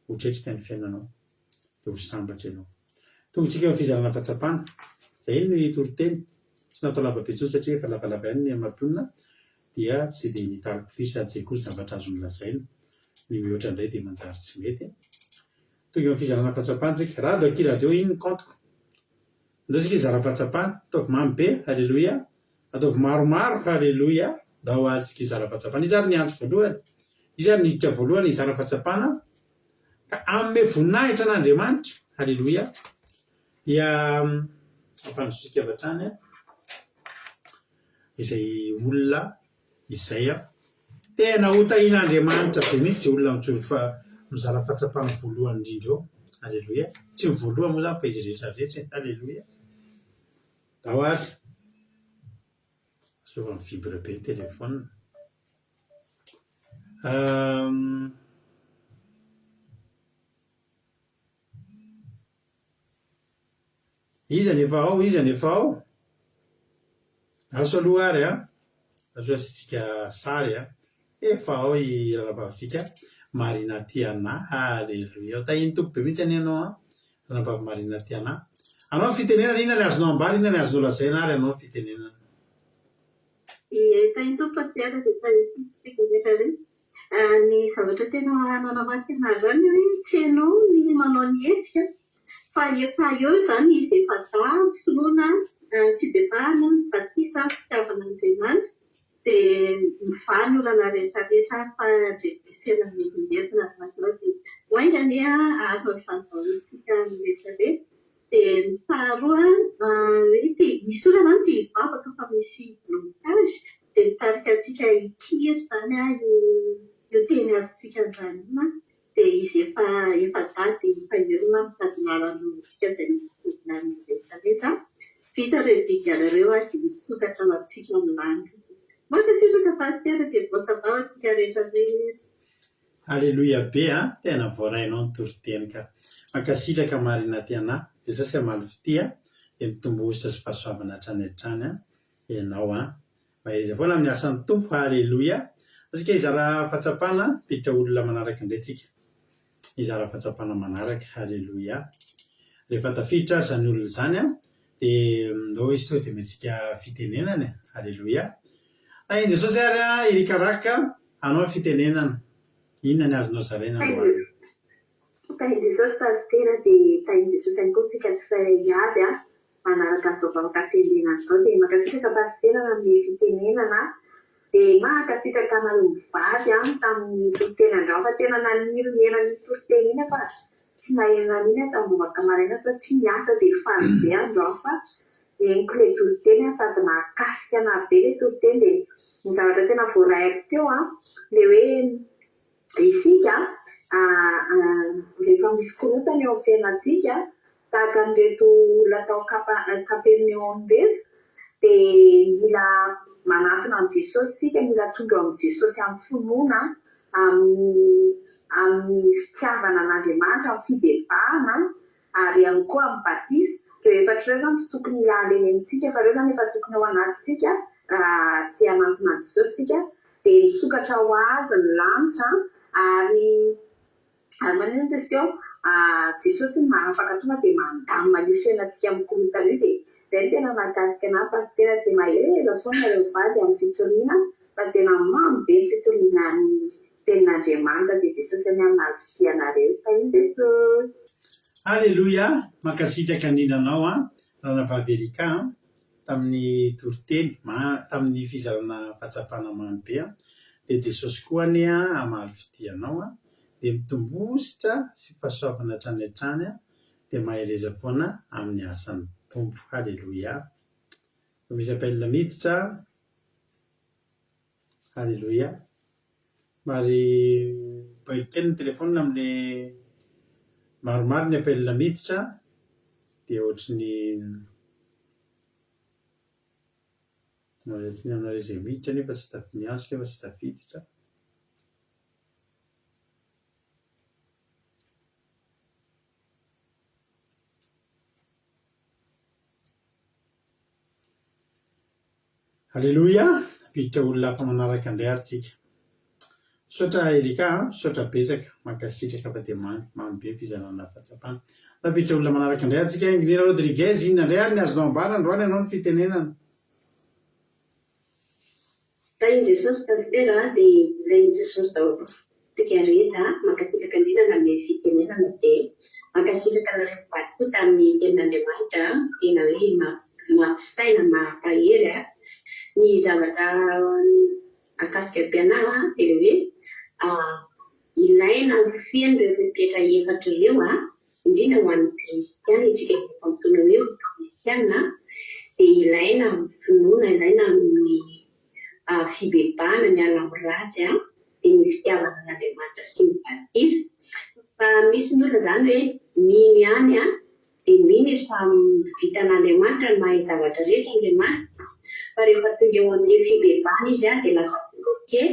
ho tretrika ny fiainanao dia ho sambatra ianao. Tonga isika amin'ny fizarana fahatsapana. Izay no toriteny. Tsy natao lava be intsony satria efa lavalava ihany ny mampionona dia tsy dia nitariko firy sady izay koa ny zavatra azo nolazaina. Ny mihoatra indray dia manjary tsy mety. Tonga eo amin'ny fizarana fahatsapana tsika. Rado akia radio iny ny compte-ko. Ndao tsika hizara fahatsapana. Ataovy mamy be, Aleloia. Ataovy maromaro, Haleloia. Ndao ary tsika hizara fahatsapana. Iza ary niantso voalohany? Iza ary niditra voalohany hizara fahatsapana? Ka hanome voninahitra an'Andriamanitra. Haleloia. Dia ampandrosotsika avy hatrany izay olona izay. Tena ho tahian'Andriamanitra be mihitsy izay olona mijoro fa mizara fahatsapana voalohany indrindra eo. Aleloia. Tsy ny voalohany moa izany fa izy rehetra rehetra e. Aleloia. Ndao ary. Sao fa mi-vibre be ny téléphone. Iza no efa ao? Iza no efa ao? Aso aloha ary an! Aso asiantsika sary an! Efa ao i ranabavintsika Marina Tiana. Aleloia! Tahian'ny Tompo be mihitsy anie ianao an! Ranabavy Marina Tiana. Anao ny fitenenana, inona ny azonao ambara, inona ny azonao lazaina ary anao ny fitenenana.
Ie, tahian'ny Tompo Pasitera dia tahian'ny Tompo isika rehetra rehetra. Ny zavatra tena nanamarika anah androany hoe tsy ianao ny manao ny hetsika fa efa eo izany izy efa-dahy, finoana, fibebahana, batisa, fitiavana an'Andriamanitra dia mivaha ny olana rehetra rehetra fa andrenesena mihezingezina ny anareo dia ho ainga anie hahazo an'izany daholo isika rehetra rehetra. Dia ny faharoa hoe te misy olona izany te hivavaka fa misy blocage dia mitarika antsika hikiry izany io io teny azontsika androany io dia izy efa efa-dahy dia efa eo mitady lalana ho antsika izay misy problème rehetra rehetra. Vita ireo dingana ireo dia misokatra ho antsika ny lanitra. Mankasitraka Pasitera dia voasavava antsika rehetra rehetra.
Aleloia be a! Tena voarainao ny toriteny ka! Mankasitraka Marina Tiana, Jesosy hamaly fitia dia mitombo hosotra sy fahasoavana hatrany hatrany ianao a! Mahereza foana amin'ny asan'ny Tompo, Aleloia! Antsika hizara fahatsapana, mpiditra olona manaraka indray tsika. Hizara fahatsapana manaraka, Aleloia! Rehefa tafiditra ary izany olona izany an, dia ndao izy tonga dia omentsika fitenenana e! Aleloia! Tahin'i Jesosy ary an, Eric Raka, anao ny fitenenana. Inona ny azonao zaraina androany?
Tahin'i Jesosy Pasitera dia tahin'i Jesosy ihany koa tsika tsirairay avy an, manaraka an'izao vahoaka firenena izao dia mankasitraka Pasitera nanome fitenenana dia mankasitraka anareo mivady an tamin'ny toriteny androany fa tena naniry ny eran'iny toriteny iny aho fa tsy naheno an'iny aho tamin'ny vavaka maraina satria niasa dia faly be androany fa henoko ilay toriteny an sady nahakasika anah be ilay toriteny dia ny zavatra tena voaraiko teo an ilay hoe Isika, rehefa misy korontana eo amin'ny fiainantsika, tahaka an'ireto olona tao Kapernaomy ireto, dia mila manatona an'i Jesosy isika, mila tonga eo amin'i Jesosy amin'ny finoana, amin'ny amin'ny fitiavana an'Andriamanitra, amin'ny fibebahana, ary ihany koa amin'ny batisa. Ireo efatra ireo izany tsy tokony hiala eny amintsika fa ireo izany efa tokony ao anatintsika raha te hanantona an'i Jesosy isika dia misokatra ho azy ny lanitra ary ary maninona hoy izy teo Jesosy no mahafaka tonga dia mandamina an'io fiainantsika mikorontana io dia izay no tena nahakasika anah Pasitera dia mahereza foana nareo mivady amin'ny fitoriana fa tena mamy be ny fitoriana ny Tenin'Andriamanitra dia Jesosy anie hamaly anareo. Tahin'i Jesosy.
Aleloia! Mankasitraka indrindra anao an Ranabavy Erika an tamin'ny toriteny, tamin'ny fizarana fahatsapana mamy be an! Dia Jesosy koa anie an hamaly fitia anao an! Dia mitombositra sy fahasoavana hatrany hatrany an! Dia mahereza foana amin'ny asan'ny Tompo. Haleloia! Vao misy appel miditra. Aleloia. Somary bug kely ny téléphone amin'le maromaro ny appel miditra dia ohatry ny miala tsiny aminareo izay miditra nefa tsy taf- miantso nefa tsy tafiditra. Aleloia! Hampiditra olona hafa manaraka indray ary tsika. Misaotra Erika a! Misaotra betsaka, mankasitraka fa dia mamy, mamy be ny fizarana fahatsapana. Hampiditra olona manaraka indray ary tsika. Ingrid Rodriguez, inona indray ary ny azonao ambara androany ianao ny fitenenana?
Tahin'i Jesosy Pasitera a, dia ilain'i Jesosy daholo tsika rehetra a, mankasitraka indrindra nanome fitenenana dia mankasitraka anareo mivady koa tamin'ny tenin'Andriamanitra a, tena hoe mampisaina, mampahery a, ny zavatra mahakasika be anah a dia ilay hoe ilaina ho feno ireo fepetra efatra ireo a, indrindra ho an'ny kristiana, isika izay efa mitonona hoe ho kristiana dia ilaina amin'ny finoana, ilaina amin'ny fibebahana miala amin'ny ratsy dia ny fitiavana an'Andriamanitra sy ny batisa. Fa misy ny olona izany hoe mino ihany dia mino izy fa vitan'Andriamanitra ny mahay zavatra rehetra Andriamanitra fa rehefa tonga eo amin'ilay fibebahana izy dia lasa bloqué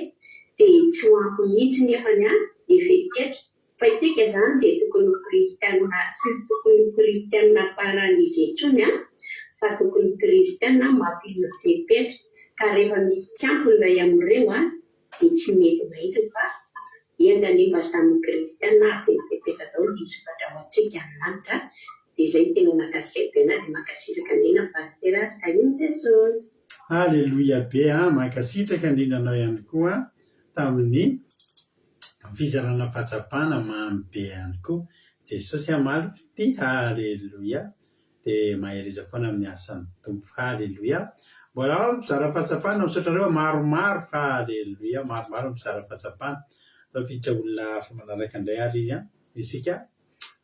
dia tsy ho ampy mihitsy nefany ny fepetra. Fa isika izany dia tokony ho kristiana, tsy tokony ho kristiana paralysé intsony an, fa tokony ho kristiana mampino fepetra, ka rehefa misy tsy ampy ny iray amin'ireo an, dia tsy mety mahitsy fa enga anie mba samy ho kristiana hahafeno fepetra daholo hisokatra ho antsika ny lanitra, dia izay no tena nahakasika be anah, dia mankasitraka indrindra Pasitera Tahin'i Jesosy.
Aleloia be a! Mankasitraka indrindra anao ihany koa tamin'ny Fizarana fahatsapana mamy be ihany koa. Jesosy hamaly fitia Haleloia dia mahereza foana amin'ny asan'ny Tompo Haleloia Mbola ao ny mpizara fahatsapana misaotra anareo maromaro Haleloia maromaro ny mpizara fahatsapana Atao hampiditra olona hafa manaraka indray ary izy an isika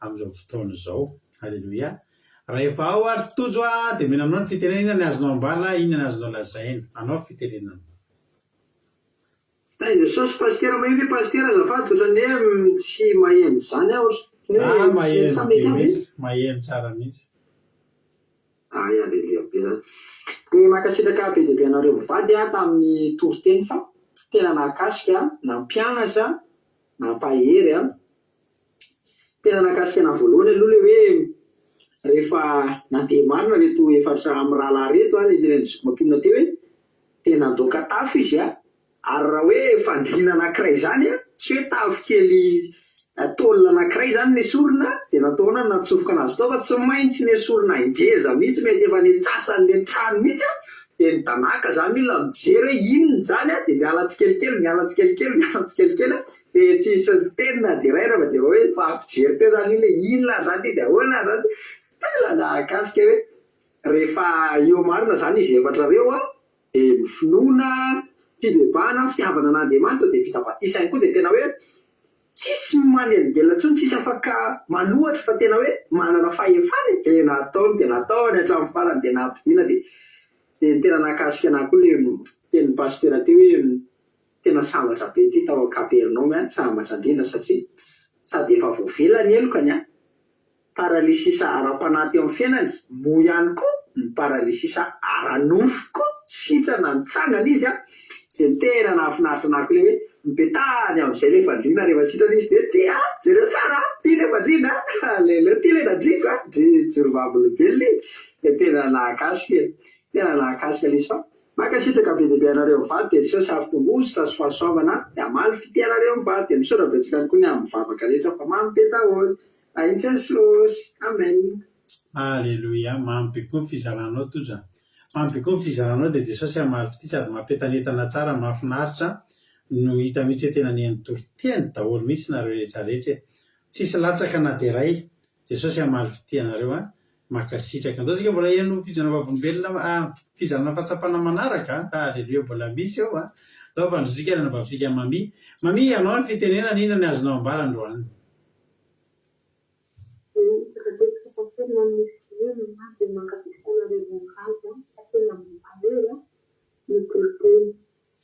amin'izao fotoana izao Haleloia Raha efa ao ary Tojo a dia omena anao ny fitenenana inona ny azonao ambara inona ny azonao lazaina anao fitenenana.
Tahin'i Jesosy Pasitera maheno ve Pasitera azafady ohatran'ny hoe tsy maheno izany aho ohatran'ny
Ah
hoe tsy
maheno
sa
be
mety aby e?
mihitsy, maheno tsara mihitsy.
Ay aleloia be zany. Dia mankasitraka be dia be anareo mivady aho tamin'ny toriteny fa tena nahakasika, nampianatra, nampahery an. Tena nahakasika anah voalohany aloha ilay hoe rehefa nandeha marina ireto efatra mirahalahy ireto an, ilay notenenin'i zoky mampionona teo hoe dia nandoaka tafo izy an, ary raha hoe fandriana anankiray izany an, tsy hoe tafo kely tôle anankiray izany nesorina dia natao ahoana ny natsofoka anazy tao fa tsy maintsy nesorina ngeza mihitsy mety efa nentsasan'ilay trano mihitsy an, dia midanàka izany olona mijery hoe inona izany an, dia miala tsikelikely, miala tsikelikely, miala tsikelikely an. Dia tsy hisy niteny na dia iray raha dia hoe nifampijery teo izany iny hoe inona ary izany ity dia ahoana ary izany ity. Tena nahakasika hoe rehefa eo marina izany izy efatra ireo an, dia ny finoana, fibebahana, fitiavana an'Andriamanitra dia vita batisa ihany koa dia tena hoe tsisy manelingelina intsony, tsisy afaka manohatra fa tena hoe manana fahefana e. Dia nataony dia nataony hatramin'ny farany dia nampidina dia dia ny tena nahakasika anah koa ilay tenin'ny pasitera teo hoe Tena sambatra be ity tao Kapernaomy an, sambatra indrindra satria sady efa voavela ny helokany an, paralysisa ara-panahy teo amin'ny fiainany, moa ihany koa ny paralysisa ara-nofo koa, sitrana nitsangana izy an, dia ny tena nahafinaritra anah koa ilay hoe nipetahany amin'izay ilay fandriana rehefa sitrana izy dia ity an, jereo tsara an, ity ilay fandriana an, aleo ity ilay nandriako an, ndry nijoro vavolombelona izy, dia tena nahakasika e, tena nahakasika ilay izy fa Mankasitraka be dia be anareo mivady dia Jesosy hampitombo sy fahasoavana dia hamaly fitia anareo mivady dia misaotra betsaka ihany koa ny amin'ny vavaka rehetra fa mamy be daholo Tahin'i Jesosy Amen.
Aleloia, mamy be koa ny fizaranao Tojo a! Mamy be koa ny fizaranao dia Jesosy hamaly fitia sady mampientanentana tsara mahafinaritra no hita mihitsy hoe tena nihaino toriteny daholo mihitsy nareo rehetra rehetra e! Tsisy latsaka na dia iray Jesosy hamaly fitia anareo a! Mankasitraka. Andao tsika mbola heno fijoroana vavolombelona ah fizarana fahatsapana manaraka a! Aleloia mbola misy eo a! Andao ampandrosotsika ny anabavintsika Mamie. Mamie ianao ny fitenenana inona ny azonao ambara androany?
Misaotra betsaka Pasitera ny amin'ny fitenenana dia mankasitraka anareo mivady fa tena mampahery ny toriteny.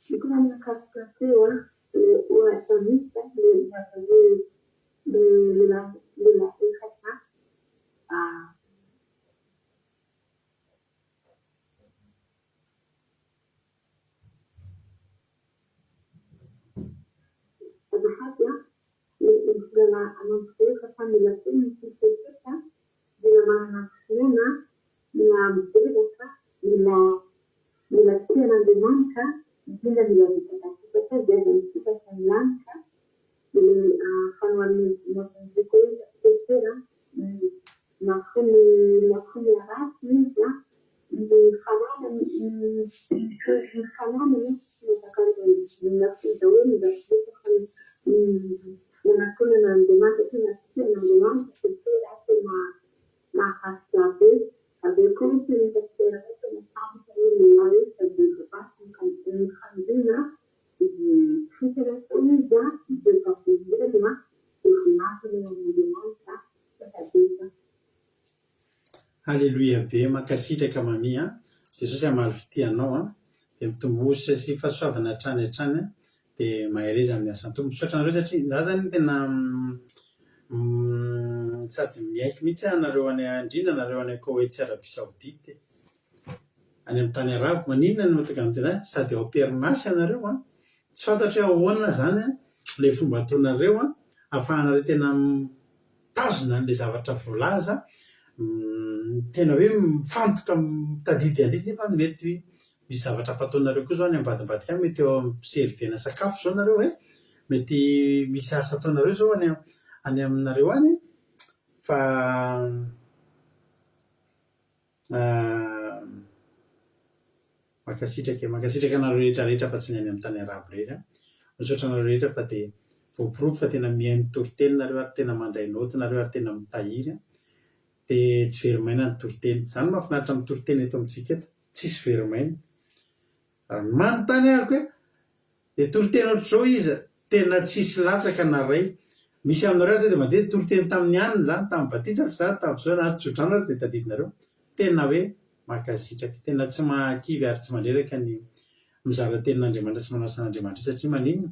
Ny tena nahakasika teo ilay ohatra misy ilay ohatra hoe Ilay lehilahy efatra Azafady an, ilay lehilahy anankiray efa samy mila feno ny fepetra, mila manana finoana, mila mibebaka, mila mila tia an'Andriamanitra, indrindra mila vita batisa koa izay vao misokatra ny lanitra. Ilay fanohanana nataon'i Petera ny nafoy ny ratsy izy, ny fananany ny fananany tsy mazaka. Merci daholo ny zavatra rehetra fa nanatonana an'Andriamanitra tena tia an'Andriamanitra dia tena tena mahakasika ahy be. Avy eo koa misy ny pasitera hoe tena fantatra hoe lehilahy hoe sady voabaso ny faniriana dia sitrana foana izy an, tsy dia vavolombelona dia voninahitra eo amin'Andriamanitra misaotra betsaka.
Haleloia be mankasitraka Mamie a! Jesosy hamaly fitia anao a! Dia mitomboa sy fahasoavana hatrany hatrany a! Dia mahereza amin'ny asan'ny Tompo. Misaotra anareo satria za zany tena sady miaiky mihitsy aho nareo any indrindra nareo any Koweït sy Arabie Saoudite e! Any amin'ny tany arabo. Maninona no tonga amin'ny tena sady ao am-perinasa ianareo an! Tsy fantatro hoe ahoana izany an, ilay fomba ataonareo an, ahafahanareo tena mitazona an'ilay zavatra voalaza, tena hoe mifantoka mitadidy an'ilay izy nefa mety misy zavatra hafa ataonareo koa izao any ambadimbadika any, mety eo am-piservena sakafo izao nareo e, mety misy asa ataonareo izao any any aminareo any fa Mankasitraka e, mankasitraka anareo rehetra rehetra fa tsy ny any amin'ny tany arabo irery an. Misaotra anareo rehetra fa dia voaporofo fa tena mihaino toriteny nareo ary tena mandray naoty nareo ary tena mitahiry an. Dia tsy very maina ny toriteny. Izany no mahafinaritra amin'ny toriteny eto amintsika eto, tsisy very maina. Ary manontany ahako hoe Dia toriteny ohatr'izao iza? Tena tsisy latsaka na ray. Misy aminareo ary sao dia mandeha toriteny tamin'ny anona izany, tamin'ny batisa fa za tamin'izao nahazo tsodrano ary dia tadidinareo. Tena hoe mankasitraka. Tena tsy mahakivy ary tsy mandreraka ny mizara tenin'Andriamanitra sy manao asan'Andriamanitra io satria maninona?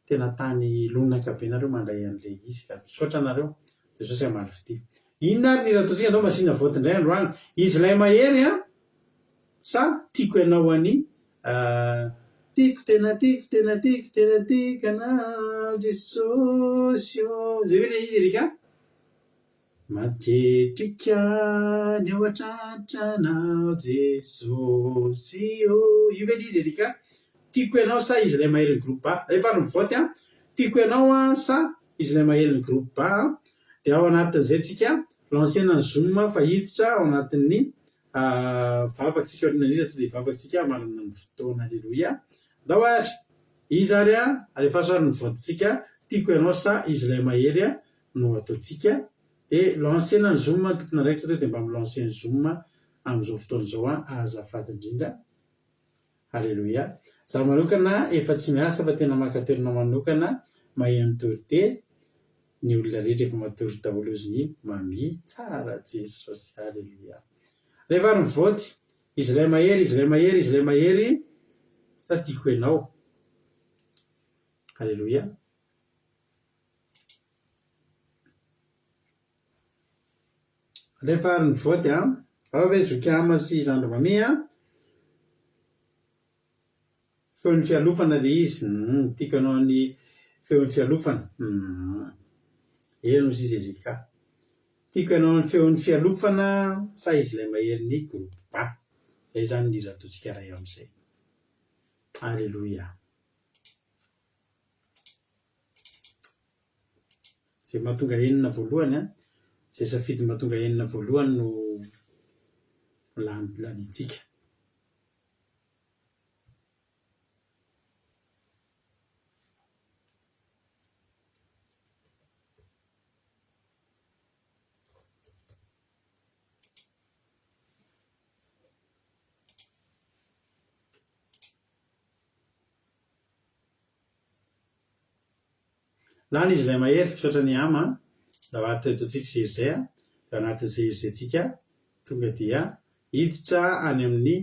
Tena tany lonaka be nareo mandray an'ilay izy ka. Misaotra anareo. Jesosy hamaly fitia. Inona ary ny hira ataontsika? Andao mba asiana vote indray androany. Izy ilay mahery an! Sa tiako ianao anie ah Tiako tena tiako tena tiako tena tiako anao Jesosy ô Zay ve le izy ry ka? Majetrika ny ao an-tratranao Jesosy ô Io ve le izy ry ka? Tiako ianao sa izy ilay maherin'ny groupe A? Rehefa ary mivote an! Tiako ianao an sa izy ilay maherin'ny groupe A an! Dia ao anatin'izay tsika lancer-na ny zoom fa hiditra ao anatin'ny Vavaka tsika aoriana indrindra tonga dia hivavaka tsika hamarana ny fotoana Aleloia Ndao ary! Iza ary a? Alefaso ary ny vote-tsika Tiako ianao sa izy ilay mahery a no ataontsika Dia lancer-na ny zoom ny tompon'andraikitra tonga dia mba mi-lancer ny zoom amin'izao fotoana izao a Azafady indrindra Aleloia Za manokana efa tsy miasa fa tena maka toerana manokana maheno toriteny Ny olona rehetra efa matory daholo ozy ny Mamie tsara Jesosy Aleloia Rehefa ary mivoty Izy ilay mahery Izy ilay mahery Izy ilay mahery Sa tiako ianao Aleloia Rehefa ary mivoty an Ao ve zoky Ama sy zandry Mamie an Feon'ny fialofana le izy humm tiako anao ny feon'ny fialofana humm eny ozy izy Erika tiako ianao ny feon'ny fialofana sa izy ilay mahery ny groupe ba zay zany ny hira ataontsika ray amizay Aleloia. Izay mahatonga enina voalohany an, izay safidy mahatonga enina voalohany no lany lanintsika. Lany izy ilay mahery, misaotra an'i Ama a. Ndao ato ataontsika izay hery izay a. Dia ao anatin'izay hery izay tsika tonga dia hiditra any amin'ny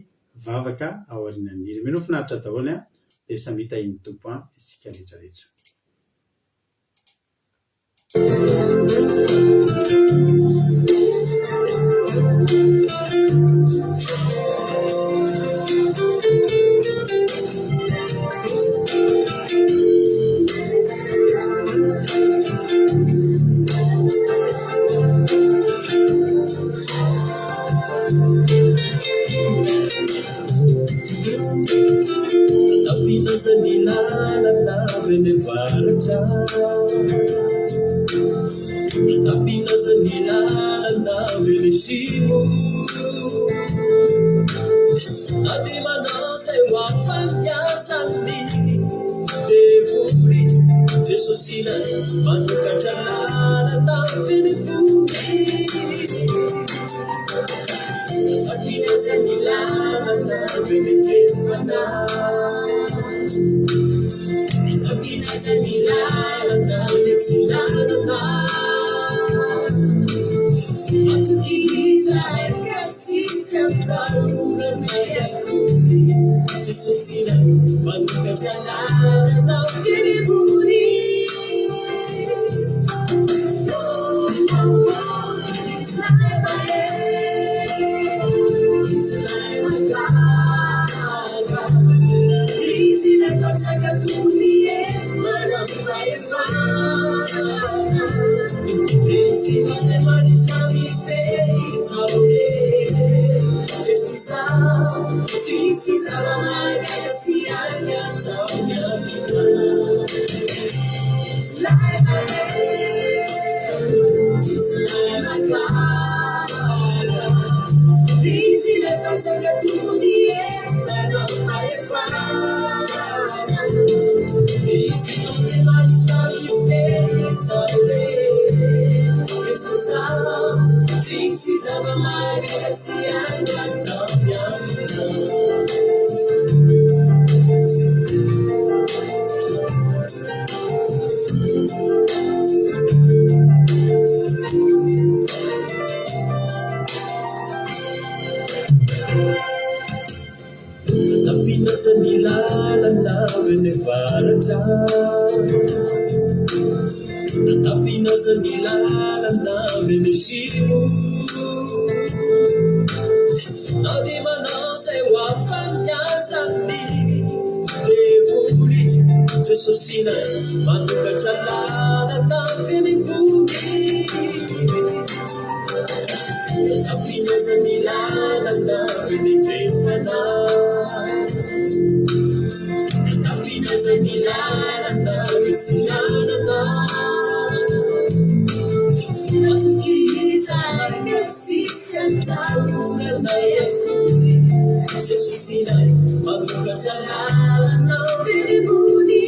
vavaka aorianan'ny hira. Mino finaritra daholo an, dia samia tahin'ny Tompo an isika rehetra rehetra.
Jesosy ilay manokatra lalana feno-boky. Ampiasa ny lalana bebe-drefana. Ampiasa ny lalana betsilànana. Matokia ka tsisy atahoranay akory. Jesosy ilay manokatra lalana feno-boky. Nampiasa ny lalana avy any avaratra. Nampiasa ny lalana avy any atsimo. Na dia manao izay ho afa-miasan'ny devoly. Jesosy ilay manokatra lalana feno-boky. Nampiasa ny lalana avy any andrefana. Nampiasa ny lalana avy atsinanana. Matokia ka tsisy atahoranay akory. Jesosy ilay manokatra lalana feno-boky.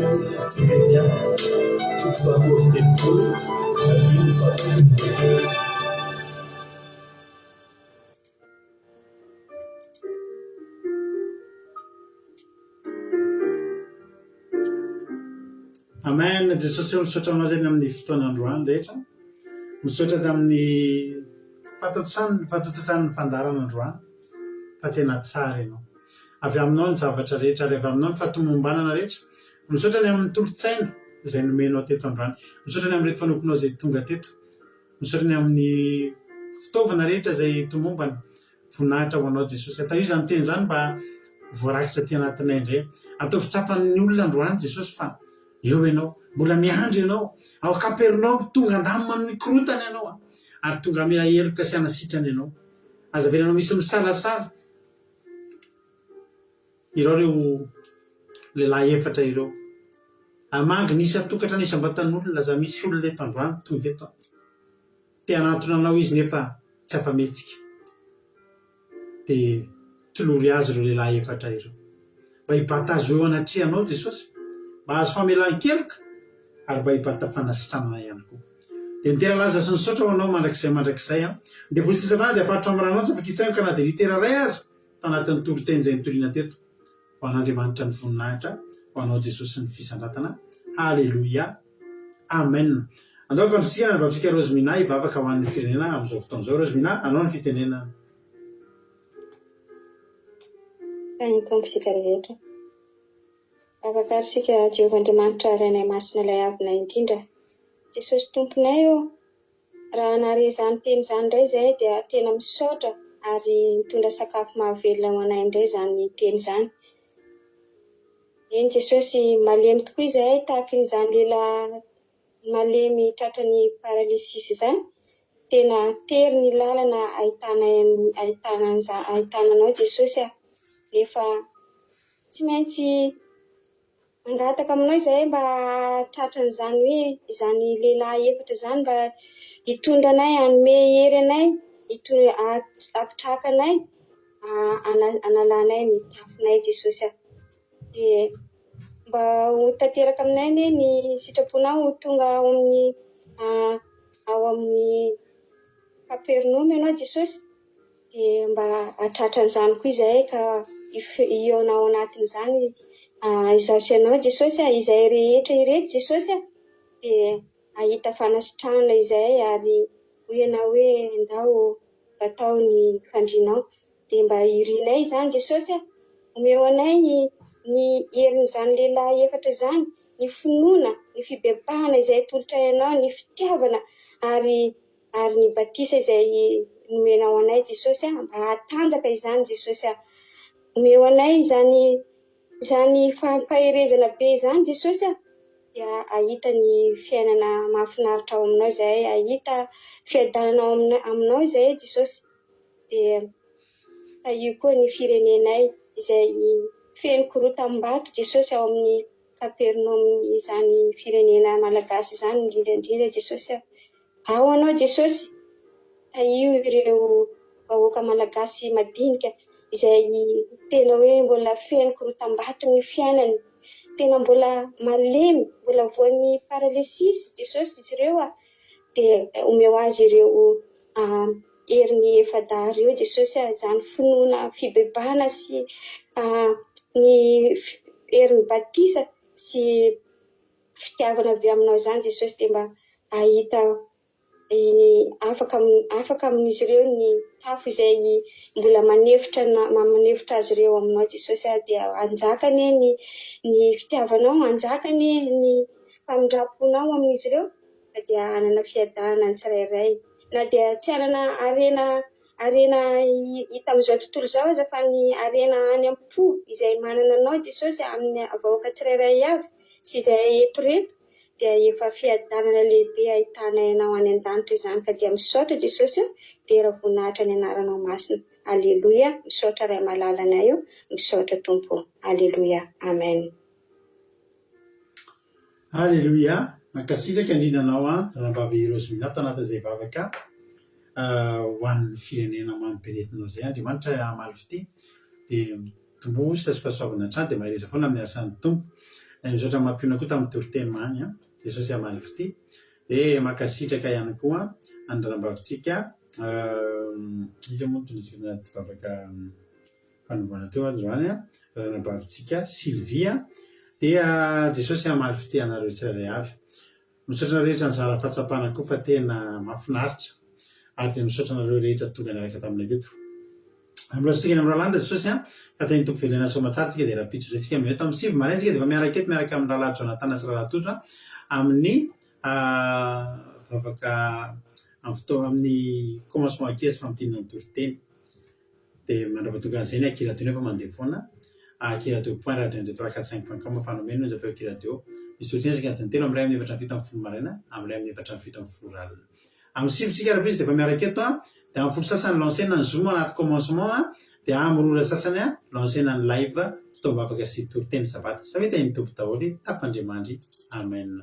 Jeremia, toko faharoa amby telopolo, andininy fahafito.
Amen Jesosy ô misaotra anao zay ny amin'ny fotoana androany rehetra. Misaotra tamin'ny fahatontosan'ny fahatontosan'ny fandaharana androany fa tena tsara ianao. Avy aminao ny zavatra rehetra ary avy aminao ny fahatomombanana rehetra. Misaotra ny amin'ny tolo-tsaina izay nomenao teto androany. Misaotra ny amin'ireto mpanomponao izay tonga teto. Misaotra ny amin'ny fitaovana rehetra izay tomombana. Voninahitra ho anao Jesosy. Atao izany teny izany mba voarakitra aty anatinay indray. Ataovy tsapan'ny olona androany Jesosy fa eo ianao. Mbola miandry ianao. Ao Kapernaomy tonga handamina ny korontana ianao ary tonga hamela heloka sy hanasitrana ianao. Aza avelanao misy misalasala ireo ireo lehilahy efatra ireo. Hamangy ny isan-tokantrano isam-batan'olona. Aza misy olona eto androany tonga eto. Te hanantona anao izy nefa tsy afa-mihetsika. Dia tolory azy ireo lehilahy efatra ireo. Mba hibata azy ho eo anatrehanao Jesosy, mba hahazo famelan-keloka ary mba hibata fanasitranana ihany koa. Dia nitera laza sy nisaotra ho anao mandrakizay mandrakizay aho. Ny devoly sy satana dia afaritra amin'ny ranao tsy afa-kitsaina ka na dia litera iray aza tao anatin'ny toriteny izay nitoriana teto. Ho an'Andriamanitra ny voninahitra, ho anao Jesosy ny fisandratana. Haleloia. Amen. Andao hampandrotsika ny anabavintsika Rosemina hivavaka ho an'ny firenena amin'izao fotoana izao. Rosemina, anao ny fitenenana.
Tahin'ny Tompo isika rehetra. Vavaka ary isika Jehovah Andriamanitra Rainay Masina Ilay Avona Indrindra. Jesosy Tomponay ô, raha nahare izany teny izany indray izahay dia tena misaotra ary nitondra sakafo mahavelona ho anay indray izany teny izany. Eny Jesosy, malemy tokoa izahay tahaky ny izany lehilahy malemy tratran'ny paralysis izany, tena tery ny lalana ahitanay ahitana ahitana anao Jesosy a, nefa tsy maintsy mangataka aminao izahay mba hahatratra an'izany hoe izany lehilahy efatra izany mba hitondra anay, hanome hery anay, hampitraka anay, hanalanay ny tafonay Jesosy a. Dia mba ho tanteraka aminay anie ny sitraponao ho tonga ao amin'ny ao amin'ny Kapernaomy ianao Jesosy. Dia mba hahatratra an'izany koa izahay ka hihaona ao anatin'izany izaho sy ianao Jesosy a, izahay rehetra ireto Jesosy a, dia hahita fanasitranana izahay ary hoy ianao hoe ndao batao ny fandrianao. Dia mba irinay izany Jesosy a, omeo anay ny ny herin'izany lehilahy efatra izany, ny finoana, ny fibebahana izay atolotray anao, ny fitiavana ary ary ny batisa izay nomenao anay Jesosy a, mba hahatanjaka izany Jesosy a. Omeo anay izany izany fampaherezana be izany Jesosy a, dia hahita ny fiainana mahafinaritra ao aminao izahay, hahita fiadanana ao aminao izahay Jesosy. Dia tahio koa ny firenenay izay feno korotam-bato Jesosy ao amin'ny Kapernaomin'izany firenena malagasy izany indrindra indrindra Jesosy a! Ao Anao Jesosy, tahio ireo vahoaka malagasy madinika izay tena hoe mbola feno korotam-bato ny fiainany, tena mbola malemy, mbola voan'ny paralysisy Jesosy izy ireo a! Dia omeo azy ireo herin'ny efa-dahy ireo Jesosy a, izany finoana fibebahana sy ny herin'ny batisa sy fitiavana avy aminao izany Jesosy dia mba hahita afaka afaka amin'izy ireo ny tafo izay mbola manefotra manefotra azy ireo aminao Jesosy a, dia hanjaka anie ny ny fitiavanao, hanjaka anie ny famindram-ponao amin'izy ireo fa dia hanana fiadanana ny tsirairay na dia tsy hanana harena harena hita amin'izao tontolo izao aza fa ny harena any am-po izay manana anao Jesosy amin'ny vahoaka tsirairay avy sy izay eto reto dia efa fiadanana lehibe ahitanay anao any an-danitra izany ka dia misaotra Jesosy o, dera voninahitra ny anaranao masina Aleloia misaotra Ray malalanay o, misaotra Tompo o Aleloia Amen.
Aleloia! Mankasitraka indrindra anao an, Ranabavy Rosemina tao anatin'izay vavaka ho an'ny firenena mamy be nentinao izay. Andriamanitra hamaly fitia dia mitomboa sy fahasoavana hatrany dia mahereza foana amin'ny asan'ny Tompo. Dia misaotra Mampiona koa tamin'ny toriteny mamy an. Jesosy hamaly fitia. Dia mankasitraka ihany koa an'ny rahambavintsika iza moa no tonontsika anaty vavaka fanombohana teo androany an, ranabavintsika Sylvie an. Dia Jesosy hamaly fitia anareo tsirairay avy. Misaotra anareo rehetra nizara fahatsapana koa fa tena mahafinaritra ary dia misaotra anareo rehetra tonga niaraka taminay teto. Mbola tsy tonga eny amin'ny rahalahy Jesosy an, ka teny Tompo velona soamatsara tsika dia rahampitso indray tsika mihaona eto amin'ny 9 maraina tsika dia efa miaraka eto miaraka amin'ny rahalahy Jonathan sy rahalahy Tojo an, amin'ny vavaka amin'ny fotoana amin'ny commencement kely sy famintinana ny toriteny. Dia mandrapatonga an'izay ny Aky Radio nefa mandeha foana. Aky Radio point radio un deux trois quatre cinq point com fanomena ny onjam-peo Aky Radio. Misy toriteny isaka adiny telo amin'ny iray amin'ny efatra amby 17 maraina amin'ny iray amin'ny 14 ora alina. Amin'ny sivy tsika rahampitso dia efa miaraka eto an, dia amin'ny folo sasany lancena ny zoom anaty commencement an, dia amin'ny roa ora sasany an, lancena ny live fotoam-bavaka sy toriteny sabata. Samia tahin'ny Tompo daholo, tafandriamandry. Amen.